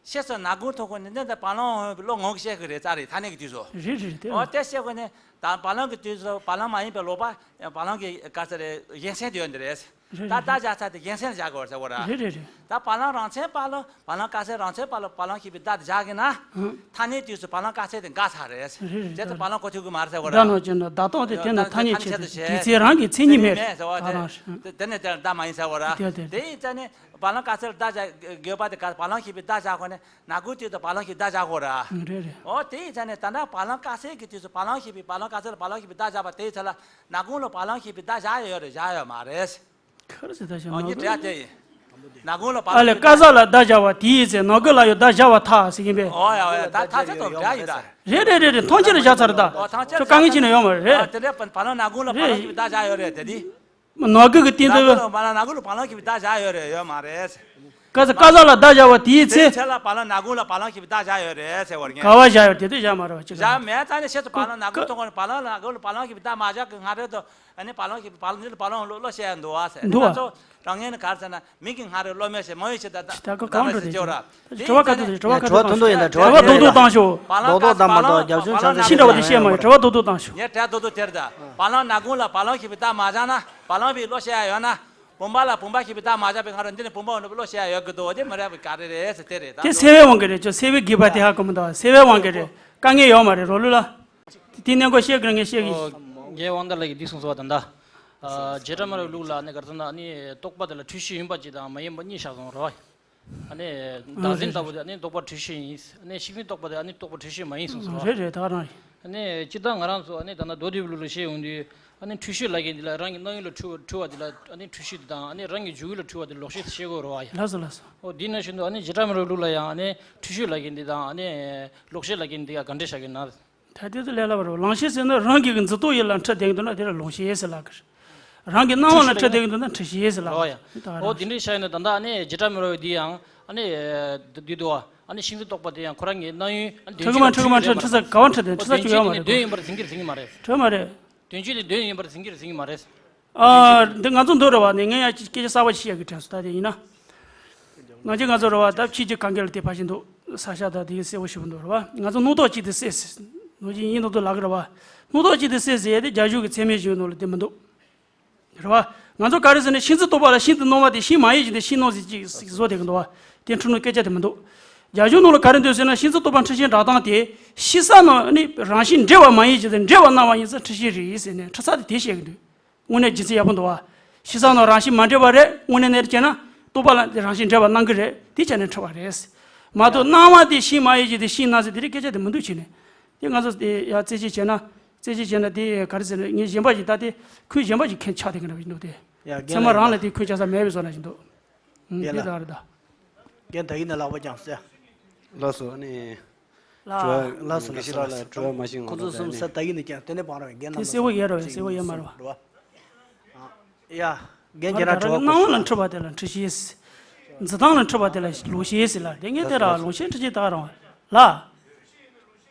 ཤེས་སུ་ནག་གུང་ཐོག་ཁོ་ནས་འདི་འདི་བ་ལང་ཡོང་བའི་བློ་ངོ་གི་བཤད་གི་རེད་ཙ་རེད་ཐ་སྙད་ཀྱི་དུས་སུ། རེད་རེད་རེད་དེ། འོ་དེ་བཤད་གི་ནས་ད་བ་ལང་གི་དུས་སུ་བ་ལང་མ་ཡིན་པའི་ལོག་པ་བ་ལང་གི་ག་ཚད་རེད་གཞན་སེམས་དུ་ཡོད་འདི་རེད། རེད་ད་རེད་བརྡ་རེད། བཞག་ཚར་དེ་གཞན་སེམས་ལ་བཞག་དགོས་རེད་ཟེར་བ་ར། རེད་རེད་རེད། ད་བ་ལང་རང་མཚན་པ་ལ་བ་ལང་དཀར་གསལ་རང་མཚན་པ་ལ་བ་ལང་ཞེས་པའི་བརྡ་དེ་བཞག་གི་ན། ཨང་། ཐ་སྙད་དུས་སུ་བ་ལང་དཀར་གསལ་དེ་འགག་ཚར་རེད། རེད་རེད་རེད། དེ་ཚོ་བ་ལང་གོ་ཐུབ་གི་མ་རེད་ཟེར་བ་ར། སྒྲ་ནང་བཅས་ན་བརྡ་རྟགས་དེ་དེ་ན་ཐ་སྙད་ཆེད་དུ་བྱས། དེ་ཚེ་རང་གི་མཚན་ཉིད་མེད་ཟེར་བ་ད་རེད། རང་རེད། དེ་ནས་དེ་བརྡ་མ་ཡིན་ཟེར་བ་ར། དེ་དེ་དེ་ཡིན་ཙང་ནས། བ་ལང་དཀར་གསལ་བརྡ་བཞག་དགོས་པ་དེ་ག་བ་ལང་ཞེས་པའི་བརྡ་བཞག་གོ་ནས་ནག་གུང་དུས་དུ་བ་ལང་ཞེས་བརྡ་བཞག་གོ་ར། རེད་རེད། འོ་དེ་ཡིན་ཙང་ནས་ད་ལྟ་བ་ལང་དཀར་གསལ་གྱི་དུས་སུ་བ་ལང་ཞེས་པའི་བ་ལང་དཀར་གསལ་ལ་བ་ལང་ཞེས་པའི་བརྡ་བཞག་པ་དེའི་ཚེ་ལ་ནག་གུང་ལ་བ་ལང་ཞེས་པའི་བརྡ་བཞག་ཡོད་རེད་བཞག་ཡོད་མ་རེད། ག་རེ་ཟེར་ད་ཞེས་ཨོ་ནག་གུང་ལ། ཨ་ལས་དཀར་གསལ་ལ་བརྡ་བཞག་པ་དེའི་ཚེ་ནག་གུང་ལ་ཡང་བརྡ་བཞག་པར་ཐལ་ཟེར་གྱིན་པས། ཨོ་ཡ་ཨོ་ཡ་ད་ཐག་ཆོད་དང་འདྲ་ཡིན་ད། རེད་རེད་རེད་རེད་ཐམས་ཅད་ལ་བཞག་ཚར་ད། ཨོ་ཐམས་ཅད་ཁྱོད་དཀའ་ངལ་ཅི་ནས་ཡོང་བ་རེད། ཨོ་དེ་འདྲའི་བ་ལང་ནག་གུང་ལ་བ་ལང་ཞེས་པའི་བརྡ་བཞག་ཡོད་རེད་དེ་དེ། ནག་གུང་གི་སྟེང་དུ། ནག་གུང་ལ་བ་ལང་ནག་གུང་ལ་བ་ལང་ཞེས་པའི་བརྡ་བཞག་ཡོད་རེད་ཡོད་མ་རེད། ཀ་ས་ཀ་ས་ལ་བརྡ་བཞག་པ་དེའི་ཚེ། དེའི་ཚེ་ལ་བ་ལང་ན་གུང་ལ་བ་ལང་ཞེས་པའི་བརྡ་བཞག་ཡོད་རེད་ཟེར་བར་ངས། ག་བ་བཞག་ཡོད་དེ་དུས་བཞག་མ་རེད་བ་ཅི་ག་བཞག་མེད་ཙང་ནས་ཤེས་སུ་བ་ལང་ན་གུང་ཐོག་ཁོ་ནས་བ་ལང་ན་གུང་ལ་བ་ལང་ཞེས་པའི་བརྡ་མ་བཞག་གི་ང་རེད་དོ། ཨ་ནི་བ་ལང་ཞེས་པའི་བ་ལང་འདི་ལ་བ་ལང་ལོ་ལོ་བཤད་ཡ་འདུག་བ་ཟེར། འདུག་བ། ང་ཚོ་རང་ངན་ནི་ག་རེ་ཟེར་ན་མི་གི་ང་རེ་བློ་མེད་ཞེས་མ་ཡོད་ཞེས་ད་ད་ད་ག་གང་འགྲོ་དེ་ཅོ་ར། དྲི་བ་ཁ་ཐུག་དང་ཞོག་དྲི་བ་ཁ་ཐུག་དང་ཞོག་དྲི་བ་རྡོག་རྡོག་བཏང་ཞོག་བ་ལང་རྡོག་རྡོག་བཏང་མ་གཏོགས་རྒྱབ་ལྗོངས་ཆ་ཚང་ཤི་འདྲ་བ་དེ་བཤད་མ་ཡོད། དྲི་བ་རྡོག་རྡོག་བཏང་ཞོག་ངས་དྲི་བ་རྡོག་རྡོག་དེར་ད་བ་ལང་ན་གུང་ལ་བ་ལང་ཞེས་པའི་བརྡ་མ་བཞག་ན་བ་ལང་བའི་བློ་བཤད་ཡ་ཡོད་ན། བུམ་པ་ལ་བུམ་པ་ཞེས་པའི་བརྡ་མ་བཞག་པའི་ང་རང་འདི་ནས་བུམ་པ་འོ་ན་བློ་བཤད་ཡ་ཡོད་གི་འདུག་དེ་མི་རེད་པའི་ག་རེ་རེད་ཟེར་དེ་རེད་ད། དེ་སེལ་བའི་དབང་གིས་རེད་ཅོ། སེལ་བའི་དགོས་པ་དེ་ཧ་གོ་མི་འདུག་སེལ་བའི་དབང་གིས་རེད། དཀའ་ངལ་ཡོད་མ་རེད་རོ་ལུ་ལ། དེ་གནས་སྐོར་བཤད་དགོས་ངས་བཤད་གི། ཨོ། རྒན་དབང་ཐང་ལགས་ཀྱིས་འདི་གསུངས་སོང་བ་ད་ལྟ། ཨ། བྱེ་བྲག་སྨྲ་བའི་ལུགས་ལ་ནི་ག་རེ་ཟེར་ན་ནི་རྟོག་པ་དེ་ལ་འཁྲུལ་གཞི་ཡིན་པ་གཅིག་དང་མ་ཡིན་པ་གཉིས་བཞག་སོང་རེད་བ། ཨ་ནི་བདག་འཛིན་ལྟ་བུ་དེ་ཨ་ནི་རྟོག་པ་འཁྲུལ་གཞི་ཡིན། ཨ་ནི་ཤིན་ཏུ་རྟོག་པ་དེ་ཨ་ནི་རྟོག་པ་འཁྲུལ་གཞི་མ་ཡིན་གསུངས་སོང་བ། རེད་རེད་ད་ག་རང་རེད། ཨ་ནི་སྤྱིར་བཏང་ང་རང་ཚོ་ཨ་ནི་ད་ལྟ་མདོ་སྡེ་པའི་ལུགས་ལ་བཤད་ཡོང་དུས་ཨ་ནི་འཁྲུལ་གཞི་ལབ་མཁན་འདི་ལ་རང་གི་སྣང་ཡུལ་ལ་འཁྲུལ་བ་འཁྲུལ་བ་འདི་ལ་ཨ་ནི་འཁྲུལ་གཞི་འདི་དང་ཨ་ནི་རང་གི་འཇུག་ཡུལ་ལ་འཁྲུལ་བ་འདི་ལོག་ཤེས་ཤེས་དགོས་རེད་བ་ཡ། ལགས་སོ་ལགས་སོ། ཨོ་འདི་ནང་བཞིན་དུ་ཨ་ནི་བྱེ་བྲག་སྨྲ་བའི་ལུགས་ལ་ཡང་ཨ་ནི་འཁྲུལ་གཞི་ལབ་མཁན་འདི་དང་ཨ་ནི་ལོག་ཤེས་ལབ་མཁན་འདི་ཡང་ག་འདྲ་བཞག་གི་ན། ད་དེ་ཚོ་ལས་སླ་བ་རེད། ལོག་ཤེས་ཟེར་ན་རང་གི་མཛུབ་ཏོ་ཡིད་ལ་འཁྲུལ་བསྡད་ཀྱི་འདུག་ན་དེ་ལ་ལོག་ཤེས་ཟེར་ལབ་ཀྱི་རེད། རང་གི་སྣང་བ་ལ་འཁྲུལ་བསྡད་ཀྱི་འདུག་ན་འཁྲུལ་ཤེས་ཟེར་ལབ་ཀྱི་རེད། ཨོ་དེ་འདྲའི་ཆ་ཡིན་ན་ད་ལྟ་ཨ་ནི་བྱེ་བྲག་སྨྲ་བའི་འདི་ཡང་ཨ་ནི་འདི་འདུག་བ། ཨ་ནི་ཤིན་ཏུ་རྟོག་པ་དེ་ཡང་ཁོ་རང་གི་སྣང་ཡུལ་ཨ་ནི་ཁྲུལ་གི་མ་ཁྲུལ་གི་མ་ཁྲུལ་ཁྲུལ་ས་ག་བ་ཁྲུལ་དེ་ཁྲུལ་ས་བཅུག་ཡོད་མ་རེད། དོན་ཡིན་པར་འཛིན་གྱིས་འཛིན་གྱི་མ་རེད། ཁྲུལ་མ་རེད། དོན་སྤྱི་དེ་དོན་ཡིན་པར་འཛིན་གྱིས་འཛིན་གྱི་མ་རེད། ཨ། འདི་ང་ཚོ་འདུག་རེད་བ། ནི་ངས་ཡང་སྐད་ཆ་གསར་པ་ཞིག་བཤད་ཀྱི་དྲན་སོང་ད་དེ་ཡིན་ན། ང་ཚོ་ང་ཚོ་རེད་བ། ད་ཕྱིས་ཀྱི་གང་གལ་དེ་ཕ་ཞིག་འདུག་ས་ཤ་ད་དེ་གསལ་བོ་ཞིག་འདུག་རེད་བ། ང་ཚོ་སྣང་རྟོག་གཅིག་དེ་སད་ཟེར། ནོར་གྱི་ཡིན་མདོག་མདོག་ལབ་ཀྱི་རེད་བ། སྣང་རྟོག་གཅིག་དེ་སད་ཟེར་ཡས་དེ་རྒྱ་གཞུང་གི་ཚད་མའི་གཞུང་ནང་ལ་དེ་མི་འདུག་རེད་བ། ང་ཚོ་ག་རེ་ཟེར་ན་ཤིན་ཏུ་རྟོག་པ་ལ་ཤིན་ཏུ་སྣང་བ་དེ་ཤིང་མ་ཡིན་ཞིང་དེ་ཤིང་སྣང་ཟེར་གཅིག་བཟོ་བསྡད་ཀྱི་འདུག་བ། དེ་འཁྲུལ་སྣང་སྐད་ཆ་དེ་མི་འདུག་རྒྱ་གཞུང་ནང་ལ་ག་རེ་འདུག་ཟེར་ན་ཤིན་ཏུ་རྟོག་པ་འཁྲུལ་ཤེས་འགྲོ་སྟངས་དེ་ཤེས་ས་ནང་ནི་རང་བཞིན་འབྲེལ་བ་མ་ཡིན་ཞིང་དེ་འབྲེལ་བ་སྣང་བ་ཡིན་ཙང་འཁྲུལ་ཤེས་རེད་ཟེར་ནས་འཁྲུལ་ས་དེ་དེ་བཤད་ཀྱི་འདུག་དངོས་གནས་རྒྱུ་མཚན་ཡག་པོ་འདུག་བ། ཤེས་ས་ནང་རང་བཞིན་མ་འདྲེས་པ་རེད། དངོས་གནས་ནས་བྱས་ན་རྟོག་པ་ལ་རང་བཞིན་འདྲེས་པ་སྣང་གི་རེད། དེ་བྱས་ནས་འཁྲུལ་བ་རེད། མ་གཏོགས་སྣང་བ་དེ་ཤིང་མ་ཡིན་ཞིང་དེ་ཤིང་སྣང་ཟེར་དེ་རིགས་སྐད་ཆ་དེ་མི་འདུག་བྱས་ནས། དེ་ང་ཚོ་དེ་ཡ་རྩད་གཅོད་བྱས་ན། རྩད་གཅོད་བྱས་ན་དེ་ག་རེ་ཟེར་ན་ངས་གཞན་པ་ཞིག་ད་དེ་ཁུངས་གཞན་པ་ཞིག་མཁན་ཆགས་བསྡད་མཁན་འདྲ་བ་ཞིག་འདུག་སྟེ། ཡ་རྒན་ཚད་མ་ལགས་རང་ལ་དེ་ཁུངས་ཆགས་ས་མེད་པའི་བཟོ་འདྲ་ཞིག་འདུག་ཨུམ། རྒན་དེ་ལགས། ད་རེད་ད། རྒན་ད་ཡིན་ན་ལག་པ་བརྐྱངས་སོ། ལགས་སོ། ཨ་ནི། ལགས། དྲི་བ་ལགས་སོ་དགེ་བཤེས་ལགས་ལ་དྲི་བ་མ་ཤེས་ང་ཁོ་ཚོ་ཚོ་གསུམ་ད་ས་ད་ཡིན་ན་ཀྱང་དེ་ནས་བང་ར་བའི་རྒན་དེ་རྣམས་གསལ་བོ་ཡོད་རེད་བ། གསལ་བོ་ཡོད་མ་རེད་བ། རེད་བ། ཡ། རྒན་ཁྱེད་རང་དྲི་བ་སྣང་བ་ལ་འཁྲུལ་བ་དེ་ལ་འཁྲུལ་ཤེས། འཛིན་སྟངས་ལ་འཁྲུལ་བ་དེ་ལ་ལོག་ཤེས་ཟེར་ལ་དེ་ངས་དེ་ར་ལོག་ཤེས་འཁྲུལ་ཤེས་ད་རང་ལ།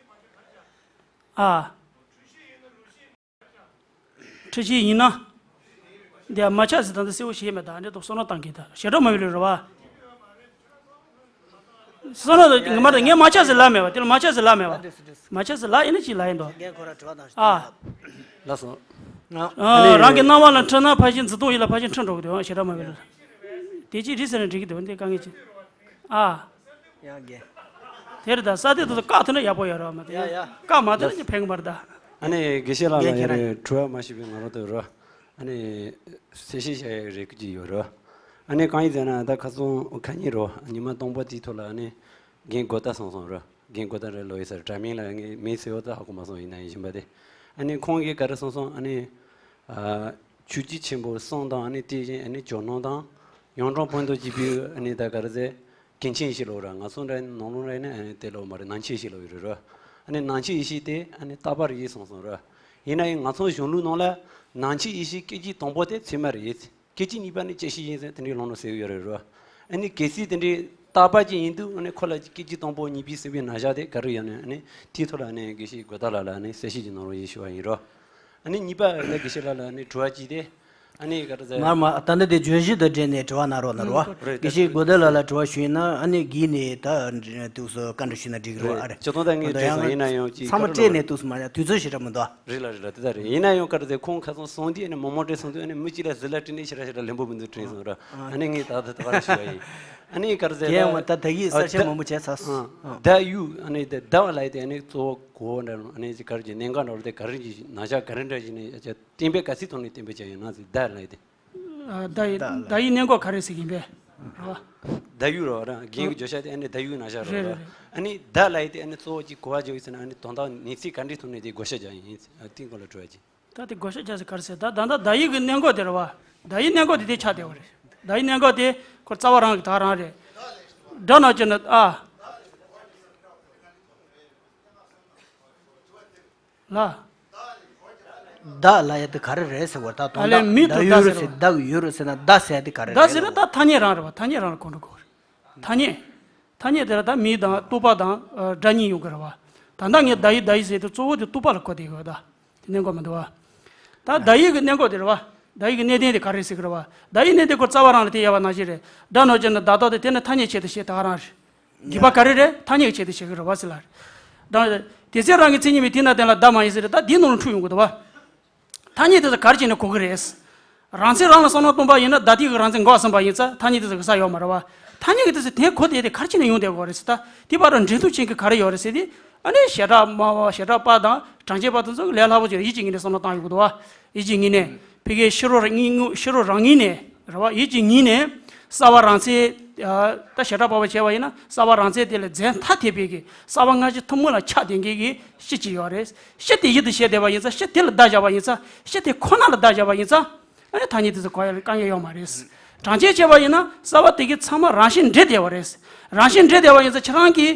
ཨ། འཁྲུལ་ཤེས་ཡིན་ན། འདི་མ་ཆགས་ཟེར་ད་འདི་གསལ་བོ་ཞིག་མེད་ད་འདི་ཏོག་བསམ་བློ་བཏང་གི་ད་ཞེ་དྲག་མ་བའི་ལུས་རེད་བ། བསམ་བློ་ངས་མ་ད་ངས་མ་ཆགས་ཟེར་ལབ་མེད་བ། དེ་ལ་མ་ཆགས་ཟེར་ལབ་མེད་བ། མ་ཆགས་ཟེར་ལབ་ཡིན་ན་ཅིག་ལབ་ཡིན་དོ། རྒན་ཁོ་ར་དྲི་བ་དང་། ཨ། ལགས་སོ། ཨ། རང་གི་སྣང་བ་ལ་འཁྲུལ་ན་ཕལ་ཆེར་འཛིན་སྟངས་ཡིད་ལ་ཕལ་ཆེར་འཁྲུལ་འགྲོ་གི་འདུག་ཞེ་དྲག་མ་བའི་ལུས། དེ་ཅིག་རེད་ཟེར་ན་འགྲིག་གི་འདུག་འདི་དཀའ་ངལ་ཅིག་ཨ། ཡང་རྒན། དེ་རེད་ད། ས་དེ་དུ་བཀག་ཐུབ་ན་ཡག་པོ་ཡོད་རེད་བ། མ་གཏོགས་ཡང་ཡང་བཀག་མ་ཐུབ་ན་ཕན་གི་མ་རེད་ད། ཨ་ནི་དགེ་བཤེས་ལགས་ལ་རྒན་ཁྱེད་ཡང་རང་དྲི་བ་མ་ཞུས་པའི་ང་རང་ཚོ་རོ། ཨ་ནི་གསལ་བཤད་བྱ་ཡག་རེ་སྐུལ་གྱི་ཡོད་རོ། ཨ་ནི་གང་ཡིན་ཟེར་ན་ད་ཁ་སང་ཁ་ཉིན་རོ། ཉི་མ་དང་པོ་དེའི་ཐོག་ལ་ཨ་ནི་རྒན་གོ་ཏ་སོང་སོང་རོ། རྒན་གོ་ཏ་རེད་ལོ་ཡི་སར་དྲ་མིང་ལ་ངའི་མིང་གསལ་བོ་ད་ཧ་གོ་མ་སོང་། ཡིན་ན་ཡིན་བཞིན་པ་དེ། ཨ་ནི་ཁོང་གིས་ག་རེ་གསུངས་སོང་། ཨ་ནི། ཨ། ཆོས་བརྒྱུད་ཆེན་པོ་གསུམ་དང་ཨ་ནི་དེ་བཞིན་ཨ་ནི་ཇོ་ནང་དང་ཡང་ཀྲོང་ཕུན་ཚོགས་གཅིག་པུས་ཨ་ནི་ད་ག་རེ་ཟེར། གངས་ཅན་ཡེ་ཤེས་ལབ་ར། ང་ཚོ་འདྲ་ནང་ལོགས་འདྲ་ནི་ཨ་ནི་དེ་ལབ་མ་རེད། ནང་ཆོས་ཡེ་ཤེས་ལབ་ཡོད་རེད་ར། ཨ་ནི་ནང་ཆོས་ཡེ་ཤེས་དེ་ཨ་ནི་རྟག་པ་རེད་གསུངས་སོང་ར། ཡིན་ན་ཡང་ང་ཚོ་གཞུང་ལུགས་ནང་ལ་ནང་ཆོས་ཡེ་ཤེས་སྐད་ཅིག་དང་པོ་དེ་ཚད་མ་རེད། སྐད་ཅིག་གཉིས་པ་ནི་བཅད་ཤེས་ཡིན་ཟེར་དེ་འདྲའི་ལུང་ནང་གསལ་ཡོད་རེད་ར། ཨ་ནི་གལ་སྲིད་དེ་འདྲའི་རྟག་པ་ཅིག་ཡིན་དུས་ཨ་ནི་ཁོ་ལ་སྐད་ཅིག་དང་པོ་གཉིས་པའི་སེམས་པའི་རྣམ་གཞག་དེ་ག་རེ་ཡོད་ན་ཨ་ནི་དེའི་ཐོག་ལ་ཨ་ནི་དགེ་བཤེས་གོ་ཏ་ལགས་ལ་ཨ་ནི་གསལ་བཤད་ཅིག་གནང་རོགས་ཞེས་ཞུ་བ་ཡིན་རོ། ཨ་ནི་གཉིས་པ་ཨ་ནི་དགེ་བཤེས་ལགས་ལ་ཨ་ནི་དྲི་བ་གཅིག་དེ་ཨ་ནི་ག་རེ་ཟེར། མར་མར་ད་ལྟ་དེ་བརྗོད་གཞི་དང་འབྲེལ་ནས་དྲི་བ་གནང་རོགས་གནང་རོགས། རེད། དགེ་བཤེས་གོ་ཏ་ལགས་ལ་དྲི་བ་ཞུས་ན་ཨ་ནི་གིས་ནས་ད་འདུག་སེ་བཀའ་འདྲི་ཞུས་ན་འགྲིག་རོགས། ཨ་རེད། སྤྱིར་བཏང་ད་ངས་ད་དྲིས་སོང་། ཡང་ཡིན་ན་ཡང་ཅིག་ཚང་མ་སྤྲད་ནས་འདུག་སེ་མ་ཡ་དུས་ཚོད་ཞེ་དྲག་མི་འདུག་ཨ། རེད་ལ་རེད་ལ་དེ་ལྟར་རེད། ཡིན་ན་ཡང་ག་རེ་ཟེར་ཁོང་ཁ་སང་སོང་དུས་ཨ་ནི་མང་མང་སྤྲད་སོང་དུས་ཨ་ནི་མི་གཅིག་ལ་ཟི་ལ་སྤྲད་ནས་ཞེ་དྲག་ཞེ་དྲག་ལེན་པོ་མི་འདུག་དྲན་སོང་ར། ཨ་ནི་ངས་ད་ད་ད་ག་རེ་ཞུ་བ་ཡིན། ཨ་ནི་ག་རེ་ཟེར་རྒན་ད་ཡང་ད་ད་གིས་གསལ་བཤད་མང་པོ་བྱས་ཚར་སོང་། ད་ཡུ་ཨ་ནི་ད་ད་བ་ལ་ཡི་དེ་ཨ་ནི་གཙོ་བོ་གོ་བོ་འདྲ་ཨ་ནི་ག་རེ་གྱི་གནད་འགག་འདྲ་བ་དེ་ག་རེ་གྱི་ན་ཆ་ག་རེ་འདྲ་ཞིག་ནས་བསྟན་པའི་ག་ཚིག་ཐོག་ནས་བསྟན་པའི་བྱ་ཡིན་ན་ཟེར་ད་ལ་ཡི་དེ། ད་ཡི་ད་ཡི་གནད་འགག་ག་རེ་ཟེར་གྱིན་པས་ར། ད་ཡུ་ར་ར་རྒན་གྱི་བརྗོད་བྱ་དེ་ཨ་ནི་ད་ཡུ་ན་ཆ་ར་ར། རེད་རེད་རེད། ཨ་ནི་ད་ལ་ཡི་དེ་ཨ་ནི་གཙོ་བོ་གྱི་གོ་བ་བརྗོད་ཡིན་ཟེར་ན་ཨ་ནི་དོན་དག་ནི་ཚིག་ག་འདྲའི་ཐོག་ནས་དེ་བགོ་བཤའ་རྒྱག་ཡིན་ཨ་དེའི་སྐོར་ལ་དྲི་བ་གྱིས། ད་དེ་བགོ་བཤའ་རྒྱག་ས་ག་རེ་ཟེར་ད་ད་ལྟ་ད་ཡིག་གི་གནད་འགག་དེ་རེད་བ། ད་ཡིག་གནད་འགག་དེ་དེ་ཆགས་བསྡད་པ་རེད། ད་ཡིག་གནད་འགག་དེ་ཁོ་རྩ་བ་རང་གི་ད་རང་རེད། སྒྲ་ནག་ཅན་ན་ཨ། ལ། ད་ལ་ཡ་དེ་ག་རེ་རེད་ཟེར་བ་ད་དོན་ཨ་ལས་དག་མི་ད་དུ་ཡུ་ད་རུ་ཟེར་ཟེར་བ། ད་ཡུ་རུ་ཟེར་ན་ད་ཟེར་ཡ་དེ་ག་རེ་ད་རེད་ཟེར་ན་ཟེར་བ། ད་ཐ་སྙད་རང་རེད་བ། ཐ་སྙད་རང་ལ་གོ་འགྲོ་དགོས་རེད། ཐ་སྙད། ཐ་སྙད་དེ་ལ་ད་མིང་དང་རྟོག་པ་དང་ཨ་སྒྲ་གཉིས་ཡོང་གི་རེད་བ། ད་ལྟ་ངས་བརྡ་ཡིག་བརྡ་ཡིག་ཟེར་དུས་གཙོ་བོ་དེ་རྟོག་པ་ལ་གོ་བསྡད་ཡོད་ད། དེ་གནད་འགག་མི་འདུག་བ། ད་བརྡ་ཡིག་གི་གནད་འགག་དེ་རེད་བ། བརྡ་ཡིག་གི་གནད་དོན་དེ་ག་རེ་ཟེར་གི་རེད་བ། བརྡ་ཡིག་གནད་དོན་སྐོར་རྩ་བ་རང་ལ་དེ་ཡོད་པ་ནང་བཞིན་རེད། སྒྲ་ནོར་བྱས་ན་བརྡ་རྟགས་དེ་དེ་ནི་ཐ་སྙད་ཆེད་དུ་བཤད་ད་ག་རང་རེད། རྒྱུ་མ་ག་རེ་རེད། ཐ་སྙད་ཀྱི་ཆེད་དུ་བཤད་གི་རེད་བ་ཟེར་ལ་རེད། ད་དེ་ཚེ་རང་གི་མཚན་ཉིད་པའི་དེ་ན་དེ་ལ་བརྡ་མ་ཡིན་ཟེར་རེད། ད་དེའི་ནང་ལ་འཁྲུལ་ཡོང་གི་འདུག་བ། ཐ་སྙད་དེ་ཚོ་ག་རེ་བྱས་ནས་གོ་གི་རེད། རང་མཚན་རང་ལ་བསམ་བློ་གཏོང་པ་ཡིན་ན་བརྡ་དེ་གི་རང་མཚན་འགོག་ཟིན་པ་ཡིན་ཙང་ཐ་སྙད་དེ་ཚོ་གི་ས་ཡོད་མ་རེད་བ། ཐ་སྙད་ཀྱི་དེ་ཚོ་དེ་གོ་དེ་དེ་ག་རེ་བྱས་ནས་ཡོང་བསྡད་ཀྱི་རེད་ཟེར། ད་དེ་བར་དུ་འབྲེལ་གཏུག་ཅན་གྱི་ག་རེ་ཡོད་རེད་ཟེར་དེ། ཨ་ནི་བྱེ་བྲག་སྨྲ་བ་བྱེ་བྲག་པ་དང་གྲངས་ཅན་པ་དེ་ཚོ་གི་ལས་སླ་པོ་ཅིག་ཡིད་ཀྱི་ངོས་ནས་བསམ་བློ་བཏང་ཡོང་གི་འདུག་བ། ཡིད་ཀྱི་ངོས་ནས། ཕ་གིའི་ཕྱི་རོལ་རང་ངོས་ཕྱི་རོལ་རང་ངོས་ནས་རེད་བ། ཡིད་ཀྱི་ངོས་ནས་གསལ་བ་རང་མཚན། ད་བྱེ་བྲག་པ་བ་བྱས་པ་ཡིན་ན་གསལ་བ་རང་མཚན་དེ་ལ་རྫས་ཐ་དད་པའི་གི་གསལ་བ་སྔ་ཕྱི་ཐུན་མོང་ལ་ཁྱབ་བསྡད་མཁན་གྱི་གཞི་གཅིག་ཡོད་རེད། གཞི་དེ་ཡིད་དུ་བྱས་བསྡད་པ་ཡིན་ཙང་། གཞི་དེ་ལ་བརྡ་བཞག་པ་ཡིན་ཙང་། གཞི་དེ་ཁོ་ན་ལ་བརྡ་བཞག་པ་ཡིན་ཙང་། ཨ་ནི་ཐ་སྙད་དེ་ཚོ་གོ་ཡ་ལ་དཀའ་ངལ་ཡོད་མ་རེད། གྲངས་ཅན་བྱས་པ་ཡིན་ན་གསལ་བ་དེ་གི་ཚང་མ་རང་བཞིན་འདྲེས་བསྡད་པ་རེད། རང་བཞིན་འདྲེས་བསྡད་པ་ཡིན་ཙང་ཁྱེད་རང་གིས་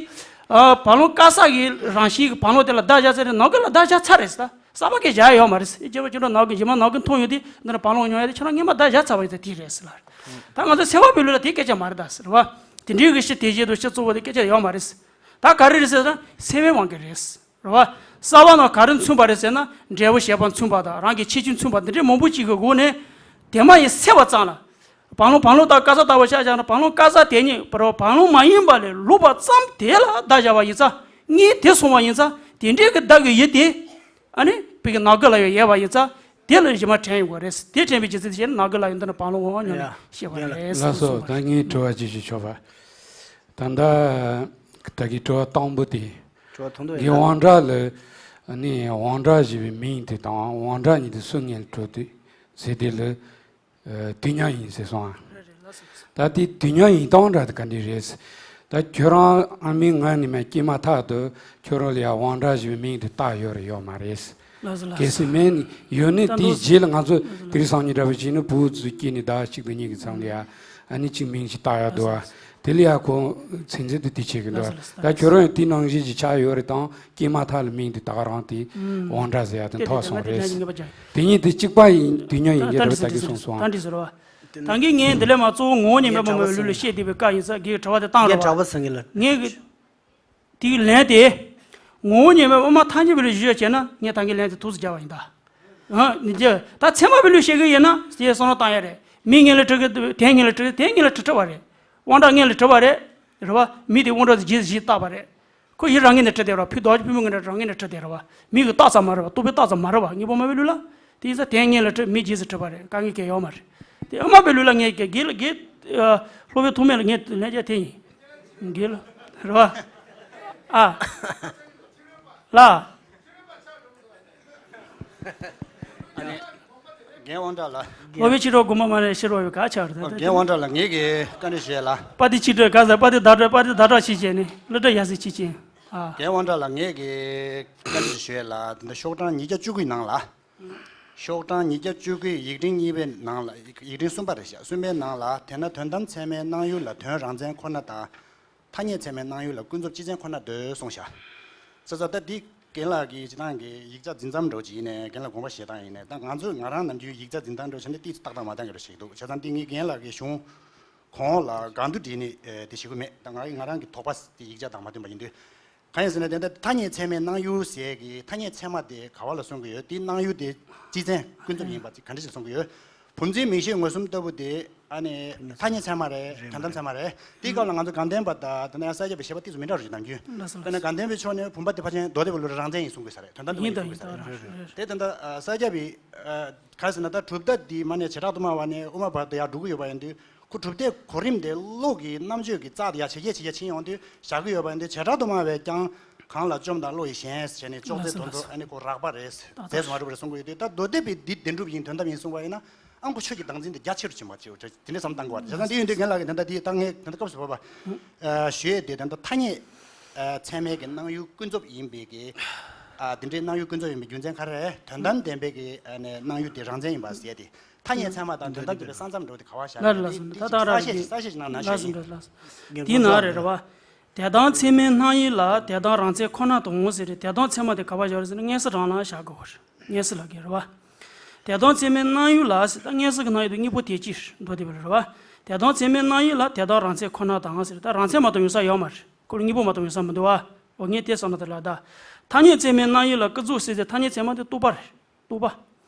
ཨ་བ་ལོང་དཀར་གསལ་གྱི་རང་བཞིན་གྱི་བ་ལོང་དེ་ལ་བརྡ་བཞག་ཚར་རེད། ནོར་གི་ལ་བརྡ་བཞག་ཚར་རེད་ད། གསར་པ་སྐད་བཞག་ཡ་ཡོད་མ་རེད། སྐྱེ་བོ་སྐྱེ་འགྲོ་ནག་གི་རྗེས་མ་ནག་གི་མཐོང་ཡོང་དུས་འདི་ནི་བ་ལོང་མྱོང་ཡ་དེ་ཁྱོད་རང་སྔོན་མ་བརྡ་བཞག་ཚར་བ་ཡིན་ཙང་དེ་རེད་ཟེར་ལ། ད་ང་ཚོ་སེལ་བ་པའི་ལུགས་ལ་དེ་སྐད་ཆ་མ་རེད་ད་ཟེར་བ། དེ་འདྲའི་གི་ཕྱི་དེ་བཞིན་དུ་ཕྱི་གཙོ་བོ་དེ་སྐད་ཆ་ཡོད་མ་རེད། ད་ག་རེ་རེད་ཟེར་ན་སེལ་བའི་དབང་གིས་རེད་ཟེར་བ། གསར་བ་ནང་ག་རེ་མཚོན་པ་རེད་ཟེར་ན་འབྲས་བུ་བྱས་པ་མཚོན་པ་དང་རང་གི་ཁྱད་ཆོས་མཚོན་པ་འདི་འདྲའི་མང་པོ་ཅིག་གི་སྒོ་ནས་དེ་མ་ཡིན་སེལ་བ་ཙམ་ལ། བ་ལོང་བ་ལོང་དང་དཀར་གསལ་ལྟ་བུ་ཤ་བཞག་ན་བ་ལོང་དཀར་གསལ་དེ་ཉིད་བ་ལོང་མ་ཡིན་པ་ལས་ལོག་པ་ཙམ་དེ་ལ་བརྡ་བཞག་པ་ཡིན་ཙང་། ངས་དེ་སོང་བ་ཡིན་ཙང་དེ་འདྲའི་གི་བརྡ་གི་ཡུལ་དེ། ཨ་ནི་བོད་ཀྱི་ནག་གི་ལ་ཡོད་ཡོད་པ་ཡིན་ཙང་དེ་ལ་གཞི་མ་དྲན་ཡོང་གི་རེད། དེ་དྲན་པའི་རྒྱུ་མཚན་དེ་བྱས་ན་ནག་གི་ལ་ཡོད་འདི་ནི་བ་ལོང་དབང་ཉོ་ནས་ཡ། ཤེས་པ་རེད། ལགས་སོ། ད་ངའི་དྲི་བ་ཅིག་ཞུ་ཆོག་པ། ད་ལྟ་ད་གི་དྲི་བ་དང་པོ་དེ། དྲི་བ་དང་པོ་ངའི་ཡིན་ད། དབང་གྲགས་ལ་ཨ་ནི་དབང་གྲགས་ཞེས་པའི་མིང་དེ་དང་དབང་གྲགས་ཉིད་དུ་སུ་ངེས་ལ་གྲུབ་དུས་ཟེར་དེ་ལ། ཨ་དུས་མཉམ་ཡིན་ཟེར་སོང་ཨ། རེད་རེད། ལགས་སོ་ལགས་སོ། ད་དེ་དུས་མཉམ་ཡིན་སྟངས་འདྲ་དེ་ག་འདྲ་རེད། ད་ཁྱོད་རང་ཨ་མའི་མངལ་ནས་མར་སྐྱེས་མ་ཐག་ཏུ་ཁྱོད་རང་ལ་ཡ་དབང་གྲགས་ཞེས་པའི་མིང་དེ་བཏགས་ཡོད་རེད་ཡོད་མ་རེད། ལགས་སོ་ལགས་སོ། གལ་སྲིད་མེད་ནས་ཡོད་ནས་ད་དེའི་རྗེས་ལ་ང་ཚོ་ལགས་སོ། དེ་རིང་སང་ཉིན་འདྲ་པོ་བྱས་ན་བུ་ཚོ་སྐྱེས་ནས་ཟླ་གཅིག་དང་གཉིས་ཀྱི་མཚམས་ལ་ཡ་ཨ་ནི་གཅིག་མིང་ཞིག་བཏགས་ཡ་འདུག་ཨ། དེ་ལ་ཡ་ཁོ་ཚིག་མཛོད་དུ་དེ་བྱེད་ཀྱི་འདུག་ཨ། ལགས་སོ་ལགས་སོ། ད་ཁྱོད་རང་ཡང་དེ་ནང་བཞིན་ཞིག་ཆགས་ཡོད་རེད་དང་སྐྱེས་མ་ཐག་ལ་མིང་དེ་ད་ག་རང་དེ་དབང་གྲགས་ཟེར་ཡ་དེ་ཐོགས་སོང་རེད། དེ་ཉིད་དེ་གཅིག་པ་ཡིན་དུས་མཉམ་ཡིན་གྱི་རེད། ད་གི་གསུངས་སོང་ཨ། ད་འདྲི་ཟེར་བ། ད་གིན་ངས་འདི་ལས་མ་གཙོ་བོ་ངོ་བོ་ངའི་ཉིད་མེད་པ་དྲི་བ་མ་ལུས་ལ་བཤད་བསྡད་པའི་བཀའ་ཡིན་ཙང་གིས་དྲི་བ་དེ་བཏང་རོགས་ངས་གྲྭ་པ་ཟེར་གྱི་ལ། ངས་གི་དེའི་ལན་དེ། ངོ་བོ་ངའི་ཉིད་མེད་པ་དབུ་མ་ཐལ་འགྱུར་བའི་ལུགས་ཞུ་ཡ་བྱས་ན་ངས་ད་གིན་ལན་དེ་ཐུགས་སུ་རྒྱབ་པ་ཡིན་ད། ཨ་ནི་རྒྱ་ད་ཚད་མ་པའི་ལུགས་བཤད་གི་ཡིན་ན་དེ་བསམ་བློ་བཏང་ཡ་རེད། མིང་ངན་ལ་གྲུབ་གི་དོན་ངན་ལ་གྲུབ་གི་དོན་ངན་ལ་གྲུབ་གྲུབ་པ་རེད། དབང་གྲགས་ངན་ལ་གྲུབ་པ་རེད། རེད་བ། མི་དེ་དབང་གྲགས་དེ་རྗེས་སུ་བཞི་བཏགས་པ་རེད། ཁོ་ཡིད་རང་ངོས་ནས་གྲུབ་བསྡད་རོགས། ཕུད་རྡོ་རྗེ་ཕུད་མོ་ངོས་ནས་རང་ངོས་ནས་གྲུབ་བསྡད་རོགས་བ། མི་གི་རྟགས་ཙམ་མ་རེད་བ། རྟོག་པའི་རྟགས་ཙམ་མ་རེད་བ། ངེས་པ་སྨྲ་བའི་ལུགས་ལ། དེ་ཡིན་ཙང་དོན་ངན་ལ་གྲུབ་མི་རྗེས་སུ་གྲུབ་པ་རེད། དཀའ་ངལ་གང་ཡང་ཡོད་མ་རེད། དེ་དབུ་མ་པའི་ལུགས་ལ་ངས་དགེ་དགེ་ལྷོ་པའི་ཐོག་མེད་ལ་ངས་ལན་རྒྱག་དེ་ཡིན། དགེ་ལ་རེད་བ། ཨ། ལ། ཨ་ནི། རྒན་དབང་གྲགས་ལགས། སློབ་དཔོན་ཆོས་གྲགས་དགོངས་པ་མ་ནས་ཕྱིར་བ་ཡོད་ག་ཆགས་རེད་ད། རྒན་དབང་གྲགས་ལགས་ངེད་ཀྱི་བཀའ་འདྲི་ཞུ་ཡ་ལ། པ་ཏི་ཆིག་སྒྲིལ་ག་ཟེར། པ་ཏི་བརྡ་སྒྲིལ། པ་ཏི་བརྡ་སྒྲིལ་ཆིག་བྱས་ནས་གླུ་སྒྲིལ་ཡ་ཟེར་ཆིག་བྱས། ཨ། རྒན་དབང་གྲགས་ལགས་ངེད་ཀྱི་བཀའ་འདྲི་ཞུ་ཡ་ལ། དེ་འདྲ་ཤོག་གྲངས་ཉིས་བརྒྱ་བཅུ་དགུའི་ནང་ལ། ཤོག་གྲངས་ཉིས་བརྒྱ་བཅུ་དགུའི་ཡིག་ཕྲེང་གཉིས་པའི་ནང་ལ། ཡིག་ཕྲེང་གསུམ་པ་རེད་ཤག་གསུམ་པའི་ནང་ལ། དེས་ན་དོན་དམ་ཚད་མའི་སྣང་ཡུལ་ལ་དོན་རང་མཚན་ཁོ་ན་དང་། ཐ་སྙད་ཚད་མའི་སྣང་ཡུལ་ལ་ཀུན་རྫོབ་སྤྱི་མཚན་ཁོ་ན་འདོད་གསུངས་ཤག་ཙི་ཙི་ད་འདི་རྒན་ལགས་ཀྱིས་སྤྱིར་བཏང་གི་ཡིག་ཆ་འཛིན་མཚམས་འདྲ་བོ་ཅིག་ཡིན་ནའི་རྒན་ལགས་དགོངས་པ་བཞེས་སྟངས་ཡིན་ནའི་ད་ང་ཚོས་ང་རང་ནམ་རྒྱུན་ཡིག་ཆ་འཛིན་སྟངས་འདྲ་བོ་བྱས་ནས་ཏོག་ཙམ་ཏག་ཏག་མ་བཏང་གི་འདྲ་ཞིག་འདུག་བྱས་ཙང་འདི་ངས་རྒན་ལགས་ཀྱི་གཞུང་གོང་ལ་གང་དུ་བྲིས་ནས་དེ་ཞུ་གི་མེད། ད་ང་ང་རང་གི་དོགས་པ་དེ་ཡིག་ཆ་དང་མ་མཐུན་པ་ཡིན་དུས། གང་ཡིན་ཟེར་ན་དེ་འདྲ་ཐ་སྙད་ཚད་མའི་སྣང་ཡུལ་ཟེར་གི་ཐ་སྙད་ཚད་མ་དེ་ག་བ་ལ་གསུང་གི་ཡོད། དེའི་སྣང་ཡུལ་དེ་སྤྱི་མཚན་ཀུན་རྫོབ་ཡིན་པ་ཅིག་ག་འདྲ་ཞིག་གསུང་གི་ཡོད། བུམ་འཛིན་མིང་ཤས་མངོན་སུམ་ལྟ་བུ་དེ་ཨ་ནི་ཐ་སྙད་ཚད་མ་རེད། དོན་དམ་ཚད་མ་རེད། དེའི་སྐབས་ལ་ང་ཚོ་དགའ་ལྡན་པ་དང་དེ་ནས་ཡང་ས་སྐྱ་པའི་བཤད་པ་ཏོག་ཙམ་མི་འདྲ་བ་ཞིག་ནམ་རྒྱུན། ལགས་སོ་དཔེར་ན་ལགས་སོ། དགའ་ལྡན་པའི་ཕྱོགས་ནས་བུམ་པ་དེ་ཕལ་ཆེར་མདོ་སྡེ་པའི་ལུགས་རང་མཚན་ཡིན་གསུང་གི་ས་རེད། དོན་དམ་དུ་ཡིན་མ་ཡིན་གསུང་གི་ས་རེད། དེ་ད་ལྟ་ས་སྐྱ་པའི་ག་རེ་ཟེར་ན་ད་གྲུབ་མཐའ་འདི་མ་ནས་བྱེ་བྲག་ཏུ་སྨྲ་བ་ནས་དབུ་མ་བར་དུ་ཡར་འགྲོ་གི་ཡོད་པ་ཡིན་དུས། ཁོ་གྲུབ་མཐའི་གོ་རིམ་དེ་བློ་གི་རྣམ་དཔྱོད་ཀྱི་རྩལ་དེ་ཡར་ཇེ་རྒྱས་ཇེ་རྒྱས་ཕྱིན་ཡོང་དུས་བཞག་གི་ཡོད་པ་ཡིན་དུས། བྱེ་བྲག་ཏུ་སྨྲ་བས་ཀྱང་གང་ལ་བཅོམ་དང་བློ་ཡི་ཞེན་ཟེར་ནས་ཅོག་ཙེ་དོན་ཚོ་ཨ་ནི་ཁོ་རགས་པ་རེད། རྫས་སུ་མ་གྲུབ་པ་རེད་གསུང་གི་ཡོད་དུས། ད་མདོ་སྡེ་པའི་འདི་བདེན་གྲུབ་ཡིན་དོན་དམ་ཡིན་གསུང་བ་ཡིན་ན་ཨང་ཁོ་ཆོས་ཀྱི་བདག་འཛིན་དེ་རྒྱ་ཆེ་རུ་ཕྱིན་པ་ཅིག་དེ་འདྲ་བསམ་བཏང་དགོས་པ་རེད། བྱས་ཙང་འདི་ཡིན་དུས་རྒན་ལགས་ཀྱིས་ད་ལྟ་འདི་ད་ངས་ད་ལྟ་སྐབས་སུ་བབ་པ་ཞུ་ཡས་དེ་ད་ལྟ་ཐ་སྙད་ཚད་མའི་གི་སྣང་ཡུལ་ཀུན་རྫོབ་ཡིན་པའི་གི་འདི་འདྲའི་སྣང་ཡུལ་ཀུན་རྫོབ་ཡིན་པའི་རྒྱུ་མཚན་ག་རེ་རེད། དོན་དམ་བདེན་པའི་གི་སྣང་ཡུལ་དེ་རང་མཚན་ཡིན་པ་ཟེར་ཡས་དེ། ཐ་སྙད་ཚད་མ་དང་དོན་དམ་བདེན་པའི་ས་མཚམས་འགྲོ་དེ་ག་བ་བཞག་ལ་ལ་སོང་ད་ད་ར་གསལ་བཤད་ཅིག་གསལ་བཤད་ཅིག་གནང་ན་ལ་ཞུ་སོང་ཡིན། ད་ལ་སོང་དེའི་ནང་རེད་རེད་བ། དེ་དང་ཚད་མའི་སྣང་ཡུལ་ལ་དེ་དག་རང་མཚན་ཁོ་ན་དུ་འོང་ཟེར་རེད། དེ་དག་ཚད་མ་དེ་ག་བ་བཞག་རེད་ཟེར་ན་མངོན་སུམ་རང་ལ་བཞག་དགོས་རེད། མངོན་སུམ་ལ་གི་རེད་བ། དེ་དག་ཚད་མའི་སྣང་ཡུལ་ལ་ཟེར་ད་མངོན་སུམ་གི་སྣང་ཡུལ་དུ་གཉིས་པོ་དེ་ཅིར་འགྲོ་བསྡད་པ་རེད་བ། དེ་དང་ཚད་མའི་སྣང་ཡུལ་ལ་དེ་དག་རང་མཚན་ཁོ་ན་དང་ཟེར། ད་རང་མཚན་མ་གཏོགས་ཡོང་ས་ཡོད་མ་རེད། ཁོ་ལ་གཉིས་པོ་མ་གཏོགས་ཡོང་ས་མི་འདུག་བ། འོ་ངས་དེ་བསམ་ན་དེ་ལ་ད། ཐ་སྙད་ཚད་མའི་སྣང་ཡུལ་ལ་ཀུན་རྫོབ་ཟེར་ཏེ་ཐ་སྙད་ཚད་མ་དེ་རྟོག་པ་རེད། རྟོག་པ།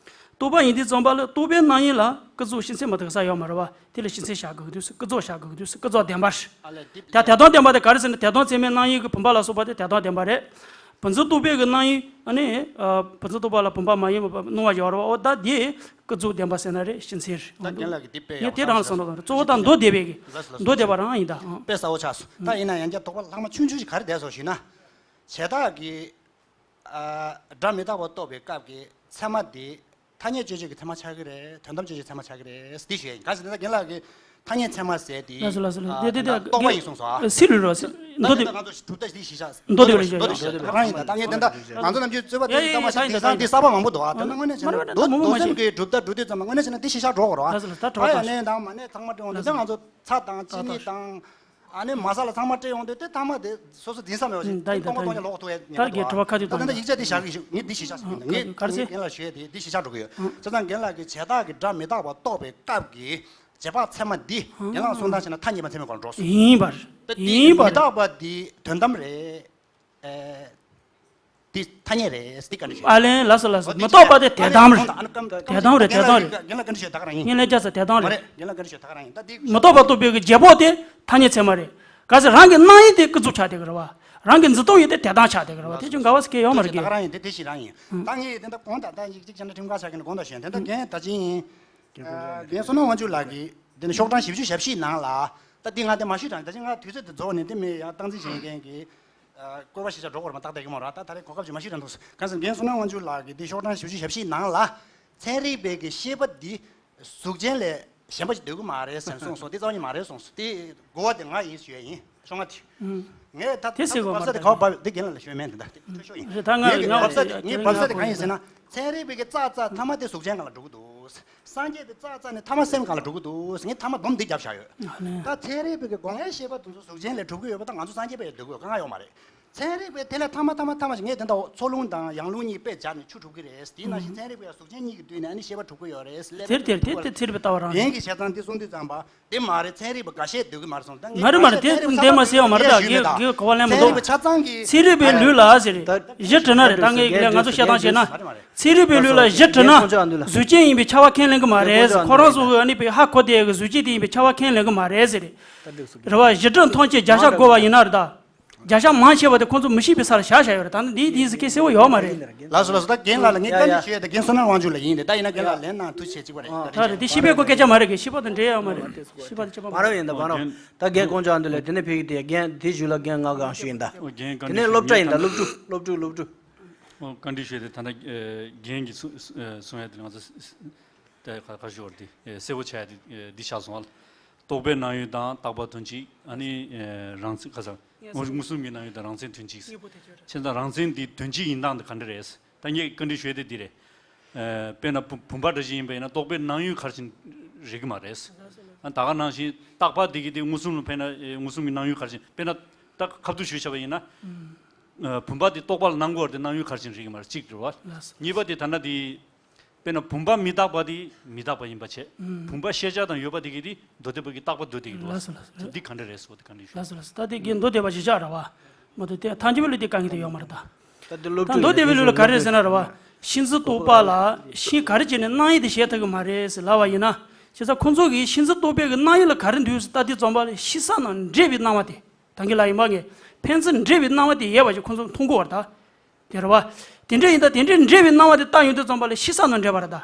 རྟོག་པ་ཡིན་དུས་ཙམ་པ་ལ་རྟོག་པའི་སྣང་ཡུལ་ལ་ཀུན་རྫོབ་ཤེས་ཚད་མ་གཏོགས་ཡོང་ས་ཡོད་མ་རེད་བ། དེ་ལ་ཤེས་ཚད་བཞག་དགོས་ཀྱི་འདུག་ཟེར། ཀུན་རྫོབ་བཞག་དགོས་ཀྱི་འདུག་ཟེར། ཀུན་རྫོབ་བདེན་པ་རེད། ད་དེ་དང་བདེན་པ་དེ་ག་རེ་ཟེར་ན། དེ་དང་ཚད་མའི་སྣང་ཡུལ་གྱི་བུམ་པ་ལ་སོགས་པ་དེ་དེ་དང་བདེན་པ་རེད། བུམ་འཛིན་རྟོག་པའི་གི་སྣང་ཡུལ་ཨ་ནི། ཨ། བུམ་འཛིན་རྟོག་པ་ལ་བུམ་པ་མ་ཡིན་པ་སྣང་བ་སྦྱོར་བ། འོ་ད་དེ་ཀུན་རྫོབ་བདེན་པ་ཟེར་ན་རེད། ཤེས་ཚད་རེད། ད་རྒན་ལགས་ཀྱིས་འདི་དཔེ་ཡག་པོ་ཆགས་སོང་། ངས་དེ་རང་ལ་བསམ་བློ་བཏང་། གཙོ་བོ་ད་མདོ་སྡེ་པའི་གི། ལགས་སོ། ལགས་སོ། མདོ་སྡེ་པ་རང་ཡིན་ད། ཨང་། དཔེ་གསལ་པོ་ཆགས་སོང་། ད་ཡིན་ན་ཡང་བསྐྱར་དོགས་པ་ལྷག་མ་ཆུང་ཆུང་ཞིག་ག་རེ་བསྡད་སོང་ཞུས་ན། བྱས་རྟགས་ཀྱི། ཨ། སྒྲ་མི་རྟག་པ་རྟོགས་པའི་སྐབས་ཀྱི་ཚད་མ་འདི། ཐ་སྙད་དཔྱོད་བྱེད་ཀྱི་ཚད་མ་ཆགས་ཀྱི་རེད། དོན་དམ་དཔྱོད་བྱེད་ཚད་མ་ཆགས་ཀྱི་རེད། འདི་ཞུ་ཡ་ཡིན། གང་ཟེར་ན་རྒན་ལགས་ཀྱིས་ཐ་སྙད་ཚད་མ་ཟེར་དེ། ལགས་སོ། ལགས་སོ། ལགས། ཨ། དེ་དེ་དེ་རྟོག་པ་ཡིན་གསུངས་སོང་། ཨ། སི་ལུ་རོ། ད་མདོ་སྡེ་པ་ང་ཚོ་གྲུབ་མཐའ་འདི་གཞི་བཞག་མདོ་སྡེ་པ་ལ་གཞི་བཞག་མདོ་སྡེ་པ་རང་ཡིན། ད་ད་ངས་དེ་འདྲ་ང་ཚོ་ནམ་རྒྱུན་རྩོད་པ་དེ་ཡ་ཡ་ཚང་མ་ཡ་ཞིག་ད་དེང་སང་དེ་གསར་པ་མང་པོ་འདུག་ཨ། ད་ན་དངོས་གནས་བྱས་ན་མདོ་མདོ་སེམས་ཀྱི་གྲུབ་མཐའ་གྲུབ་དུས་ཙམ་པ་དངོས་གནས་བྱས་ན་འདི་གཞི་བཞག་འགྲོ་དགོས་རེད་བ། ལགས་སོ། ལགས་སོ། ད་གྲུབ་མཐའ། ད་ཡ་ནས་ད་མ་ནས་ཚང་མ་འགྲོ་འདི་ང་ཚོ་ཚྭ་དང་ཅི་ནི་དང་། ཨ་ནི་མ་ས་ལ་ཚང་མ་སྤྲད་ཡོང་དུས་དེ་ཐ་མ་དེ་སོ་སོ་འཛིན་ས་མེད་པ་ཞིག་ཨུམ། ད་ཡིན། ད་སྟོང་པ་སྟོང་ཆ་ལོག་ཐུབ་ཡ་ཉེན་ཁ་འདུག་ཨ། ད་ད་ཡིག་ཆ་དེ་བཞག་གི་ཞུ། ངས་འདི་ཞིག་བཞག་ཞུ། ངས་ག་རེ་ཟེར། རྒན་ལགས་ཞུ་ཡ་དེ་འདི་ཞིག་བཞག་འགྲོ་གི་ཡོད། བྱས་ཙང་རྒན་ལགས་ཀྱིས་བྱས་རྟགས་ཀྱི་སྒྲ་མི་རྟག་པ་རྟོགས་པའི་སྐབས་ཀྱི་རྗེས་དཔག་ཚད་མ་འདི་རྒན་ལགས་གསུང་སྟངས་བྱས་ན་ཐ་སྙད་པ་ཚད་མའི་སྐོར་ལ་འགྲོ་སོང་། ཡིན་པར། ད་འདི་ཡིན་པར། མི་རྟག་པ་འདི་དོན་དམ་རེད། ཨེ། འདི་ཐ་སྙད་རེད། འདི་བཀའ་འདྲི་ཞུ། ཨ་ལན། ལགས་སོ། ལགས་སོ། མི་རྟག་པ་དེ་དོན་དམ་རེད། དོན་དམ་རེད། དོན་དམ་རེད། རྒན་ལགས་ཀྱི་རྒན་ལགས་བཀའ་འདྲི་ཞུ་ད་ག་རང་ཡིན། ངས་ལན་བརྒྱབ་ས་དོན་དམ་མ་རེད། རེད། རྒན་ལགས་བཀའ་འདྲི་ཞུ་ད་ག་རང་ཡིན། ད་འདི་མི་རྟག་པ་རྟོགས་པའི་གི་རྗེས་དཔག་དེ་ཐ་སྙད་ཚད་མ་རེད། ག་ཟེར། རང་གི་སྣང་ཡུལ་དེ་ཀུན་རྫོབ་ཆགས་བསྡད་ཀྱི་རེད་བ། རང་གི་འཛིན་སྟངས་ཡུལ་དེ་དོན་དམ་ཆགས་བསྡད་ཀྱི་རེད་བ། དེ་ཅུང་འགལ་བ་ཟེར་གྱི་ཡོད་མ་རེད། ད་ག་རང་ཡིན། དེ་དེ་ཞིག་རང་ཡིན། ད་ངས་དེ་འདྲ་གོང་ད་ལྟ་ཡིག་གཅིག་བྱས་ན་ཁྲིམས་ཁང་ཆགས་ཀྱི་ནས་གོང་ད་ཞུས། དེ་འདྲ་རྒན་ད་ཅི་ཡིན། རྒན་བསོད་ནམས་དབང་ཕྱུག་ལགས་ཀྱིས་འདི་ནི་ཤོག་གྲངས་བཞི་བཅུ་ཞེ་བཞི་ནང་ལ། ད་འདི་ང་དེ་མ་ཞུས་དང་། ད་ཅི་ང་དུས་ཚོད་དེ་རྫོགས་ནས་དེ་མི་ཡང་སྟངས་འཛིན་བྱེད་མཁན་གྱི་བཀོད་པ་ཞིག་བྱ་འགྲོ་དགོས་རེད་མ། ཏག་ཏག་གི་མ་རེད། ད་ད་རེས་གོ་སྐབས་ཅིག་མ་ཞུས་དང་འདུག་གང་ཟེར་རྒན་བསོད་ནམས་དབང་ཕྱུག་ལགས་ཀྱིས་འདི་ཤོག་གྲངས་བཞི་བཅུ་ཞེ་བཞི་ནང་ལ། ཚན་རིག་པའི་གི་ཤེས་པ་འདི་གཟུགས་ཅན་ལས་གཞན་པ་ཞིག་འདོད་ཀྱི་མ་རེད་ཟེར་གསུངས་སོང་། དེ་རྩ་བ་ཉིད་མ་རེད་གསུངས་སོང་། དེ་གོ་བ་དེ་ང་ཡིན་ཞུ་ཡ་ཡིན། ཤོག་ང་དེ། ངས་ད་དེ་ཟེར་དགོས་མ་རེད། ད་ག་བ་འདི་རྒན་ལགས་ལ་ཞུས་མེད། འདི་ད་དེ་འཕྲོད་ཤོག་ཡིན། རེད། ད་ང་ངས་ངའི་བབ་ས་དེ་ངའི་བབ་ས་དེ་གང་ཡིན་ཟེར་ན། ཚན་རིག་པའི་གི་རྩ་རྩ་ཐ་མ་དེ་གཟུགས་ཅན་སྒང་ལ་འགྲོ་གི་འདུག་སངས་རྒྱས་དེ་རྩ་རྩ་ནས་ཐ་མ་སེམས་སྒང་ལ་འགྲོ་གི་འདུག་ངས་ཐ་མ་སྡོམ་འདི་བརྒྱབ་བཞག་ཡོད། ད་ཚན་རིག་པའི་གི་སྒོ་ནས་ཤེས་པ་དེ་ཚོ་གཟུགས་ཅན་ལས་གྲུབ་ཀྱི་ཡོད་པ་དང་ང་ཚོ་སངས་རྒྱས་པ་ཡི་འདོད་དགོས་དཀའ་ངལ་ཡོད་མ་རེད། ཚན་རིག་པས་དེ་ལས་ཐ་མ་ཐ་མ་ཐ་མ་ཞིག་ངས་དེ་འདྲ་འཚོ་རླུང་དང་ཡང་རླུང་གཉིས་དཔེ་སྦྱར་ནས་ཆུ་གྲུབ་ཀྱི་རེད། དེ་ནང་བཞིན་ཚན་རིག་པས་གཟུགས་ཅན་གཉིས་ཀྱི་སྟེང་ནས་ཨ་ནི་ཤེས་པ་གྲུབ་ཀྱི་ཡོད་རེད་ལབ་དེར་དེར་དེ་དེ་ཚན་རིག་པའི་ལྟ་བ་རང་རེད། ངས་གི་བྱས་ཙང་འདི་གསུང་དུས་ཙམ་པ་དེ་མ་རེད། ཚན་རིག་པ་འགའ་ཤས་འདོད་ཀྱི་མ་རེད་གསུངས། ད་ངས་མ་རེད་མ་རེད། དེ་འདི་མ་ཟེར་བ་མ་རེད། ད་ངས་གི་གོ་བ་ལེན་མི་འདུག་ཚན་རིག་པ་ཆ་ཚང་གི་ཚན་རིག་པའི་ལུགས་ལ་ཟེར་རེད། གཞི་དྲི་ན་རེད། ད་ངས་ང་ཚོ་བཤད་སྟངས་བཤད་ན། ཚན་རིག་པའི་ལུགས་ལ་གཞི་དྲི་ན་གཟུགས་ཅན་ཡིན་པའི་ཁྱབ་པ་ཁས་ལེན་གྱི་མ་རེད། ཁོ་རང་ཚོ་གི་ཨ་ནི་པའི་ཧ་གོ་བསྡད་ཀྱི་གཟུགས་ཅན་དེ་ཡིན་པའི་ཁྱབ་པ་ཁས་ལེན་གྱི་མ་རེད་ཟེར་རེད། རེད་བ། གཞི་གྲངས་ཐམས་ཅད་བརྒྱ་ཆ་བགོས་པ་ཡིན་ན་རེད་ད། བརྒྱ་ཆ་མང་ཆེ་བ་དེ་ཁོང་ཚོ་མི་ཤེས་པའི་སར་བཞག་བཞག་ཡོད་རེད། ད་ནི་འདི་འདི་ཟེར་སྐད་གསལ་བོ་ཡོད་མ་རེད། ལགས་སོ་ལགས་སོ། ད་རྒན་ལགས་ལ་ངས་བཀའ་འདྲི་ཞུ་ཡས་དེ་རྒན་བསོད་ནམས་དབང་ཕྱུག་ལ་ཡིན་ཏེ། ད་ཡིན་ན་རྒན་ལགས་ལན་གནང་ཐུགས་རྗེ་ཆེ། གཅིག་པ་རེད། ད་རེད། དེ་ཤེས་པའི་སྐོར་སྐད་ཆ་མ་རེད་གི། ཤེས་པ་དང་འབྲེལ་ཡོད་མ་རེད། ཤེས་པ་དང་ཁྱད་པར་མ་མ་རེད། རེད་ཡིན་ད་མ་རེད། ད་རྒན་ཀོང་ཇོ་ཨ་འདི་ལས་དེ་ནས་ཕེབས་ཀྱི་དེ་རྒན་དེ་ཞུ་ལ་རྒན་ང་གང་ཞུ་ཡིན་ད། ཨོ་རྒན་བཀའ་དེ་ནས་འདྲི་སློབ་གྲྭ་ཞུ་ཡིན་ད། ཡིན་ད། སློབ་ཕྲུག་སློབ་ཕྲུག་སློབ་ཕྲུག་ཨོ་བཀའ་འདྲི་ཞུས་ཏེ་ད་ལྟ་རྒན་གྱིས་གསུང་གསུང་ཡ་དེ་ང་ཚོ་ད་ཁ་ཁ་ཞུ་བར་དེ་གསལ་པོ་ཆགས་ཡ་དེ་འདི་ཆགས་སོང་བ། རྟོག་པའི་སྣང་ཡུལ་དང་རྟག་པ་དོན་གཅིག་ཨ་ནི་རང་མཚན་ཁ་སང་མངོན་སུམ་གྱི་སྣང་ཡུལ་དང་རང་མཚན་དོན་གཅིག་བྱས་ཙང་རང་མཚན་འདི་དོན་གཅིག་ཡིན་སྟངས་འདི་ག་འདྲ་རེད། ད་ངས་བཀའ་འདྲི་ཞུ་ཡ་དེ་འདི་རེད། དཔེར་ན་བུམ་བུམ་པ་འདྲ་ཞིག་ཡིན་པ་ཡིན་ན་རྟོག་པའི་སྣང་ཡུལ་ག་རེ་བྱས་ནས་རེག་གི་མ་རེད། ཨ་ད་ག་ནང་བཞིན་རྟག་པ་འདི་གི་དེ་མངོན་སུམ་ལ་དཔེར་ན་མངོན་སུམ་གྱི་སྣང་ཡུལ་ག་རེ་བྱས། དཔེར་ན་ད་ཁ་ཐུག་ཞུས་བྱས་པ་ཡིན་ན། བུམ་པ་དེ་རྟོག་པ་ལ་སྣང་གི་ཡོད་རེད་དེ་སྣང་ཡུལ་ག་རེ་བྱས་ནས་རེག་གི་མ་རེད། གཅིག་རེད་བ། གཉིས་པ་དེ་ད་ལྟ་དེ། དཔེར་ན་བུམ་པ་མི་རྟག་པ་དེ་མི་རྟག་པ་ཡིན་པ་བྱས། ཨུམ། བུམ་པ་ཤེས་བྱ་དང་ཡོད་པ་དེ་གི་དེ་མདོ་སྡེ་པ་གི་རྟག་པ་མདོ་སྡེ་གི་འདུག་བ། ལགས་སོ་ལགས་སོ། འདི་ག་འདྲ་རེད་ཟེར་བ་དེ་ག་འདྲ་ཞུ། ལགས་སོ་ལགས་སོ། ད་དེ་གི་མདོ་སྡེ་པ་གཞི་བཞག་རེད་བ། མ་གཏོགས་དེ་ཐལ་འགྱུར་བའི་ལུགས་དེ་དཀའ་ངལ་དེ་ཡོད་མ་རེད་ད། ད་དེ་སློབ་ད་ཕྲུག་མདོ་སྡེ་པའི་ལུགས་ལ་ག་རེ་ཟེར་ན་རེད་བ། ཤིན་རྩི་རྟོག་པ་ལ་ཤིན་ག་རེ་བྱས་ནས་སྣང་ཡུལ་དེ་བཞེད་ཐུབ་ཀྱི་མ་རེད་ཟེར་ལབ་པ་ཡིན་ན། བྱས་ཙང་ཁོང་ཚོ་གིས་ཤིན་རྩི་རྟོག་པའི་གི་སྣང་ཡུལ་ལ་ག་རེ་འདུག་ཟེར་ལྟ་དུས་ཙམ་པ་ལ་ཤེས་བྱ་དང་འབྲེལ་བའི་སྣང་བ་དེ། ད་གིན་ལབ་ཡིན་པ་ངས། ཕན་ཚུན་འབྲེལ་བའི་སྣང་བ་དེ་ཡོད་པ་ཞིག་ཁོང་ཚོས་མཐོང་གི་ཡོད་རེད་ད། དེ་རེད་བ། དེ་འདྲ་ཡིན་ད་དེ་འདྲའི་འབྲེལ་བའི་སྣང་བ་དེ་བཏང་ཡོང་དུས་ཙམ་པ་ལ་ཤེས་བྱ་དང་འབྲེལ་བ་རེད་ད།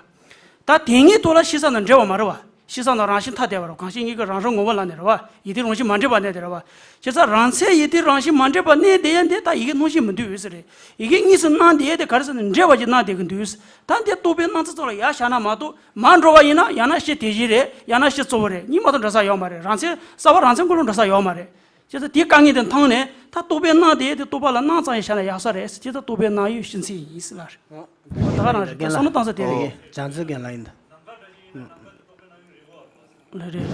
ད་དེ་གཉིས་ཐོག་ལ་ཤེས་བྱ་དང་འབྲེལ་བ་མ་རེད་བ། ཤེས་བྱ་དང་རང་བཞིན་ཐ་དད་པ་རེད། གང་ཞིག་ཉིད་ཀྱི་རང་སྣང་ངོ་བོ་ལ་ནི་རེད་བ། ཡིད་མཐའི་རང་བཞིན་མ་འདྲེས་པ་གནས་དེ་རེད་བ། བྱས་ཙང་རང་མཚན་ཡིད་མཐའི་རང་བཞིན་མ་འདྲེས་པ་གནས་དེ་ཡང་དེ་ད་ཡིད་ཀྱི་སྣང་ཞེན་མི་འདུག་ཟེར་རེད། ཡིད་ཀྱི་གཉིས་སུ་སྣང་དེ་ཡང་དེ་ག་རེ་ཟེར་ན་འདྲེས་པ་ཞིག་སྣང་བསྡད་ཀྱི་འདུག་ད་དེ་རྟོག་པའི་སྣང་ཚུལ་ཚོ་ལ་ཡར་བཞག་ན་མ་གཏོགས་མར་འགྲོ་བ་ཡིན་ན་ཡང་ན་ཤེས་དེ་བཞིན་རེད། ཡང་ན་ཤེས་གཙོ་བོ་རེད། གཉིས་མ་གཏོགས་འདྲ་ས་ཡོད་མ་རེད། རང་མཚན་གསལ་བ་རང་མཚན་ཀུན་ལ་འདྲ་ས་ཡོད་མ་རེད། བྱས་ཙང་དེའི་དཀའ་ངལ་དེ་མཐོང་ནས་ད་རྟོག་པའི་སྣང་དེ་དེ་རྟོག་པ་ལ་སྣང་ཙམ་ཡང་བཞག་ན་ཡག་ས་རེད། བྱས་ཙང་རྟོག་པའི་སྣང་ཡུལ་ཤེས་ཚད་ཡིན་ཟེར་ལ་རེད། ད་ག་རང་རེད། རྒན་ལགས། བསམ་བློ་བཏང་ས་དེ་རེད། རྒན་ལགས་ཀྱི་བྱང་རྩེ་རྒན་ལགས་ཡིན་ད། ལ་རེད།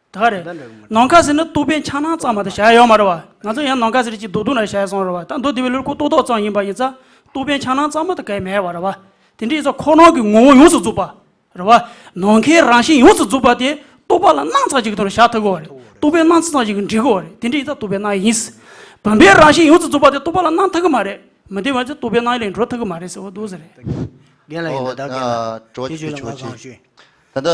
ད་ག་རེད། ནམ་མཁའ་ཟེར་ན་རྟོག་པའི་འཆར་སྣང་ཙམ་མ་གཏོགས་བཞག་ཡ་ཡོད་མ་རེད་བ། ང་ཚོ་ཡང་ནམ་མཁའ་ཟེར་གྱི་རྡོག་རྡོག་ན་བཞག་ཡ་སོང་རེད་བ། ད་མདོ་སྡེ་པའི་ལུགས་ཁོ་རྟོག་རྟོག་ཙམ་ཡིན་པ་ཡིན་ཙང་རྟོག་པའི་འཆར་སྣང་ཙམ་མ་གཏོགས་གང་ཡང་མེད་པ་རེད་བ། དེ་འདྲ་ཡིན་ཙང་ཁོ་རང་གི་ངོ་བོ་ཡོངས་སུ་རྫོགས་པ། རེད་བ། ནམ་མཁའི་རང་བཞིན་ཡོངས་སུ་རྫོགས་པ་དེ་རྟོག་པ་ལ་སྣང་ཙམ་ཞིག་གི་ཐོག་ནས་བཞག་ཐུབ་ཀྱི་ཡོད་རེད། རྟོག་པའི་སྣང་ཙམ་ཞིག་གིས་འགྲིག་གི་ཡོད་རེད། དེ་འདྲ་ཡིན་ཙང་རྟོག་པའི་སྣང་ཡིན། བུམ་པའི་རང་བཞིན་ཡོངས་སུ་རྫོགས་པ་དེ་རྟོག་པ་ལ་སྣང་ཐུབ་ཀྱི་མ་རེད། མི་འདོད་པ་ཅིག་རྟོག་པའི་སྣང་ཡུལ་ལས་འགྲོ་ཐུབ་ཀྱི་མ་རེད་ཟེར་བ་འདུག་ཟེར་རེད། རྒན་ལགས་ཡིན་ད། ད་རྒན་ལགས་ཨོ། ད་དྲི་བ་དེ་ཅིག་ཚོད་ལ་ང་ཆོག་གང་ཤེས། ད་ལྟ་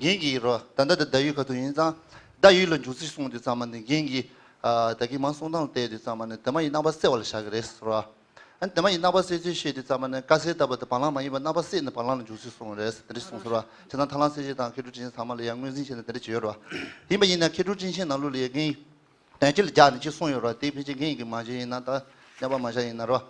རྒན་གྱིས་རོ། ད་ལྟ་དེ་བརྡ་ཡིག་ཁ་ཐུག་ཡིན་ཙང་། བརྡ་ཡིག་ལ་འཇུག་ཚུལ་གསུངས་དུས་ཙམ་པ་ནས་རྒན་གྱིས། ཨ། ད་གིན་མ་གསུངས་སྟངས་བལྟས་དུས་ཙམ་པ་ནས་དེ་མ་ཡིན་རྣམ་པ་གསལ་བ་ལ་བཞག་གི་རེད་ཟེར་བ། ཨ་ནི་དེ་མ་ཡིན་རྣམ་པ་གསལ་ཚུལ་བཤད་དུས་ཙམ་པ་ནས་དཀར་གསལ་ལྟ་བུ་དེ་བ་ལང་མ་ཡིན་པ་རྣམ་པ་གསལ་ནས་བ་ལང་ལ་འཇུག་ཚུལ་གསུངས་རེད་ཟེར། དེ་འདྲ་གསུངས་ཟེར་བ། བྱས་ཙང་ཐར་ལམ་གསལ་བྱེད་དང་མཁས་གྲུབ་རིན་ཆེན་ཚང་མ་ལ་ཡང་ངོས་འཛིན་བྱས་ནས་དེ་འདྲ་བྱས་ཡོད་རེད་བ། ཡིན་པ་ཡིན་ན་མཁས་གྲུབ་རིན་ཆེན་ནང་ལོགས་ལ་ཡང་རྒན། དོན་སྤྱི་ལ་རྒྱག་ནས་ཅིག་གསུངས་ཡོད་རེད་བ། དེ་ཕལ་ཆེར་རྒན་ཡིན་གྱི་མ་བྱས་ཡིན་ན། ད་སྙན་པ་མ་བྱས་ཡིན་ན་རེད་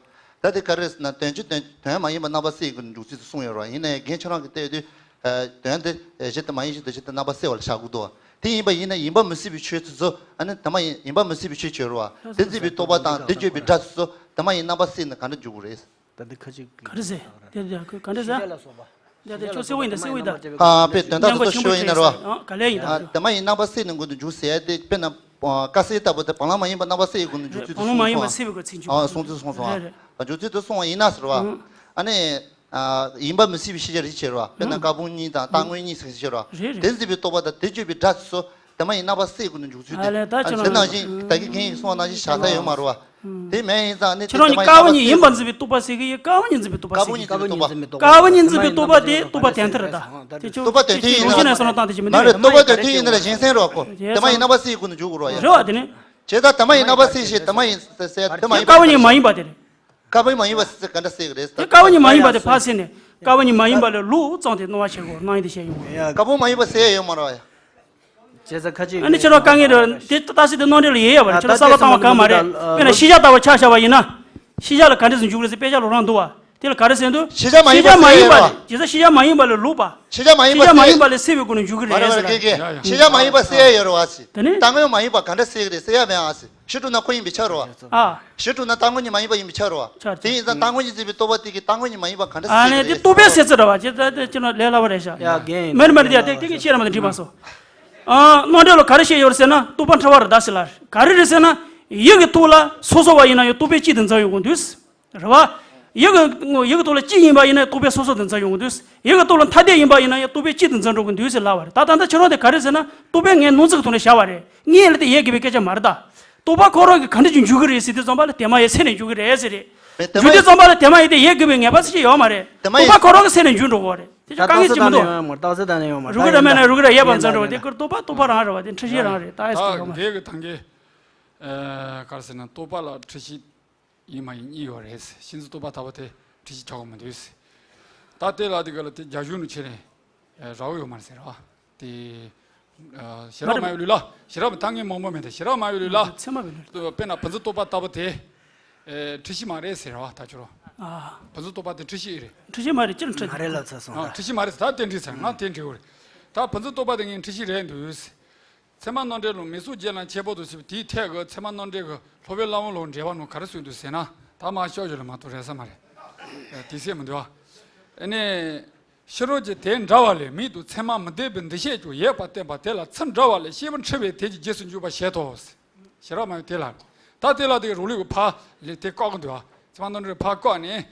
བ། ད་དེ་ག་རེ་ཟེར་ན་དོན་སྤྱི་དོན་དོན་མ་ཡིན་པ་རྣམ་པ་གསལ་གྱི་འཇུག་ཚུལ་དེ་གསུངས་ཡོད་རེད་བ། ཡིན་ན་ཡང་རྒན་ཁྱོད་རང་གིས་བལྟས་དུས། ཨ། དོན་དེ་གཞི་དེ་མ་ཡིན་གཞི་དེ་གཞི་དེ་རྣམ་པ་གསལ་བ་ལ་བཞག་དགོས་འདུག་བ། དེ་ཡིན་པ་ཡིན་ན་ཡིན་པ་མི་སྲིད་པའི་ཆོས་དེ་ཚོ། ཨ་ནི་དེ་མ་ཡིན་ཡིན་པ་མི་སྲིད་པའི་ཆོས་བྱས་རེད་བ། དེ་མཛད་པའི་རྟོག་པ་དང་དེ་བརྗོད་པའི་སྒྲ་དེ་ཚོ་དེ་མ་ཡིན་རྣམ་པ་གསལ་ནས་ག་འདྲ་འཇུག་དགོས་རེད། ད་འདི་ཁ་ཅིག་ག་རེ་ཟེར། དེ་དེ་ག་འདྲ་ཟེར། ཤེས་བྱ་ལ་སོགས་པ། དེ་དེ་ཁྱོད་གསལ་བོ་ཡིན་ད་གསལ་བོ་ཡིན་ད། ཨ། དཔེ་དོན་དག་སྙན་དེ་ཚོ་ཤོད་ཡིན་ན་རེད་བ། ཨ། ག་ལེ་ཡིན་ད། ཨ། དེ་མ་ཡིན་རྣམ་པ་གསལ་ནས་མགོ་ཏུ་འཇུག་ཟེར་ཡ་དེ། དཔེར་ན། ཨ། དཀར་གསལ་ལྟ་བུ་དེ་བ་ལང་མ་ཡིན་པ་རྣམ་པ་གསལ་ཡི་མགོ་ནས་འཇུག་ཚུལ་དེ་གསུངས་སོང་། བ་ལང་མ་ཡིན་པ་གསལ་བའི་སྒོ་ནས་ཚིག་འཇུག་ཨ། གསུངས་ཚུལ་གསུངས་སོང་། རེད་རེད། ཨ། འཇུག་ཚུལ་དེ་གསུངས་པ་ཡིན་ན་ཟེར་བ། ཨ་ནི། ཨ། ཡིན་པ་མི་སྲིད་པའི་ཤེས་བྱ་རེད་ཟེར་བ། དཔེར་ན་ཨ། སྐབས་དབང་གཉིས་དང་རྟག་དངོས་གཉིས་ཟེར་ཟེར་བ། རེད་རེད། དེ་མཛད་པའི་རྟོག་པ་དང་དེ་བརྗོད་པའི་སྒྲ་དེ་ཚོ་དེ་མ་ཡིན་རྣམ་པ་གསལ་སྒོ་ནས་འཇུག་ཚུལ་དེ། ཨ་ལས་ད་ཨ་ཁྱེད་རང་དེ་ནང་བཞིན་ད་གིན་རྒན་ཡིས་གསུངས་པ་ནང་བཞིན་བཞག་ས་ཡོད་མ་རེད་བ། དེ་མེད་ཡིན་ཙང་ནི་ཁྱེད་རང་གཉིས་སྐབས་དབང་གཉིས་ཡིན་པར་འཛིན་པའི་རྟོག་པ་ཟེར་གི་ཡིན། སྐབས་དབང་གཉིས་འཛིན་པའི་རྟོག་པ་ཟེར་གི། སྐབས་དབང་གཉིས་འཛིན་པའི་རྟོག་པ། སྐབས་དབང་གཉིས་འཛིན་པའི་རྟོག་པ་དེ་རྟོག་པ་དོན་མཐུན་རེད་ད། དེ་ཁྱོད་རྟོག་པ་དོན་མཐུན་ཡིན་ན། རང་བཞིན་ནས་བསམ་བློ་བཏང་དེ་ཅི་མི་འདུག་མ་རེད། རྟོག་པ་དོན་མཐུན་ཡིན་ན་ལ་གཞན་སེམས་རོགས་གོ། དེ་མ་ཡིན་རྣམ་པ་གསལ་སྒོ་ནས་འཇུག་དགོས་རོགས་ཡ། རེད་བ། དེ་ནི། བྱས་ཙང་དེ་མ་ཡིན་རྣམ་པ་གསལ་ཞེས་དེ་མ་ཡིན་ཟེར་དེ་མ་ཡིན། སྐབས་དབང་གཉིས་མ་ཡིན་པ་དེ་རེད། སྐབས་དབང་མ་ཡིན་པ་ཟེར་ག་འདྲ་ཟེར་གི་རེད་ཟེར། དེ་སྐབས་དབང་གཉིས་མ་ཡིན་པ་དེ་ཕར་ཟེར་ནས་སྐབས་དབང་གཉིས་མ་ཡིན་པ་ལ་ལུགས་ཙམ་དེ་སྣང་བ་ཤར་གོ་སྣང་ཡིན་དེ་བཤད་ཡོང་གི། སྐབས་དབང་མ་ཡིན་པ་ཟེར་ཡ་ཡོད་མ་རེད་བ་ཡ། བྱས་ཙང་ཁ་ཅིག་ཨ་ནི་ཁྱེད་རང་དཀའ་ངལ་རེད་དེ། ད་ལྟ་སྲིད་དེ་གནང་འབྲེལ་ལ་ཡེ་ཡ་བ་རེད། ཁྱེད་རང་གསར་པ་བཏང་བ་གང་མ་རེད། དཔེར་ན་ཤེས་བྱ་ལྟ་བུ་ཆ་བཞག་པ་ཡིན་ན། ཤེས་བྱ་ལ་ག་འདྲ་ཟེར་འཇུག་རེད་ཟེར་དཔེ་ཆ་ལ་རང་འདུག་བ། དེ་ལ་ག་རེ་ཟེར་འདུག་ཤེས་བྱ་མ་ཡིན་པ་ཟེར་ཡ་ཡོད་རེད་བ། བྱས་ཙང་ཤེས་བྱ་མ་ཡིན་པ་ལ་ལུགས་པ། ཤེས་བྱ་མ་ཡིན་པ་ཤེས་བྱ་མ་ཡིན་པ་ལ་སེལ་བའི་སྒོ་ནས་འཇུག་གི་རེད་ཟེར་ལ། ཤེས་བྱ་མ་ཡིན་པ་ཟེར་ཡ་ཡོད་རེད་བ་ཟེར། དེ་ནི། རྟག་དངོས་མ་ཡིན་པ་ག་འདྲ་ཟེར་གི་རེད་ཟེར་ཡ་མེད་ཨ་ཟེར། ཞི་གྲུབ་ན་ཁོ་ཡིན་པས་ཁྱབ་རེད་བ། ཨ། ཞི་གྲུབ་ན་རྟག་དངོས་གཉིས་མ་ཡིན་པ་ཡིན་པས་ཁྱབ་རེད་བ། ཁྱབ་རེད། དེ་ཡིན་ཙང་རྟག་དངོས་གཉིས་འཛིན་པའི་རྟོག་པ་དེ་གིས་རྟག་དངོས་གཉིས་མ་ཡིན་པ་ག་འདྲ་ཨ་ཟེར་ནས་གི་དེ་རེད་རྟོག་པའི་ཟེར་ཟེར་ཚུལ་རེད་བ། ཅེས་ད་དེ་ཅི་ན་ལས་སླ་བ་རེད་ཤག་ཡ་རྒན་མེར་མེར་དེ་ཡ་དེ་དེ་གི་ཤེས་ར་མ་དེ་འགྲིག་མ་སོང་། ཨ། རྣམ་འགྲེལ་ལ་ག་རེ་བཤད་ཡོད་རེད་ཟེར་ན་རྟོག་པ་འཁྲུལ་བ་རེད་ད་ཟེར་ལ། ག་རེ་རེད་ཟེར་ན། ཡིད་ཀྱི་ཐོག་ལ་སོ་སོ་བ་ཡིན་ན་ཡང་རྟོག་པས་གཅིག་ཏུ་འཛིན་ཡོང་གི་འདུག་རེད་བ། ཡིད་ཀྱི་ཡིད་ཀྱི་ཐོག་ལ་གཅིག་ཡིན་པ་ཡིན་ན་རྟོག་པས་སོ་སོ་ཏུ་འཛིན་ཡོང་གི་འདུག་ཡིད་ཀྱི་ཐོག་ལ་ཐ་དད་ཡིན་པ་ཡིན་ན་ཡང་རྟོག་པས་གཅིག་ཏུ་འཛིན་འགྲོ་གི་འདུག་ཟེར་ལབ་པ་རེད། ད་ད་ལྟ་ཁྱེད་རང་དེ་ག་རེ་ཟེར་ན་རྟོག་པས་ངས་སྣང་ཚུལ་གྱི་ཐོག་ནས་བཞག་པ་རེད། ངས་ལ་དེ་ཡེ་དགོས་པའི་སྐད་ཆ་མ་རེད་ད། རྟོག་པ་ཁོ་རང་གིས་ག་འདྲ་ཅིག་འཇུག་གི་རེད་ཟེར་དུས་ཙམ་པ་ལ་དེ་མ་ཡེ་ཚེ་ནས་འཇུག་གི་རེད་ཟེར་རེད། འཇུག་དུས་ཙམ་པ་ལ་དེ་མ་ཡེ་དེ་ཡེ་དགོས་པའི་ངེས་པ་ཅི་ཡོད་མ་རེད། རྟོག་པ་ཁོ་རང་གི་ཚེ་ནས་འཇུག་འགྲོ་གི་རེད། དེ་ཆ་དཀའ་ངལ་ཅིག་མི་འདུག་རྟགས་གསལ་དང་ནི་ཡོད་མ་རེད། རྟགས་གསལ་དང་ནི་ཡོད་མ་རེད། རུ་གི་ར་མེད་ན་རུ་གི་ར་ཡེ་བ་འཛིན་འགྲོ་བ་དེ་ཀུར་རྟོག་པ་རྟོག་པ་རང་རེད་བ། དེ་འཁྲུལ་ཤེས་རང་རེད། ད་ཡེ་ད་ཡེ་གི་ཐང་གི། ཨ། ག་རེ་ཟེར་ན་རྟོག་པ་ལ་འཁྲུལ་ཤེས་ཡིན་མ་ཡིན་གཉིས་ཡོད་རེད། ཤིན་ཏུ་རྟོག་པ་ལྟ་བུ་དེ་འཁྲུལ་ཤེས་ཆགས་ཀྱི་མི་འདུག་ད་དེ་ལ་དེ་ག་ལ་དེ་རྒྱ་གཞུང་ནས་ཁྱེར་ནས་རག་ཡོད་མ་རེད་ཟེར་བ། དེ། ཨ། ཞི་རགས་མ་ཡོད་ལུགས་ལ། ཞི་རགས་ཐང་ངེ་མང་པོ་མེད་དེ་ཞི་རགས་མ་ཡོད་ལུགས་ལ། ཚད་མ་བའི་ལུགས་ལ། དཔེར་ན་བུམ་འཛིན་རྟོག་པ་ལྟ་བུ་དེ། ཨ། འཁྲུལ་ཤེས་མ་རེད་ཟེར་བ་ད་ཁྱོད་རང་། ཨ། བུམ་འཛིན་རྟོག་པ་དེ་འཁྲུལ་ཤེས་རེད། འཁྲུལ་ཤེས་མ་རེད་ཅི་ལ་འཁྲུལ། མ་རེད་ལབ་ཚར་སོང་། ཨ། ད་འཁྲུལ་ཤེས་མ་རེད་ད་དེ་འདྲ་ཟེར་ང་དེ་འདྲ་གོ་རེད། ད་བུམ་འཛིན་རྟོག་པ་དེ་ངས་འཁྲུལ་ཤེས་རེད་འདུག་ཚད་མ་རྣམ་འགྲེལ་ལུང་མིང་གཟུགས་རྒྱན་ལ་ཁྱད་པར་དུ་ཕྱེ་བ་དེའི་ཐད་ཀྱི་ཚད་མ་རྣམ་འགྲེལ་གྱི་སློབ་དཔོན་བླ་མ་ལུགས་འགྲེལ་པ་ནང་ག་རེ་གསུངས་འདུག་ཟེར་ན། ད་མ་ཤོག་ཞུ་ལ་མ་གཏོགས་རེད་ས་མ་རེད། དེ་ཟེར་མི་འདུག་ཨ་ནི། ཕྱི་རོལ་གྱི་དེ་འདྲ་བ་ལས་མིང་དུ་ཚད་མ་མི་ལྡན་པའི་འདུ་ཤེས་ཀྱང་ཡོད་པར་བསྟན་པ་དེ་ལ་ཚུལ་འདྲ་བ་ལས་སྐྱེས་བུ་འཁྲུལ་པའི་དེ་གི་རྗེས་སུ་འཇུག་པར་བཞེད་དོ། ཞི་རགས་མ་ཡོད་དེ་ལ། ད་དེ་ལ་དེ་རུ་ལུགས་ཀྱི་ཕ་ལས་དེ་བཀག་གི་འདུག་ཨ། ཚད་མ་རྣམ་འགྲེལ་ཕ་བཀག་ནས།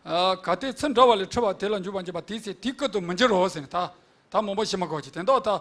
ཨ། གལ་ཏེ་ཚུལ་འདྲ་བ་ལས་འཁྲུལ་པ་དེ་ལ་འཇུག་པར་འགྱུར་བ་དེའི་ཚེ་དེའི་སྐུ་དུ་མི་འགྱུར་རོ་ཟེར་ནས་ད། ད་མང་པོ་ཞིག་མ་གོ་ཅིག་དེ་འདྲ་ད།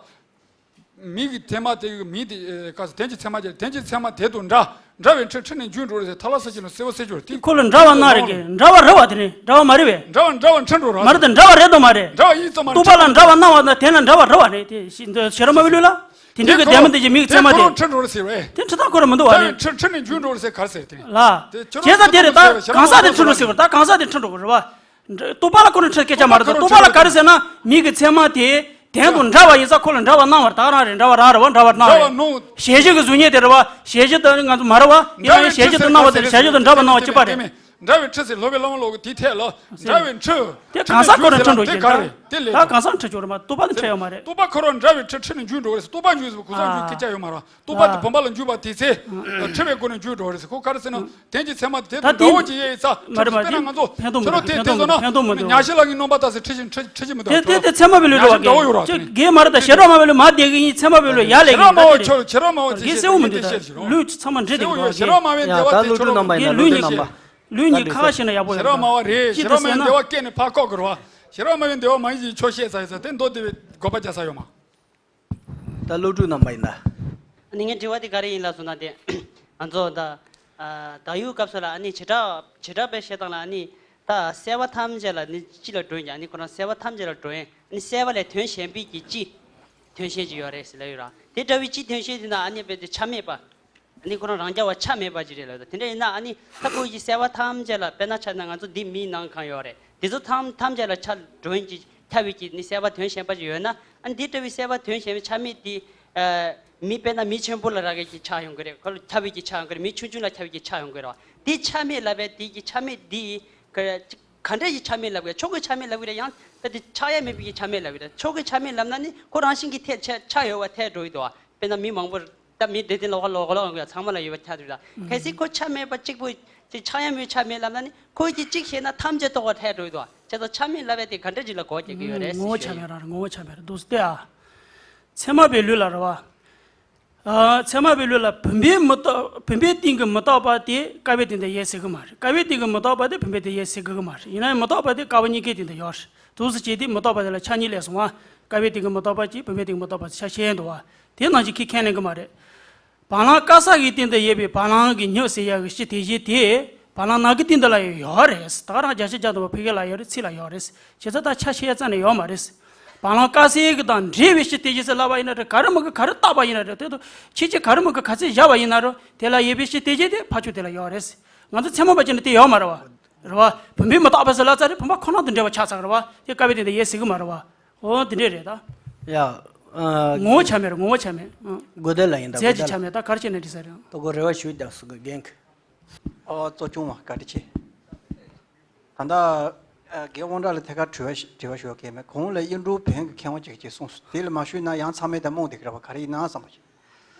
མིང་གི་ཚད་མ་དེ་གི་མིང་དེ། ཨེ། ག་ཟེར་དོན་གྱི་ཚད་མ་དེ་དོན་གྱི་ཚད་མ་དེ་དང་འདྲ། འདྲ་བའི་འཁྲུལ་འཁྲུལ་ནས་འཇུག་འགྲོ་རེད་ཟེར་ཐ་ལ་ས་ཅི་ལ་གསལ་བོ་གསལ་རྒྱུ་རེད་དེ། ཁོ་ལ་འདྲ་བ་སྣང་རེད་གི། འདྲ་བ་རེད་བ་དེ་ནི་འདྲ་བ་མ་རེད་བས། འདྲ་བ་འདྲ་བ་འཁྲུལ་འགྲོ་ར། མ་རེད་དེ་འདྲ་བ་རེད་དོ་མ་རེད། འདྲ་བ་ཡིན་ཙམ་མ་རེད། རྟོག་པ་ལ་འདྲ་བ་སྣང་བ་དང་དེ་ན་འདྲ་བ་རེད་བ་རེད་དེ་ཞི་ཞི་རགས་མ་བའི་ལུགས་ལ། དེ་འདྲ་གི་བདེན་པ་དེ་ཅི་མིང་གི་ཚད་མ་དེ། འཁྲུལ་འགྲོ་རེད་ཟེར་བས། དེ་འཁྲུལ་སྟངས་ཁོ་ར་མི་འདུག་བ་རེད། འཁྲུལ་འཁྲུལ་ནས་འཇུག་འགྲོ་རེད་ཟེར་ག་རེ་ཟེར་དེ། ལ། བྱས་ཙང་དེ་རེད་ད་གང་ཟག་དེ་འཁྲུལ་འགྲོ་ཟེར་བ་ད་གང་ཟག་དེ་འཁྲུལ་འགྲོ་གི་རེད་བ། རྟོག་པ་ལ་ཁོ་ན་འཁྲུལ་སྐད་ཆ་མ་རེད་དོ། རྟོག་པ་ལ་ག་རེ་ཟེར་ན་མིང་གི་ཚད་མ་དེ་དོན་དང་འདྲ་བ་ཡིན་ཙང་ཁོ་ལ་འདྲ་བ་སྣང་བར་ད་རང་རེད། འདྲ་བ་རང་རེད་བ། འདྲ་བ་སྣང་རེད། གཞལ་བྱའི་གཟུགས་བརྙན་དེ་རེད་བ། གཞལ་བྱ་དང་ང་ཚོ་མ་རེད་བ། ཡིན་ན་ཡང་གཞལ་བྱ་དང་སྣང་བ་དེ་གཞལ་བྱ་དང་འདྲ་བ་སྣང་བ་གཅིག་པ་རེད། འདྲ་བའི་འཁྲུལ་ཟེར་སློབ་དཔོན་བླ་མ་ལོག་གི་དེའི་ཐད་ལ་འདྲ་བའི་འཁྲུལ། དེ་གང་ཟག་ཁོ་ན་འཁྲུལ་འགྲོ་གི་རེད། ད་གང་ཟག་འཁྲུལ་འགྲོ་རེད་མ་རྟོག་པ་དང་འཁྲུལ་ཡོད་མ་རེད། རྟོག་པ་ཁོ་རང་འདྲ་བའི་འཁྲུལ་འཁྲུལ་ནས་འཇུག་འགྲོ་གི་རེད། རྟོག་པ་འཇུག་ཟེར་བ་གོ་ས་འཇུག་སྐད་ཆ་ཡོད་མ་རེད། རྟོག་པ་དེ་བུམ་པ་ལ་འཇུག་པ་དེ་ཚེ། འཁྲུལ་བའི་སྒོ་ནས་འཇུག་འགྲོ་རེད་ཟེར། ཁོ་ག་རེ་ཟེར་ན། དོན་གྱི་ཚད་མ་དེ་དང་འདྲ་བོ་ཅིག་ཡོད་ཡིན་ཙང་། མ་རེད་མ་རེད། དཔེར་ན་ང་ཚོ་ཕན་ཐོགས་མི་འདུག་ཕན་ཐོགས་མི་འདུག་ཕན་ཐོགས་མི་འདུག་ཕན་ཐོགས་མི་འདུག་ཉ་ཤེས་ལ་ངའི་རྣམ་པ་ལྟ་ཟེར་ཁྲིད་ཅིང་ཁྲིད་ཁྲིད་ཅིང་མི་འདུག་དེ་དེ་དེ་ཚད་མ་བའི་ལུགས་རེད་བ། ཅིག་དགེ་མ་རེད་ད་ཞི་རགས་མ་བའི་ལུགས་མ་བསྡད་གི་ཡིན། ཚད་མ་བའི་ལུགས་ཡ་ལས་ཀྱི་ཞི་རགས་མ་བ་ཆོས་ཞི་རགས་མ་བ་དེ་གསལ་བོ་མི་འདུག་ད་ལུགས་ཚང་མ་འདྲེས་བསྡད་ཀྱི་འདུག་ཞི་རགས་མ་བའི་འདུག་ལུགས་གཉིས་ཀྱི་ལུགས་གཉིས་ཁ་ཁ་ཤེས་ན་ཡག་པོ་ཡོད། ཞི་རགས་མ་བ་རེད། ཞི་རགས་མ་བའི་འདུག་བ་སྐད་ནས་ཕར་བཀག་གི་རེད་བ། ཤེས་རབ་སྨྲ་བའི་འདུལ་བ་མ་ཡིན་ཞེས་ཆོས་བཤད་ཚར་ཡོད་ས་དེ་མདོ་སྡེ་པའི་དགོངས་པ་རྒྱག་ས་ཡོད་མ། ད་སློབ་ཕྲུག་རྣམ་པ་ཡིན་ད། ཨ་ནི་ངའི་དྲི་བ་དེ་ག་རེ་ཡིན་ལབ་སོང་ན་དེ། ང་ཚོ་ད། ཨ། བདག་ཡུལ་སྐབས་སུ་ལ་ཨ་ནི་བྱེ་བྲག་བྱེ་བྲག་པའི་བཤད་སྟངས་ལ་ཨ་ནི། ད་སེལ་བ་ཐམས་ཅད་ལ་ནི་སྤྱི་ལ་སྒྲོ་ཡིན་ཀྱང་ཨ་ནི་ཁོ་རང་སེལ་བ་ཐམས་ཅད་ལ་སྒྲོ་ཡིན། ཨ་ནི་སེལ་བ་ལས་དོན་གཞན་པའི་གི་སྤྱི། དོན་གཞན་ཅིག་ཡོད་རེད་ཟེར་ལབ་ཡོད་ར། དེ་འདྲ་བའི་སྤྱི་དོན་གཞན་དེ་ན་ཨ་ནི་རྦད་དེ་ཆ་མེད་པ། ཨ་ནི་ཁོ་རང་རང་རྐྱ་བ་ཆ་མེད་པ་ཅིག་རེད་ལབ་ཡོད་ད། དེ་འདྲ་ཡིན་ན་ཨ་ནི་ད་ཁོ་ཡི་སེལ་བ་ཐམས་ཅད་ལ་དཔེར་ན་ཆ་ན་ང་ཚོ་འདི་མིའི་ནང་གང་ཡོད་རེད། དེ་ཚོ་ཐམས་ཐམས་ཅད་ལ་ཆ་སྒྲོ་ཡིན་གྱི་ཆ་བའི་གི་ནི་སེལ་བ་དོན་གཞན་པ་ཅིག་ཡོད་ན། ཨ་ནི་འདི་འདྲ་བའི་སེལ་བ་དོན་གཞན་པའི་ཆ་མེད་དེ། ཨ། མི་དཔེར་ན་མི་ཆེན་པོ་ལ་རག་གི་ཆ་ཡོང་གི་རེད། ཁོ་ལ་ཆ་བའི་གི་ཆ་ཡོང་གི་རེད། མི་ཆུང་ཆུང་ལ་ཆ་བའི་གི་ཆ་ཡོང་གི་རེད་བ། དེ་ཆ་མེད་ལབ་པའི་དེ་གི་ཆ་མེད་དེ། ག་ག་འདྲ་ཡི་ཆ་མེད་ལབ་གི་རེད། ཕྱོགས་ཀྱི་ཆ་མེད་ལབ་གི་རེད། ཡང་ད་དེ་ཆགས་ཡ་མེད་པའི་གི་ཆ་མེད་ལབ་གི་རེད། ཕྱོགས་ཀྱི་ཆ་མེད་ལབ་ན་ནི་ཁོ་རང་བཞིན་གྱི་ཐད་ཆ་ཆ་ཡོད་བ་ཐལ་འགྲོ་གི་འདུག་བ། དཔེར་ན་མི་མང་པོ་ད་མི་དེ་དེ་ལོགས་ལོགས་ལོགས་ཡོང་གི་ཡ་ཚང་མ་ལ་ཡོད་བ་ཆགས་འདུག་ད། གལ་སྲིད་ཁོ་ཆ་མེད་པ་གཅིག་པོ་ཅིག་ཆགས་ཡ་མེད་ཆ་མེད་ལབ་ན་ནི་ཁོ་གི་གཅིག་བཤད་ན་ཐམས་ཅད་རྟོགས་པ་ཐལ་འགྲོ་གི་འདུག་བ། བྱས་ཙང་ཆ་མེད་ལབ་པ་དེ་ག་འདྲ་ཅིག་ལ་གོ་རྒྱག་གི་ཡོད་རེད་ཟེར་ངོ་བོ་ཆ་ཞུ། མེད་ར་ངོ་བོ་ཆ་མེད་ར་འདུག་སྟེ་ཨ། ཚད་མ་པའི་ལུགས་ལ་རེད་བ། ཨ། ཚད་མ་པའི་ལུགས་ལ་བུམ་པའི་མི་རྟག་བུམ་པའི་སྟེང་གི་མི་རྟག་པ་དེ་ཀ་བའི་སྟེང་དུ་ཡོད་ཟེར་གི་མ་རེད། ཀ་བའི་སྟེང་གི་མི་རྟག་པ་དེ་བུམ་པའི་སྟེང་ཡོད་ཟེར་གི་མ་རེད། ཡིན་ན་ཡང་མི་རྟག་པ་དེ་ཀ་བ་གཉིས་ཀའི་སྟེང་དུ་ཡོད་རེད། འདུག་སེ་བྱས་ཏེ་མི་རྟག་པ་དེ་ལ་ཆ་གཉིས་སླེབས་སོང་བ། ཀ་བའི་སྟེང་གི་མི་རྟག་པ་གཅིག་བུམ་པའི་སྟེང་གི་མི་རྟག་པ་ཆ་ཤས་འདུག་བ། དེ་ནང་བཞིན་ཁས་ཁས་ལེན་གི་མ་རེད། བ་ལང་དཀར་ས་གི་སྟེང་དུ་ཡོད་པའི་བ་ལང་གི་མྱི་ཟེར་ཡག་གི་སྤྱི་དེ་བཞིན་དེ་བ་ལང་ནག་གི་སྟེང་དུ་ལ་ཡང་ཡོད་རེད། ད་ག་རང་བརྒྱ་ཆ་བརྒྱ་དང་བ་ཕ་གི་ལ་ཡོད་རེད། ཚིག་ལ་ཡོད་རེད། བྱས་ཙང་ད་ཆ་ཤས་རྩ་ནས་ཡོད་མ་རེད། བ་ལང་དཀར་སེར་གི་དང་འདྲེས་པའི་སྤྱི་དེ་བཞིན་ཟེར་ལབ་པ་ཡིན་ན་རེད། ག་རེ་མི་དགོས་ག་རེ་བཏགས་པ་ཡིན་ན་རེད། དེ་དུ་ཁྱེད་ཀྱིས་ག་རེ་མི་དགོས་ག་ཚད་བཞག་པ་ཡིན་ན་རུང་དེ་ལ་ཡོད་པའི་སྤྱི་དེ་བཞིན་དེ་ཕར་ཕྱོགས་དེ་ལ་ཡོད་རེད། ང་ཚོ་ཚད་མ་པ་ཅན་ནི་དེ་ཡོད་མ་རེད་བ། རེད་བ། བུམ་པའི་མི་རྟག་པ་ཟེར་ལབ་ཙང་རེད། བུམ་པ་ཁོ་ན་དང་འདྲེས་པ་ཆགས་ཚར་རེད་བ། དེ་ཀ་བའི་སྟེང་དུ་ཡོད་ཟེར་གི་མ་རེད་བ། འོ་དེ་འདྲས་རེད་ད། ཡ། ཨ། ངོ་བོ་ཆ་མེད་རེད། ངོ་བོ་ཆ་མེད། ཨ། དགོས་འདོད་ལ་ཡིན་ད། རྫས་ཀྱི་ཆ་མེད་ད་ག་རེ་བྱས་ནས་འགྲིག་ས་རེད། ད་གོ་རེ་བ་ཞུ་རྒྱག་སུ་གི་རྒན་གི། ཨོ་གཙོ་སྐྱོང་བ་བཀའ་དྲིན་ཆེ། ད་ལྟ་ཨ་རྒན་དབང་གྲགས་ལ་ཐད་ཀར་དྲི་བ་ཞུ་དྲི་བ་ཞུ་གི་མེད། གོང་ལ་གཡུང་དྲུང་བོན་གྱི་མཁས་དབང་ཅིག་གིས་གསུངས་སོང་། དེ་ལ་མ་ཞུས་ན་ཡང་ཚང་མས་ད་རྨོངས་བསྡད་ཀྱི་རེད་བ། ག་རེ་ཡིན་ན་བསམ་པ་ཞིག་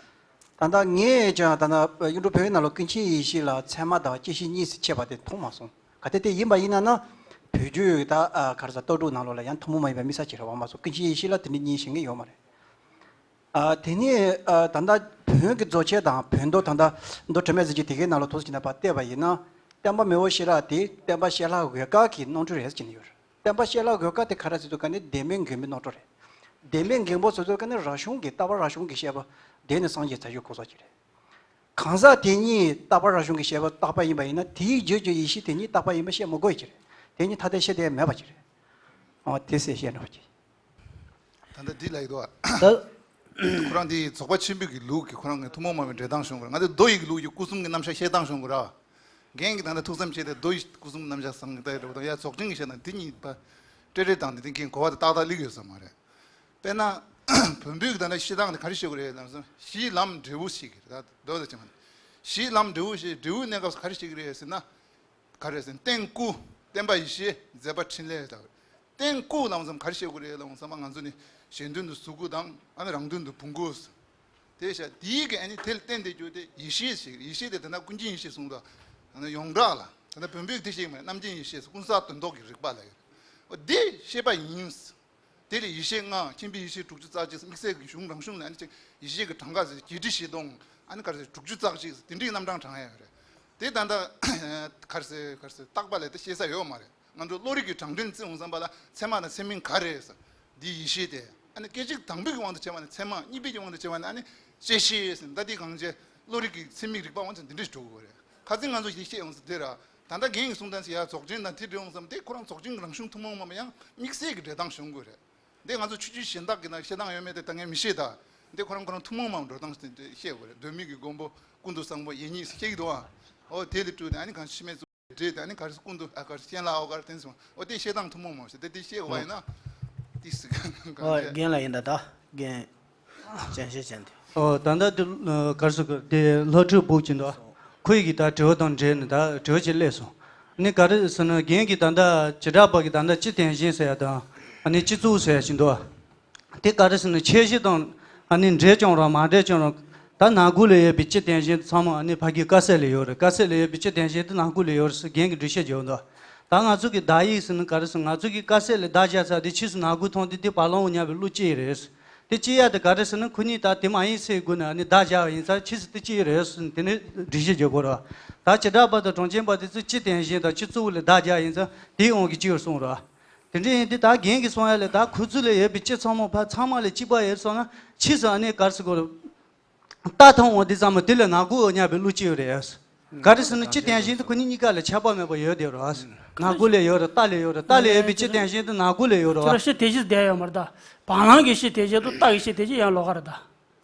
ད་ལྟ་ངས་ཀྱང་ད་ལྟ་གཡུང་དྲུང་བོན་གྱི་ནང་ལ་ཀུན་མཁྱེན་ཡེ་ཤེས་ལ་ཚད་མ་དང་སྤྱི་བཤད་གཉིས་སུ་ཕྱེ་བ་དེ་མཐོང་མ་སོང་། གལ་ཏེ་དེ་ཡིན་པ་ཡིན་ན་ན་བོད་བརྒྱུད་ད་ཨ་ག་རེ་ཟེར་རྟོགས་སྒྲུབ་ནང་ལོགས་ལ་ཡང་ཐུན་མོང་མ་ཡིན་པའི་དམིགས་བསལ་ཅིག་རེད་བ། མ་གཏོགས་ཀུན་མཁྱེན་ཡེ་ཤེས་ལ་དེ་འདྲའི་གཉིས་བཤད་མཁན་ཡོད་མ་རེད། ཨ་དེ་ནས་ཨ་ད་ལྟ་བོན་གྱི་རྫོགས་ཆེན་དང་བོན་མདོ་ད་ལྟ་མདོ་དྲི་མེད་གཟི་བརྗིད་དེ་གའི་ནང་ལ་ཐུགས་སུ་ཆེ་ན་ཕར་བལྟས་པ་ཡིན་ན་བསྟན་པ་མེས་པོ་ཤེས་རབ་དེ་བསྟན་པ་གཤེན་ལྷ་འོལ་དཀར་གྱི་རྣམ་འཕྲུལ་རེད་ཟེར་གྱི་ཡོད་རེད། བསྟན་པ་གཤེན་ལྷ་འོལ་དཀར་དེ་ག་རེ་ཟེར་དུས་ག་ནི་བདེན་པའི་མགོན་པོའི་རྣམ་འཕྲུལ་རེད། བདེན་པའི་མགོན་པོ་ཟེར་དུས་ག་ནི་རབ་བྱུང་གི་རྟག་པ་རབ་བྱུང་གི་བཤད་པ་བདེན་ནས་སངས་རྒྱས་ཚར་གཅོད་གོ་ས་ཅིག་རེད། གང་ཟག་དེ་ཉིད་རྟག་པ་རབ་བྱུང་གི་བཤད་པ་རྟག་པ་ཡིན་པ་ཡིན་ན་དེའི་རྗེས་ཀྱི་ཡེ་ཤེས་དེ་ཉིད་རྟག་པ་ཡིན་པ་བཤད་མི་དགོས་ཀྱི་རེད། དེ་ཉིད་ཐ་དད་བཤད་དེ་མེད་པ་ཅིག་རེད། ཨོ་དེ་སེ་བཤད་འགྲོ་ཅིག་ད་ལྟ་འདི་ལ་ཡི་དོ། ད། ཁོ་རང་འདི་རྫོགས་པ་ཆེན་པོའི་གི་ལུགས་ཀྱི་ཁོ་རང་གི་ཐུན་མོང་མ་ཡིན་པའི་འགྲེལ་སྟངས་ཤོང་གི་ར། ང་ཚོ་མདོ་ཡི་གི་ལུགས་ཀྱི་སྐུ་གསུམ་གྱི་རྣམ་གཞག་བཤད་སྟངས་ཤོང་གི་ར། རྒན་གྱིས་ད་ལྟ་ཐུགས་བསམ་བཞེས་ཏེ་མདོ་ཡི་སྐུ་གསུམ་རྣམ་གཞག་བཟང་གི་ལྟ་ཡི་རེད་པ། ཡ་རྫོགས་ཆེན་གྱི་བཤད་སྟངས་འདི་གཉིས་པ། སྤྲོས་བྲལ་དང་འདི་འདི་གི་གོ་བ་དེ་ཏག་ཏག་སླེབས་ཡོད་ས་མ་རེད། དཔེར་ན། བོན་པོའི་གི་ད་ལྟ་བཤད་སྟངས་དེ་ག་རེ་བཤད་དགོས་རེད་ལབ་སོང་། གཞི་ལམ་འབྲས་བུ་བཤད་ཀྱི་རེད། ད་མདོ་ལ་ཅི་མ་ནི། གཞི་ལམ་འབྲས་བུ་བཤད་འབྲས་བུའི་གནས་སྐབས་སུ་ག་རེ་བཤད་ཀྱི་རེད་ཟེར་ན། ག་རེ་ཟེར་ན་རྟེན་སྐུ། བརྟེན་པ་ཡེ་ཤེས། མཛད་པ་ཕྲིན་ལས་དང་། རྟེན་སྐུ་ལབ་ཙམ་ག་རེ་བཤད་དགོས་རེད་ལབ་ཙམ་པ་ང་ཚོ་ནི་གཞན་དོན་དུ་གཟུགས་སྐུ་དང་ཨ་ནི་རང་དོན་དུ་བོན་སྐུ། དེ་བྱ་དེའི་གི་ཨ་ནི་དེ་ལ་བརྟེན་ཏེ་གྱུར་ཏེ་ཡེ་ཤེས་ཤིག་ཡེ་ཤེས་དེ་ད་ལྟ་ཀུན་མཁྱེན་ཡེ་ཤེས་གསུངས་དང་། ཡོངས་གྲགས་ལ་ད་ལྟ་བོན་པོས་དེ་བཤད་མ་རེད། རྣམ་མཁྱེན་ཡེ་ཤེས་ཀུན་བརྟགས་དོན་རྟོགས་ཀྱི་རིག་པ་ལ་ཡོད། འོ་དེ་བཤད་པ་ཡིན། དེ་ལས་ཡེ་ཤེས་ལྔ་མཁྱེན་པའི་ཡེ་ཤེས་དྲུག་ཅུ་རྩ་གཅིག་དམིགས་བསལ་གྱི་གཞུང་རང་གཞུང་ལ་ཨ་ནི་ཅིག་ཡེ་ཤེས་ཀྱི་གྲངས་ཀ་ཟེར་བརྒྱད་ཁྲི་བཞི་སྟོང་ཨ་ནི་ག་རེ་ཟེར་དྲུག་ཅུ་རྩ་གཅིག་ཟེར་དེ་འདྲའི་རྣམ་གྲངས་བགྲང་ཡ་ཡོད་རེད། དེ་ད་ལྟ་ག་རེ་ཟེར་ག་རེ་ཟེར་རྟག་པ་ལས་དེ་ཤེས་ས་ཡོད་མ་རེད། ང་ཚོ་བློ་རིག་གི་དྲང་དོན་བརྩི་འོང་བསམ་པ་ལ་ཚད་མ་དང་ཚད་མིན་ག་རེ་རེད་ཟེར་འདི་ཡེ་ཤེས་དེ་ཨ་ནི་སྐད་ཅིག་དང་པོའི་གི་དབང་དུ་བྱས་པ་ནས་ཚད་མ། གཉིས་པའི་གི་དབང་དུ་བྱས་པ་ནས་ཨ་ནི་བཅད་ཤེས་ཟེར་ད་འདི་གང་བྱས་བློ་རིག་གི་ཚད་མིན་རིག་པ་འོང་ཚེ་འདི་འདྲས་འགྲོ་དགོས་རེད། ཁ་སང་ང་ཚོ་ཞིག་བཤད་ཡོང་ཟེར་དེ་ར། ད་ལྟ་རྒན་གྱིས་གསུངས་དོན་ཟེར་ཡ་རྫོགས་ཆེན་དང་དེ་འདྲ་ཡོང་བསམ་དེ་ཁོ་རང་རྫོགས་ཆེན་གྱི་རང་གཞུང་ཐུན་མོང་མ་མ་ཡང་དམིགས་བསལ་གྱི་འགྲེལ་སྟངས་ཤོང་དགོས་རེད། འདི་ང་ཚོ་ཆོས་བརྒྱུད་གཞན་དག་གི་ནང་བཤད་སྟངས་ཡོད་མེད་དེ་ད་ངས་མི་ཤེས་ད། འདི་ཁོ་རང་ཁོ་རང་ཐུན་མོང་མ་འགྲོ་སྟངས་དེ་བཤད་དགོས་རེད། གདོད་མའི་གི་མགོན་པོ་ཀུན་ཏུ་བཟང་པོ་ཡེ་ཉིད་བཤད་ཀྱི་འདུག་ཨ། འོ་དེ་ལས་བྲོས་ཏེ་ཨ་ནི་གང་ཤི་མེད་ཚོ་འདྲེས་ཏེ་ཨ་ནི་ག་རེ་ཀུན་ཏུ་ཨ་ག་རེ་སྤྱན་ལ་ཨོ་ག་རེ་བསྟན་སོང་། འོ་དེ་བཤད་སྟངས་ཐུན་མོང་མ་བཤད་དེ་དེ་བཤད་དགོས་པ་ཡིན་ན། དེ་སི་གང་ཨོ་གང་རྒན་ལ་ཡིན་ད་ད་རྒན། སྤྱན་ཤེས་ཅན་དེ། ཨོ་ད་ལྟ་དེ་ག་རེ་ཟེར་དགོས་དེ་སློབ་ཕྲུག་སྦུག་ཅིག་འདུག་ཁོ་ཡི་གི་ད་དྲི་བ་དང་འབྲེལ་ནས་ད་དྲི་བ་ཅིག་སླེབས་སོང་། ནི་ག་རེ་ཟེར་ན་རྒན་གྱིས་ད་ལྟ་བྱེ་བྲག་པ་གི་ད་ལྟ་སྤྱི་དོན་གཞན་ཟེར་ཡ་དང་ཨ་ནི་སྤྱི་གཙུག་ཟེར་ཡ་ཅིག་འདུག་དེ་ག་རེ་ཟེར་ན་ཁྱད་གཞི་དང་ཨ་ནི་འདྲེས་ཀྱང་རུང་མ་འདྲེས་ཀྱང་རུང་ད་ནང་ཁུལ་ལ་ཡོད་པའི་སྤྱི་དོན་གཞན་ཚང་མ་ཨ་ནི་ཕ་གི་དཀར་ཟས་ལ་ཡོད་རེད། དཀར་ཟས་ལ་ཡོད་པའི་སྤྱི་དོན་གཞན་དེ་ནང་ཁུལ་ལ་ཡོད་རེད་ཟེར་རྒན་གྱིས་འགྲེལ་བཤད་བརྒྱབ་འདུག་ད་ང་ཚོ་གི་བརྡ་ཡིག་ཟེར་ན་ག་རེ་ཟེར་ང་ཚོ་གི་དཀར་ཟས་ལ་བརྡ་སྦྱར་ཚར་དེ་ཕྱིས་སུ་ནང་ཁུལ་ཐོན་དུས་དེ་བར་ལམ་དབུ་ཉག་པའི་གླུ་གཅིག་རེད། དེ་གཅིག་ཡ་དེ་ག་རེ་ཟེར་ན་ཁོ་གཉིས་ད་དེ་མ་ཡིན་ཟེར་དགོས་ན་ཨ་ནི་བརྡ་སྦྱར་བ་ཡིན་ཙང་ཕྱིས་སུ་དེ་གཅིག་རེད་ཟེར་དེ་ནས་འགྲེལ་བཤད་རྒྱག་དགོས་རེད། ད་བྱེ་བྲག་པ་དང་གྲངས་ཅན་པ་དེ་ཚོས་སྤྱི་དོན་གཞན་དང་སྤྱི་གཙུག་ལ་བརྡ་སྦྱར་ཡིན་ཙང་དེའི་དབང་གིས་གཅིག་གསུངས་རེད། དེ་འདྲ་ཡིན་དུས་ད་རྒན་གྱིས་གསུང་ཡ་ལས་ད་ཁོ་ཚོ་ལ་ཡོད་པའི་སྤྱི་ཚང་མ་ཕར་ཚང་མ་ལ་གཅིག་པ་ཡོད་སོང་ན་ཕྱིས་སུ་ཨ་ནི་གར་སི་གོ་ར་རྟ་ཐོང་འོང་དུས་ཙམ་པ་དེ་ལ་ནག་པོ་ཉར་བའི་གླུ་གཅིག་ཡོད་རེད། ག་རེ་ཟེར་ན་སྤྱི་དོན་བཞིན་དུ་ཁོ་གཉིས་གཉིས་ཀ་ལ་ཁྱད་པར་མེད་པ་ཡོད་དེ་རེད། ནག་པོ་ལ་ཡོད་རེད། རྟ་ལ་ཡོད་རེད། རྟ་ལ་ཡོད་པའི་སྤྱི་དོན་བཞིན་དུ་ནག་པོ་ལ་ཡོད་རེད། ཁྱོད་རང་སྤྱི་དེ་བཞིན་བསྡད་ཡོད་མ་རེད་ད། བང་ལང་གི་སྤྱི་དེ་བཞིན་དུ་རྟ་གི་སྤྱི་དེ་བཞིན་ཡང་ལོགས་ཀ་རེད་ད།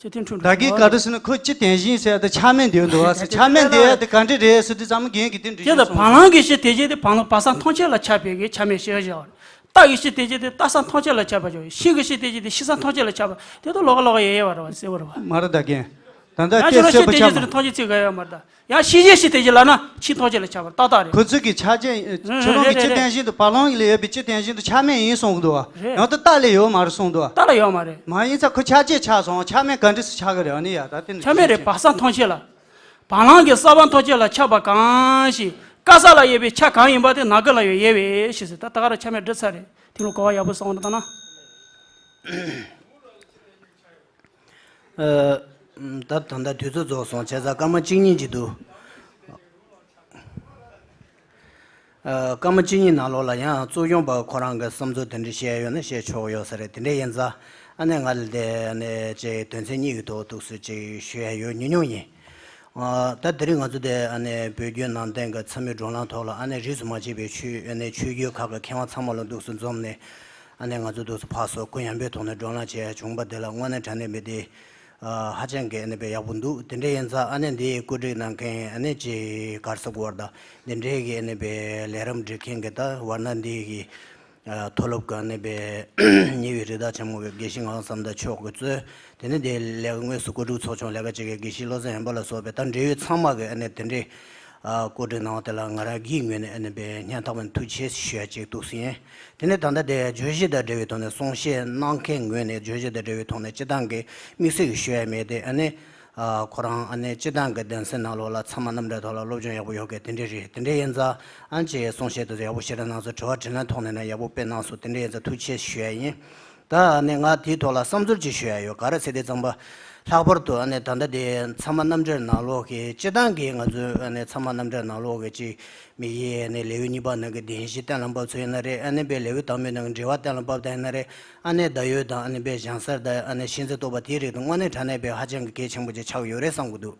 ཅེས་དེ་འཁྲུག་ད་གིན་ག་རེ་ཟེར་ན་ཁོ་སྤྱི་དོན་བཞིན་ཟེར་ཏེ་ཆ་མེད་འདོད་འདུག་བ་ཟེར། ཆ་མེད་འདོད་ཡ་དེ་ག་འདྲ་རེད་ཟེར་དུས་ཙམ་རྒན་གྱིས་དེ་འདྲ་ཅེས་ཞུས་དང་སོང་། བང་ལང་གི་སྤྱི་དེ་བཞིན་དེ་བང་ལང་བ་སངས་ཐམས་ཅད་ལ་ཁྱབ་པའི་གི་ཆ་མེད་ཞེས་བྱ་བ། རྟ་གི་སྤྱི་དེ་བཞིན་དེ་རྟ་སངས་ཐམས་ཅད་ལ་ཁྱབ་པ་བྱ་བ། ཤིང་གི་སྤྱི་དེ་བཞིན་དེ་ཤིང་སངས་ཐམས་ཅད་ལ་ཁྱབ་པ་དེ་ད་ལོགས་ཀ་ལོགས་ཀ་ཡོད་ཡོད་པ་རེད་བ། གསལ་པོ་རེད་བ། མ་རེད་ད་རྒན། ད་ལྟ་ཡང་ཁྱོད་རང་སྤྱི་དེ་བཞིན་ཟེར་ཐམས་ཅད་ཅིག་ག་ཡོད་མ་རེད་ད། ཡང་ཤེས་བྱའི་སྤྱི་དེ་བཞིན་ལབ་ན་ཤིང་ཐམས་ཅད་ལ་ཁྱབ་པ་ཏག་ཏག་རེད། ཁོ་ཚོས་ཀྱི་ཆ་ཅན་ཁྱོད་རང་གི་རེད་སྤྱི་དོན་བཞིན་དུ་བ་ལང་ལ་ཡོད་པའི་སྤྱི་དོན་བཞིན་དུ་ཆ་མེད་ཡིན་གསུང་གི་འདུག་བ། རེད། ཡང་ད་རྟ་ལ་ཡོད་མ་རེད་གསུང་འདུག་བ། རྟ་ལ་ཡོད་མ་རེད། མ་ཡིན་ཙང་ཁོ་ཆ་ཅན་ཆགས་སོང་། ཆ་མེད་ག་འདྲ་སེ་ཆགས་ཀྱི་རེད། ཨ་ནི་ཡ་ད་དེ་ནི་ཆ་མེད་རེད། བ་སངས་ཐམས་ཅད་ལ། བ་ལང་གི་ས་བོན་ཐམས་ཅད་ལ་ཁྱབ་པ་གང་ཞིག་དཀར་ས་ལ་ཡོད་པའི་ཆ་གང་ཡིན་པ་དེ་ནག་པོ་ལ་ཡང་ཡོད་པས་ཞེས་ཟེར། ད་ད་ག་རང་ཆ་མེད་འགྲིག་ཚར་རེད། དེ་ལ་གོ་བ་ཡག་པོ་སོང་བ་ད་ན། ཨ། ད་ད་ལྟ་དུས་ཚོད་རྫོགས་སོང་། བྱས་ཙང་སྐར་མ་གཅིག་གཉིས་ཅིག་འདུག་ཨ། སྐར་མ་གཅིག་གཉིས་ནང་ལོགས་ལ་ཡང་གཙོ་སྐྱོང་པ་ཁོ་རང་གི་བསམ་ཚུལ་དེ་འདྲ་བཤད་ཡོད་ན་བཤད་ཆོག་ཡོད་ས་རེད། དེ་འདྲ་ཡིན་ཙང་ཨ་ནི་ང་ལ་དེ་ནས་ཅིག་དོན་ཚན་གཉིས་ཀྱི་ཐོག་ཏོག་ཙམ་ཅིག་ཞུ་ཡ་ཡོད། ཉུང་ཉུང་ཡིན། ཨ། ད་དེ་རིང་ང་ཚོ་དེ་ཨ་ནི་བོད་བརྒྱུད་ནང་བསྟན་གྱི་མཚམས་མེད་བགྲོ་གླེང་ཐོག་ལ་ཨ་ནི་རིས་སུ་མ་ཆད་པའི་ཆོས་ཨ་ནི་ཆོས་བརྒྱུད་ཁག་གི་མཁས་དབང་ཚང་མ་ལ་འདུག་སེ་འཛོམས་ནས། ཨ་ནི་ང་ཚོ་འདུག་སེ་ཕར་ཚུར་གུ་ཡངས་པོའི་ཐོག་ནས་བགྲོ་གླེང་བྱས་བྱུང་བ་དེ་ལ་དངོས་གནས་དྲང་གནས་མི་དེ་ཨ་ཧ་ཅང་གི་ཨ་ནི་དཔེ་ཡག་པོ་འདུག་དེ་འདྲ་ཡིན་ཙང་ཨ་ནི་འདི་བཀོད་སྒྲིག་གནང་མཁན་ཨ་ནི་ཅིག་ག་རེ་ཟེར་དགོས་རེད་ད། འདི་འདྲའི་གི་ཨ་ནི་དཔེ་ལས་རིམ་སྒྲིག་མཁན་གྱི་ད་བར་ན་འདི་གི་ཨ་མཐོ་སློབ་ཀྱི་ཨ་ནི་དཔེ་ཉེ་བའི་རི་དྭགས་ཆེན་མོ་གི་དགེ་བཤེས་ངག་དབང་བསམ་གཏན་མཆོག་གིས་གཙོས། དེ་ནས་དེ་ལས་ཀ་དངོས་སུ་གོ་སྒྲིག་ཚོགས་ཆུང་ལས་ཀ་བྱེད་མཁན་དགེ་བཤེས་བློ་བཟང་དབེན་པ་ལ་སོགས་པའི་ད་འབྲེལ་ཡོད་ཚང་མ་གི་ཨ་ནི་དེ་འདྲའི་ཨ་བཀོད་སྒྲིག་གནང་བ་དེ་ལ་ང་རང་གི་ངོས་ནས་ཨ་ནི་དཔེ་སྙིང་ཐག་པ་ནས་ཐུགས་རྗེ་ཆེ་ཞུ་ཡ་ཅིག་འདུག་སེ་ཡིན། དེ་ནས་ད་ལྟ་དེ་བརྗོད་གཞི་དང་འབྲེལ་བའི་ཐོག་ནས་གསུང་བཤད་གནང་མཁན་ངོས་ནས་བརྗོད་གཞི་དང་འབྲེལ་བའི་ཐོག་ནས་སྤྱི་བཏང་གི་དམིགས་བསལ་གྱི་ཞུ་ཡ་མེད་དེ། ཨ་ནི་ཨ་ཁོ་རང་ཨ་ནི་སྤྱི་བཏང་གི་གདན་སའི་ནང་ལོགས་ལ་ཚད་མ་རྣམ་འགྲེལ་ཐོག་ལ་སློབ་སྦྱོང་ཡག་པོ་ཡོད་མཁན་དེ་འདྲ་རེད། དེ་འདྲ་ཡིན་ཙང་ཨ་ནི་ཅིག་གསུང་བཤད་དེ་ཚོ་ཡག་པོ་ཞེ་དྲག་གནང་སོང་། དྲི་བ་དྲིས་ལན་ཐོག་ནས་ན་ཡག་པོ་དཔེ་གནང་སོང་། དེ་འདྲ་ཡིན་ཙང་ཐུགས་རྗེ་ཆེ་ཞུ་ཡ་ཡིན། ད་ནི་ང་དེའི་ཐོག་ལ་བསམ་ཚུལ་ཅིག་ཞུ་ཡ་ཡོད། ག་རེ་ཟེར་དུས་ཙམ་པ། ལྷག་པར་དུ་ཨ་ནི་ད་ལྟ་དེ་ཚད་མ་རྣམ་འགྲེལ་ནང་ལོགས་ཀྱི་སྤྱི་བཏང་གི་ང་ཚོའི་ཨ་ནི་ཚད་མ་རྣམ་འགྲེལ་ནང་ལོགས་ཀྱི་ཅིག་དམིགས་ཡུལ་ཨ་ནི་ལེའུ་གཉིས་པ་ནང་གི་བདེན་བཞི་གཏན་ལ་ཕབ་ཚུལ་ཡིན་ན་རེད། ཨ་ནི་དཔེ་ལེའུ་དང་པོའི་ནང་གི་འགྲེལ་པ་གཏན་ལ་ཕབ་ད་ཡིན་ན་རེད། ཨ་ནི་བརྡ་ཡོལ་དང་ཨ་ནི་དཔེ་བྱང་གསར་དང་ཨ་ནི་ཤིང་རྩེ་རྟོགས་པ་དེའི་རིགས་དང་དངོས་གནས་དྲང་གནས་དཔེ་ཧ་ཅང་གི་གལ་ཆེན་པོ་ཅིག་ཆགས་ཡོད་རེད་བསམ་གྱི་འདུག་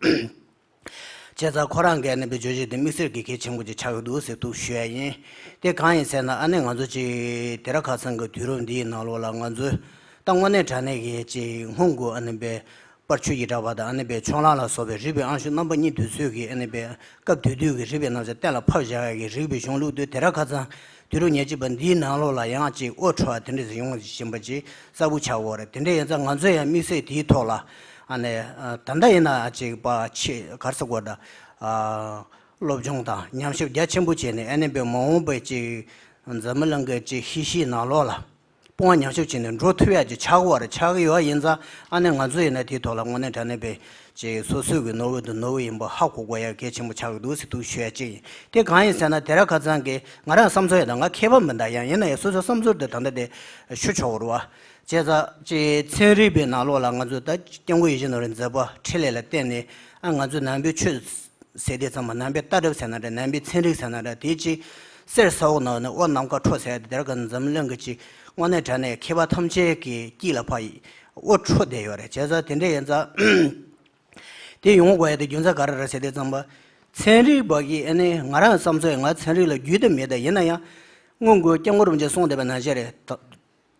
བྱས་ཙང་ཁོ་རང་གིས་ཨ་ནི་དཔེ་བརྗོད་གཞི་དེ་དམིགས་བསལ་གྱི་གལ་ཆེན་པོ་ཅིག་ཆགས་ཀྱི་འདུག་ཟེར་འདུག་ཞུ་ཡ་ཡིན། དེ་གང་ཡིན་ཟེར་ན་ཨ་ནི་ང་ཚོ་ཅིག་དེ་རིང་ཁ་སང་གི་དུས་རབས་འདིའི་ནང་ལོགས་ལ་ང་ཚོས་ད་དངོས་གནས་དྲང་གནས་ཀྱི་ཅིག་སྔོན་གྱི་ཨ་ནི་དཔེ་པར་ཆུ་ཡི་གྲྭ་པ་དང་ཨ་ནི་དཔེ་ཕྱོགས་གླང་ལ་སོགས་པའི་རིག་པའི་ཨང་ཤུ་རྣམ་པ་གཉིས་དུས་ཚོད་ཀྱི་ཨ་ནི་དཔེ་སྐབས་དེ་དུས་ཀྱི་རིག་པའི་རྣམ་གཞག་གཏན་ལ་ཕབ་བཞག་ཡ་གི་རིག་པའི་གཞུང་ལུགས་དེ་དེ་རིང་ཁ་སང་དུས་རབས་ཉེར་གཅིག་པ་འདིའི་ནང་ལོགས་ལ་ཡང་ཅིག་དབུ་འཕྲོག་དེ་འདྲ་ཞིག་ཡོང་བཞིན་པ་ཅིག་གསལ་པོ་ཆགས་ཡོད་རེད། དེ་འདྲ་ཡིན་ཙང་ང་ཚོས་ཡང་དམིགས་བསལ་དེའི་ཐོག་ལ་ཨ་ནི་ད་ལྟ་ཡིན་ན་ཅིག་པ་ཆེ་ག་རེ་ཟེར་དགོས་རེད་ད། སློབ་སྦྱོང་དང་ཉམས་ཞིབ་རྒྱ་ཆེན་པོ་བྱས་ནས་ཨ་ནི་དཔེ་མ་འོངས་པའི་ཅིག་འཛམ་བུ་གླིང་གི་ཅིག་ཤེས་བྱའི་ནང་ལོགས་ལ་དཔུང་པ་ཉམས་ཞིབ་བྱས་ནས་འགྲོ་ཐུབ་ཡ་ཅིག་ཆགས་ཀྱི་ཡོད་རེད། ཆགས་ཀྱི་ཡོད་ཡིན་ཙང་ཨ་ནི་ང་ཚོ་ཡིན་ན་དེའི་ཐོག་ལ་དངོས་གནས་དྲང་གནས་དཔེ་ཅིག་སོ་སོའི་གི་ནོར་བུ་དང་ནོར་བུ་ཡིན་པ་ཧ་གོ་དགོས་ཡ་གལ་ཆེན་པོ་ཆགས་ཀྱི་འདུག་ཟེར་འདུག་ཞུ་ཡ་ཅིག་ཡིན། དེ་གང་ཡིན་ཟེར་ན་དེ་རིང་ཁ་སང་གི་ང་རང་བསམ་ཚུལ་ཡིན་ད། ང་མཁས་པ་མིན་ད། ཡང་ཡིན་ན་ཡང་སོ་སོའི་བསམ་ཚུལ་དེ་ད་ལྟ་དེ་ཞུ་ཆོག་གི་རེད་བ། བྱས་ཙང་ཅིག་ཚན་རིག་པའི་ནང་ལོགས་ལ་ང་ཚོས་ད་སྐྱབས་མགོན་ཡིད་བཞིན་ནོར་བུའི་མཛད་པ་འཕྲིན་ལས་ལ་བརྟེན་ནས་ཨ་ང་ཚོའི་ནང་པའི་ཆོས་ཟེར་དུས་ཙམ་པ་ནང་པའི་ལྟ་གྲུབ་ཟེར་ན་འདྲ། ནང་པའི་ཚན་རིག་ཟེར་ན་འདྲ། དེ་ཅིག་གསེར་ས་འོག་ནང་ནས་དབུ་ནམ་མཁའ་འཕྲོ་ཟེར་ཡ་དེ་དེར་ག་འཛམ་གླིང་གི་ཅིག་དངོས་གནས་དྲང་གནས་མཁས་པ་ཐམས་ཅད་ཀྱི་དཀྱིལ་ལ་ཕར་དབུ་འཕྲོ་བསྡད་ཡོད་རེད། བྱས་ཙང་དེ་འདྲ་ཡིན་ཙང་དེ་ཡོང་དགོས་ཡ་དེ་རྒྱུ་མཚན་ག་རེ་རེད་ཟེར་དུས་ཙམ་པ། ཚན་རིག་པ་གིས་ཨ་ནི་ང་རང་བསམ་ཚུལ་ཡིན། ང་ཚན་རིག་ལ་རྒྱུས་དེ་མེད་ད། ཡིན་ན་ཡང་སྔོན་གྱི་སྐྱབས་མགོན་རིན་པོ་ཆེས་གསུངས་བསྡད་པ་ནང་བཞིན་རེད་ད།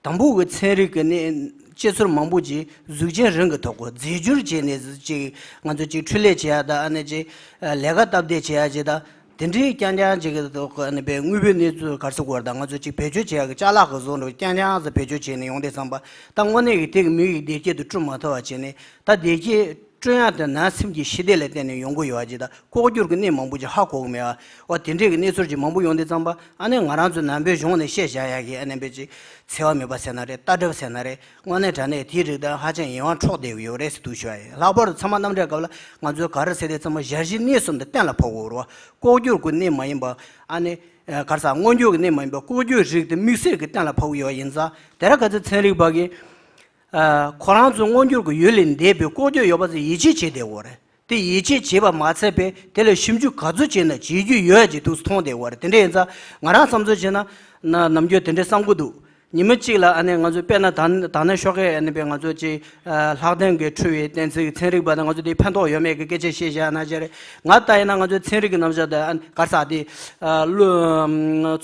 དང་པོ་གི་ཚན་རིག་གི་གནས་དཔྱད་ཚུལ་མང་པོ་ཅིག་གཟུགས་ཅན་རང་གི་ཐོག་གི་རྫས་འགྱུར་བྱས་ནས་ཅིག་ང་ཚོ་ཅིག་འཕྲུལ་ལས་བྱེད་ཡ་དང་ཨ་ནི་ཅིག་ལས་ཀ་སྟབས་བདེ་བྱེད་ཡ་ཅིག་དང་དེ་འདྲའི་རྐྱང་རྐྱང་ཅིག་གི་ཐོག་གི་ཨ་ནི་དཔེ་དངོས་པོའི་གནས་ཚུལ་ག་རེ་ཟེར་དགོས་རེད་ད། ང་ཚོ་ཅིག་བེད་སྤྱོད་བྱེད་ཡ་གི་ཅ་ལག་གི་བཟོ་འདྲ་རྐྱང་རྐྱང་ཟེར་བེད་སྤྱོད་བྱས་ནས་ཡོང་དུས་ཙམ་པ། ད་དངོས་གནས་ཀྱི་དེ་གི་མི་ཡི་བདེ་སྐྱིད་དུ་བསྐྲུན་མ་ཐུབ་པ་བྱས་ནས་ད་བདེ་སྐྱིད་བསྐྲུན་ཡ་དེ་ནང་སེམས་ཀྱི་ཞི་བདེ་ལ་བརྟེན་ནས་ཡོང་གི་ཡོད་པ་ཅིག་དང་། ལྐོག་གྱུར་གྱི་གནས་མང་པོ་ཅིག་ཧ་གོ་གི་མེད་པ། འོ་དེ་འདྲས་ཀྱི་གནས་ཚུལ་ཅིག་མང་པོ་ཡོང་དུས་ཙམ་པ། ཨ་ནི་ང་རང་ཚོའི་ནང་པའི་གཞུང་ནས་བཤད་བཞག་ཡག་གི་ཨ་ནི་དཔེ་ཅིག་འཚེ་བ་མེད་པ་ཟེར་ན་རེད། ལྟ་གྲུབ་ཟེར་ན་རེད། དངོས་གནས་དྲང་གནས་དེའི་རིགས་དང་ཧ་ཅང་ཡིད་དབང་འཕྲོག་བསྡད་ཀྱི་ཡོད་རེད་ཟེར་འདུག་ཞུ་ཡ་ཡིན། ལྷག་པར་དུ་ཚད་མ་རྣམ་འགྲེལ་སྐབས་ལ་ང་ཚོས་ག་རེ་ཟེར་དུས་ཙམ་པ་ཞལ་བཞེས་གནས་གསུམ་དེ་གཏན་ལ་ཕབ་དགོས་རེད་བ། ལྐོག་གྱུར་གྱི་གནས་མ་ཡིན་པ། ཨ་ནི་ག་རེ་ཟེར། མངོན་གྱུར་གྱི་གནས་མ་ཡིན་པ། ལྐོག་གྱུར་རིགས་དེ་དམིགས་བསལ་གྱི་གཏན་ལ་ཕབ་ཀྱི་ཡོད་པ་ཡིན་ཙང་། དེ་ར་ག་ཚོད་ཚན་རིག་པ་གིས་ཨ། ཁོ་རང་ཚོ་མངོན་གྱུར་གྱི་ཡུལ་ལས་འདས་པའི་ལྐོག་གྱུར་ཡོད་པ་ཚོ་ཡིད་ཆེས་བྱེད་བསྡད་ཡོད་རེད། དེ་ཡིད་ཆེས་བྱེད་པ་མ་ཚད་པས་དེ་ལ་ཞིབ་འཇུག་ག་ཚོད་བྱས་ན་བྱེད་རྒྱུ་ཡོད་ཅེས་ཐུགས་སུ་མཐོང་བསྡད་ཡོད་རེད། དེ་འདྲ་ཡིན་ཙང་ང་རང་བསམ་ཚུལ་བྱས་ན་ན་ནམ་རྒྱུན་དེ་འདྲའི་བསམ་གྱི་འདུག་ཉི་མ་གཅིག་ལ་ཨ་ནི་ང་ཚོས་དཔེར་ན་ད་ད་ནས་ཤོག་ཁའི་ཨ་ནི་པའི་ང་ཚོ་ཅིག་ལྷག་དོན་གྱི་འཁྲུལ་བའི་གཏན་ཚིགས་ཚན་རིག་པ་དང་ང་ཚོ་དེ་ཕན་ཐོགས་ཡོད་མེད་ཀྱི་སྐད་ཆ་བཤད་བཞག་ན་བྱས་རེད། ང་ལྟ་ཡིན་ན་ང་ཚོའི་ཚན་རིག་གི་རྣམ་གཞག་དེ་ཨ་ག་རེ་ཟེར་དེ་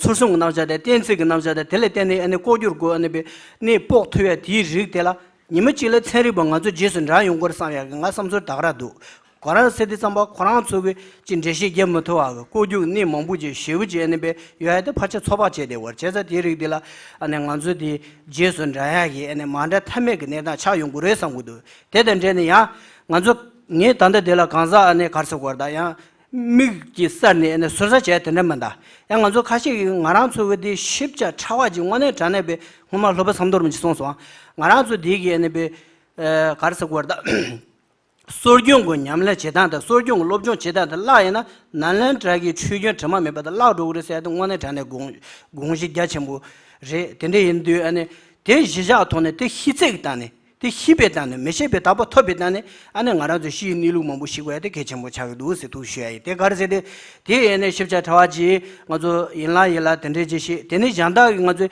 ཚུལ་གསུམ་གྱི་རྣམ་གཞག་དེ་གཏན་ཚིགས་ཀྱི་རྣམ་གཞག་དེ་དེ་ལ་བརྟེན་ནས་ཨ་ནི་ལྐོག་གྱུར་སྒོ་ཨ་ནི་པའི་གནས་དཔོག་ཐུབ་ཡ་དེའི་རིགས་དེ་ལ། ཉི་མ་གཅིག་ལ་ཚན་རིག་པ་ང་ཚོ་རྗེས་སུ་འབྲང་ཡོང་གི་རེད་བསམ་ཡག་གི་ང་བསམ་ཚུལ་ད་ག་རང་འདུག་ཁོ་རང་ཟེར་དུས་ཙམ་པ་ཁོ་རང་ཚོ་གི་ཅི་འགྲེལ་བཤད་རྒྱབ་མི་ཐུབ་པ་གི་ལྐོག་གྱུར་གནས་མང་པོ་ཅིག་ཞེ་པོ་ཅིག་ཨ་ནི་པའི་ཡོད་ཡ་དེ་ཕལ་ཆེར་ཚོད་དཔག་བྱས་བསྡད་ཡོད་རེད། བྱས་ཙང་དེའི་རིགས་དེ་ལ་ཨ་ནི་ང་ཚོ་དེ་རྗེས་སུ་འབྲང་ཡག་གི་ཨ་ནི་མ་འདྲ་མཐའ་མེད་ཀྱི་གནས་སྟངས་ཆགས་ཡོང་གི་རེད་བསམ་གི་འདུག་དེ་དང་འབྲེལ་ནས་ཡང་ང་ཚོ་ངས་ད་ལྟ་དེ་ལ་གང་ཟག་ཨ་ནི་ག་རེ་ཟེར་དགོས་རེད་ད་ཡང་། མིག་གི་སར་ནས་ཨ་ནི་ཟུར་ཟ་བྱས་དེ་འདྲ་མིན་ད། ཡང་ང་ཚོ་ཁ་ཤས་ཀྱིས་ང་རང་ཚོ་གི་དེ་ཞིབ་ཆ་ཕྲ་བ་ཅིག་དངོས་གནས་དྲང་གནས་པའི་སྔོན་མ་སློབ་དཔོན་ཟམ་གདོང་རིན་པོ་ཆེས་གསུངས་སོང་། ང་རང་ཚོ་དེ་གི་ཨ་ནི་པའི་ཨ་ག་རེ་ཟེར་དགོས་རེད་ད། གསོ་སྐྱོང་གི་ཉམས་ལེན་བྱེད་སྟངས་དང་གསོ་སྐྱོང་གི་སློབ་སྦྱོང་བྱེད་སྟངས་དེ་བརླག་ཡིན་ན་ནཱ་ལེནྡྲ་གི་ཆོས་རྒྱུན་དྲི་མ་མེད་པ་དེ་བརླག་འགྲོ་གི་རེད་ཟེར་ཡ་དེ་དངོས་གནས་དྲང་གནས་དགོངས་དགོངས་གཞི་རྒྱ་ཆེན་པོ་རེད། དེ་འདྲ་ཡིན་དུས་ཨ་ནི་དེ་གཞི་བཞག་ཐོག་ནས་དེ་ཤེས་ཚད་ཀྱི་སྟེང་ནས། དེ་ཤེས་པའི་སྟེང་ནས་མི་ཤེས་པའི་བདག་པོ་ཐོབ་པའི་སྟེང་ནས་ཨ་ནི་ང་རང་ཚོའི་ཕྱིའི་གནས་ལུགས་མང་པོ་ཤེས་དགོས་ཡ་དེ་གལ་ཆེན་པོ་ཆགས་ཀྱི་འདུག་ཟེར་ཐུགས་ཞུ་ཡ་ཡིན། དེ་ག་རེ་ཟེར་དུས་དེ་ཡིན་ནའི་ཞིབ་ཆ་ཕྲ་བ་ཅིག་ང་ཚོ་ཡིན་ལ་ཡིན་ལ་དེ་འདྲས་ཅིག་ཤེས། དེ་ནས་གཞན་དག་གི་ང་ཚོས་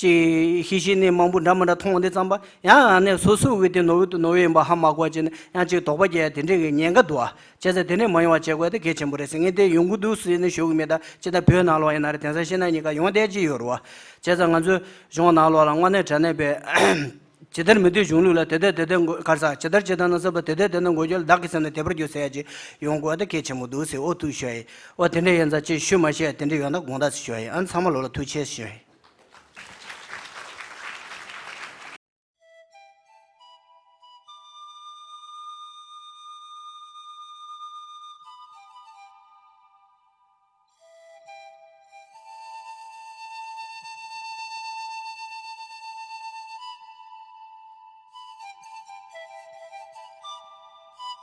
ཅིག་ཤེས་ཤེས་ནས་མང་པོ་འདྲ་མི་འདྲ་མཐོང་བ་འདི་ཙམ་པ་ཡང་ཨ་ནི་སོ་སོ་གི་དེ་ནོར་བུ་དང་ནོར་བུ་ཡིན་པ་ཧ་མ་གོ་བ་བྱས་ནས་ཡང་ཅིག་དོགས་པ་སྐྱེ་ཡ་དེ་འདྲས་ཀྱི་ཉེན་ཁ་འདུག་ཨ། བྱས་ཙང་དེ་འདྲས་མ་ཡོང་བ་བྱེད་དགོས་དེ་གལ་ཆེན་པོ་རེད་ཟེར། ངས་དེ་ཡོང་གི་འདུག་ཟེར་ནས་ཞུ་གི་མེད། ད་ཅི་ད་བོད་ནང་ལོགས་ཡིན་ན་རེད། དེང་སང་ཤིང་ནགས་གཉིས་ཀ་ཡོང་བསྡད་ཀྱི་ཡོད་རེད་བ། བྱས་ཙང་ང་ཚོའི་གཞུང་ནང་ལོགས་ལ་དངོས་གནས་དྲང་གནས་པའི་ཇི་ལྟར་མི་སྡུག་གཞུང་ལུགས་ལ་དེ་ལྟར་དེ་ལྟར་མགོ་གར་ས་ཇི་ལྟར་ཇི་ལྟར་ན་སྲིད་པ་དེ་ལྟར་དེ་ལྟར་མགོ་འཁྱོལ་བདག་གི་སེམས་ནི་དེ་པར་འགྱུར་ཟེར་ཡ་ཅིག་ཡོང་དགོས་དེ་གལ་ཆེན་པོ་འདུག་ཟེར། ཨོ་ཐུགས་ཞུ་ཡ་ཡིན། ཨོ་དེ་འདྲ་ཡིན་ཙང་ཅིག་ཞུ་མ་ཤེས་ཡ་དེ་འདྲ་ཡོད་ན་དགོངས་དག་ཞུ་ཡ་ཡིན། ཨ་ཚང་མ་ལོ་ལ་ཐུགས་རྗེ་ཆེ་ཞུ་ཡ་ཡིན།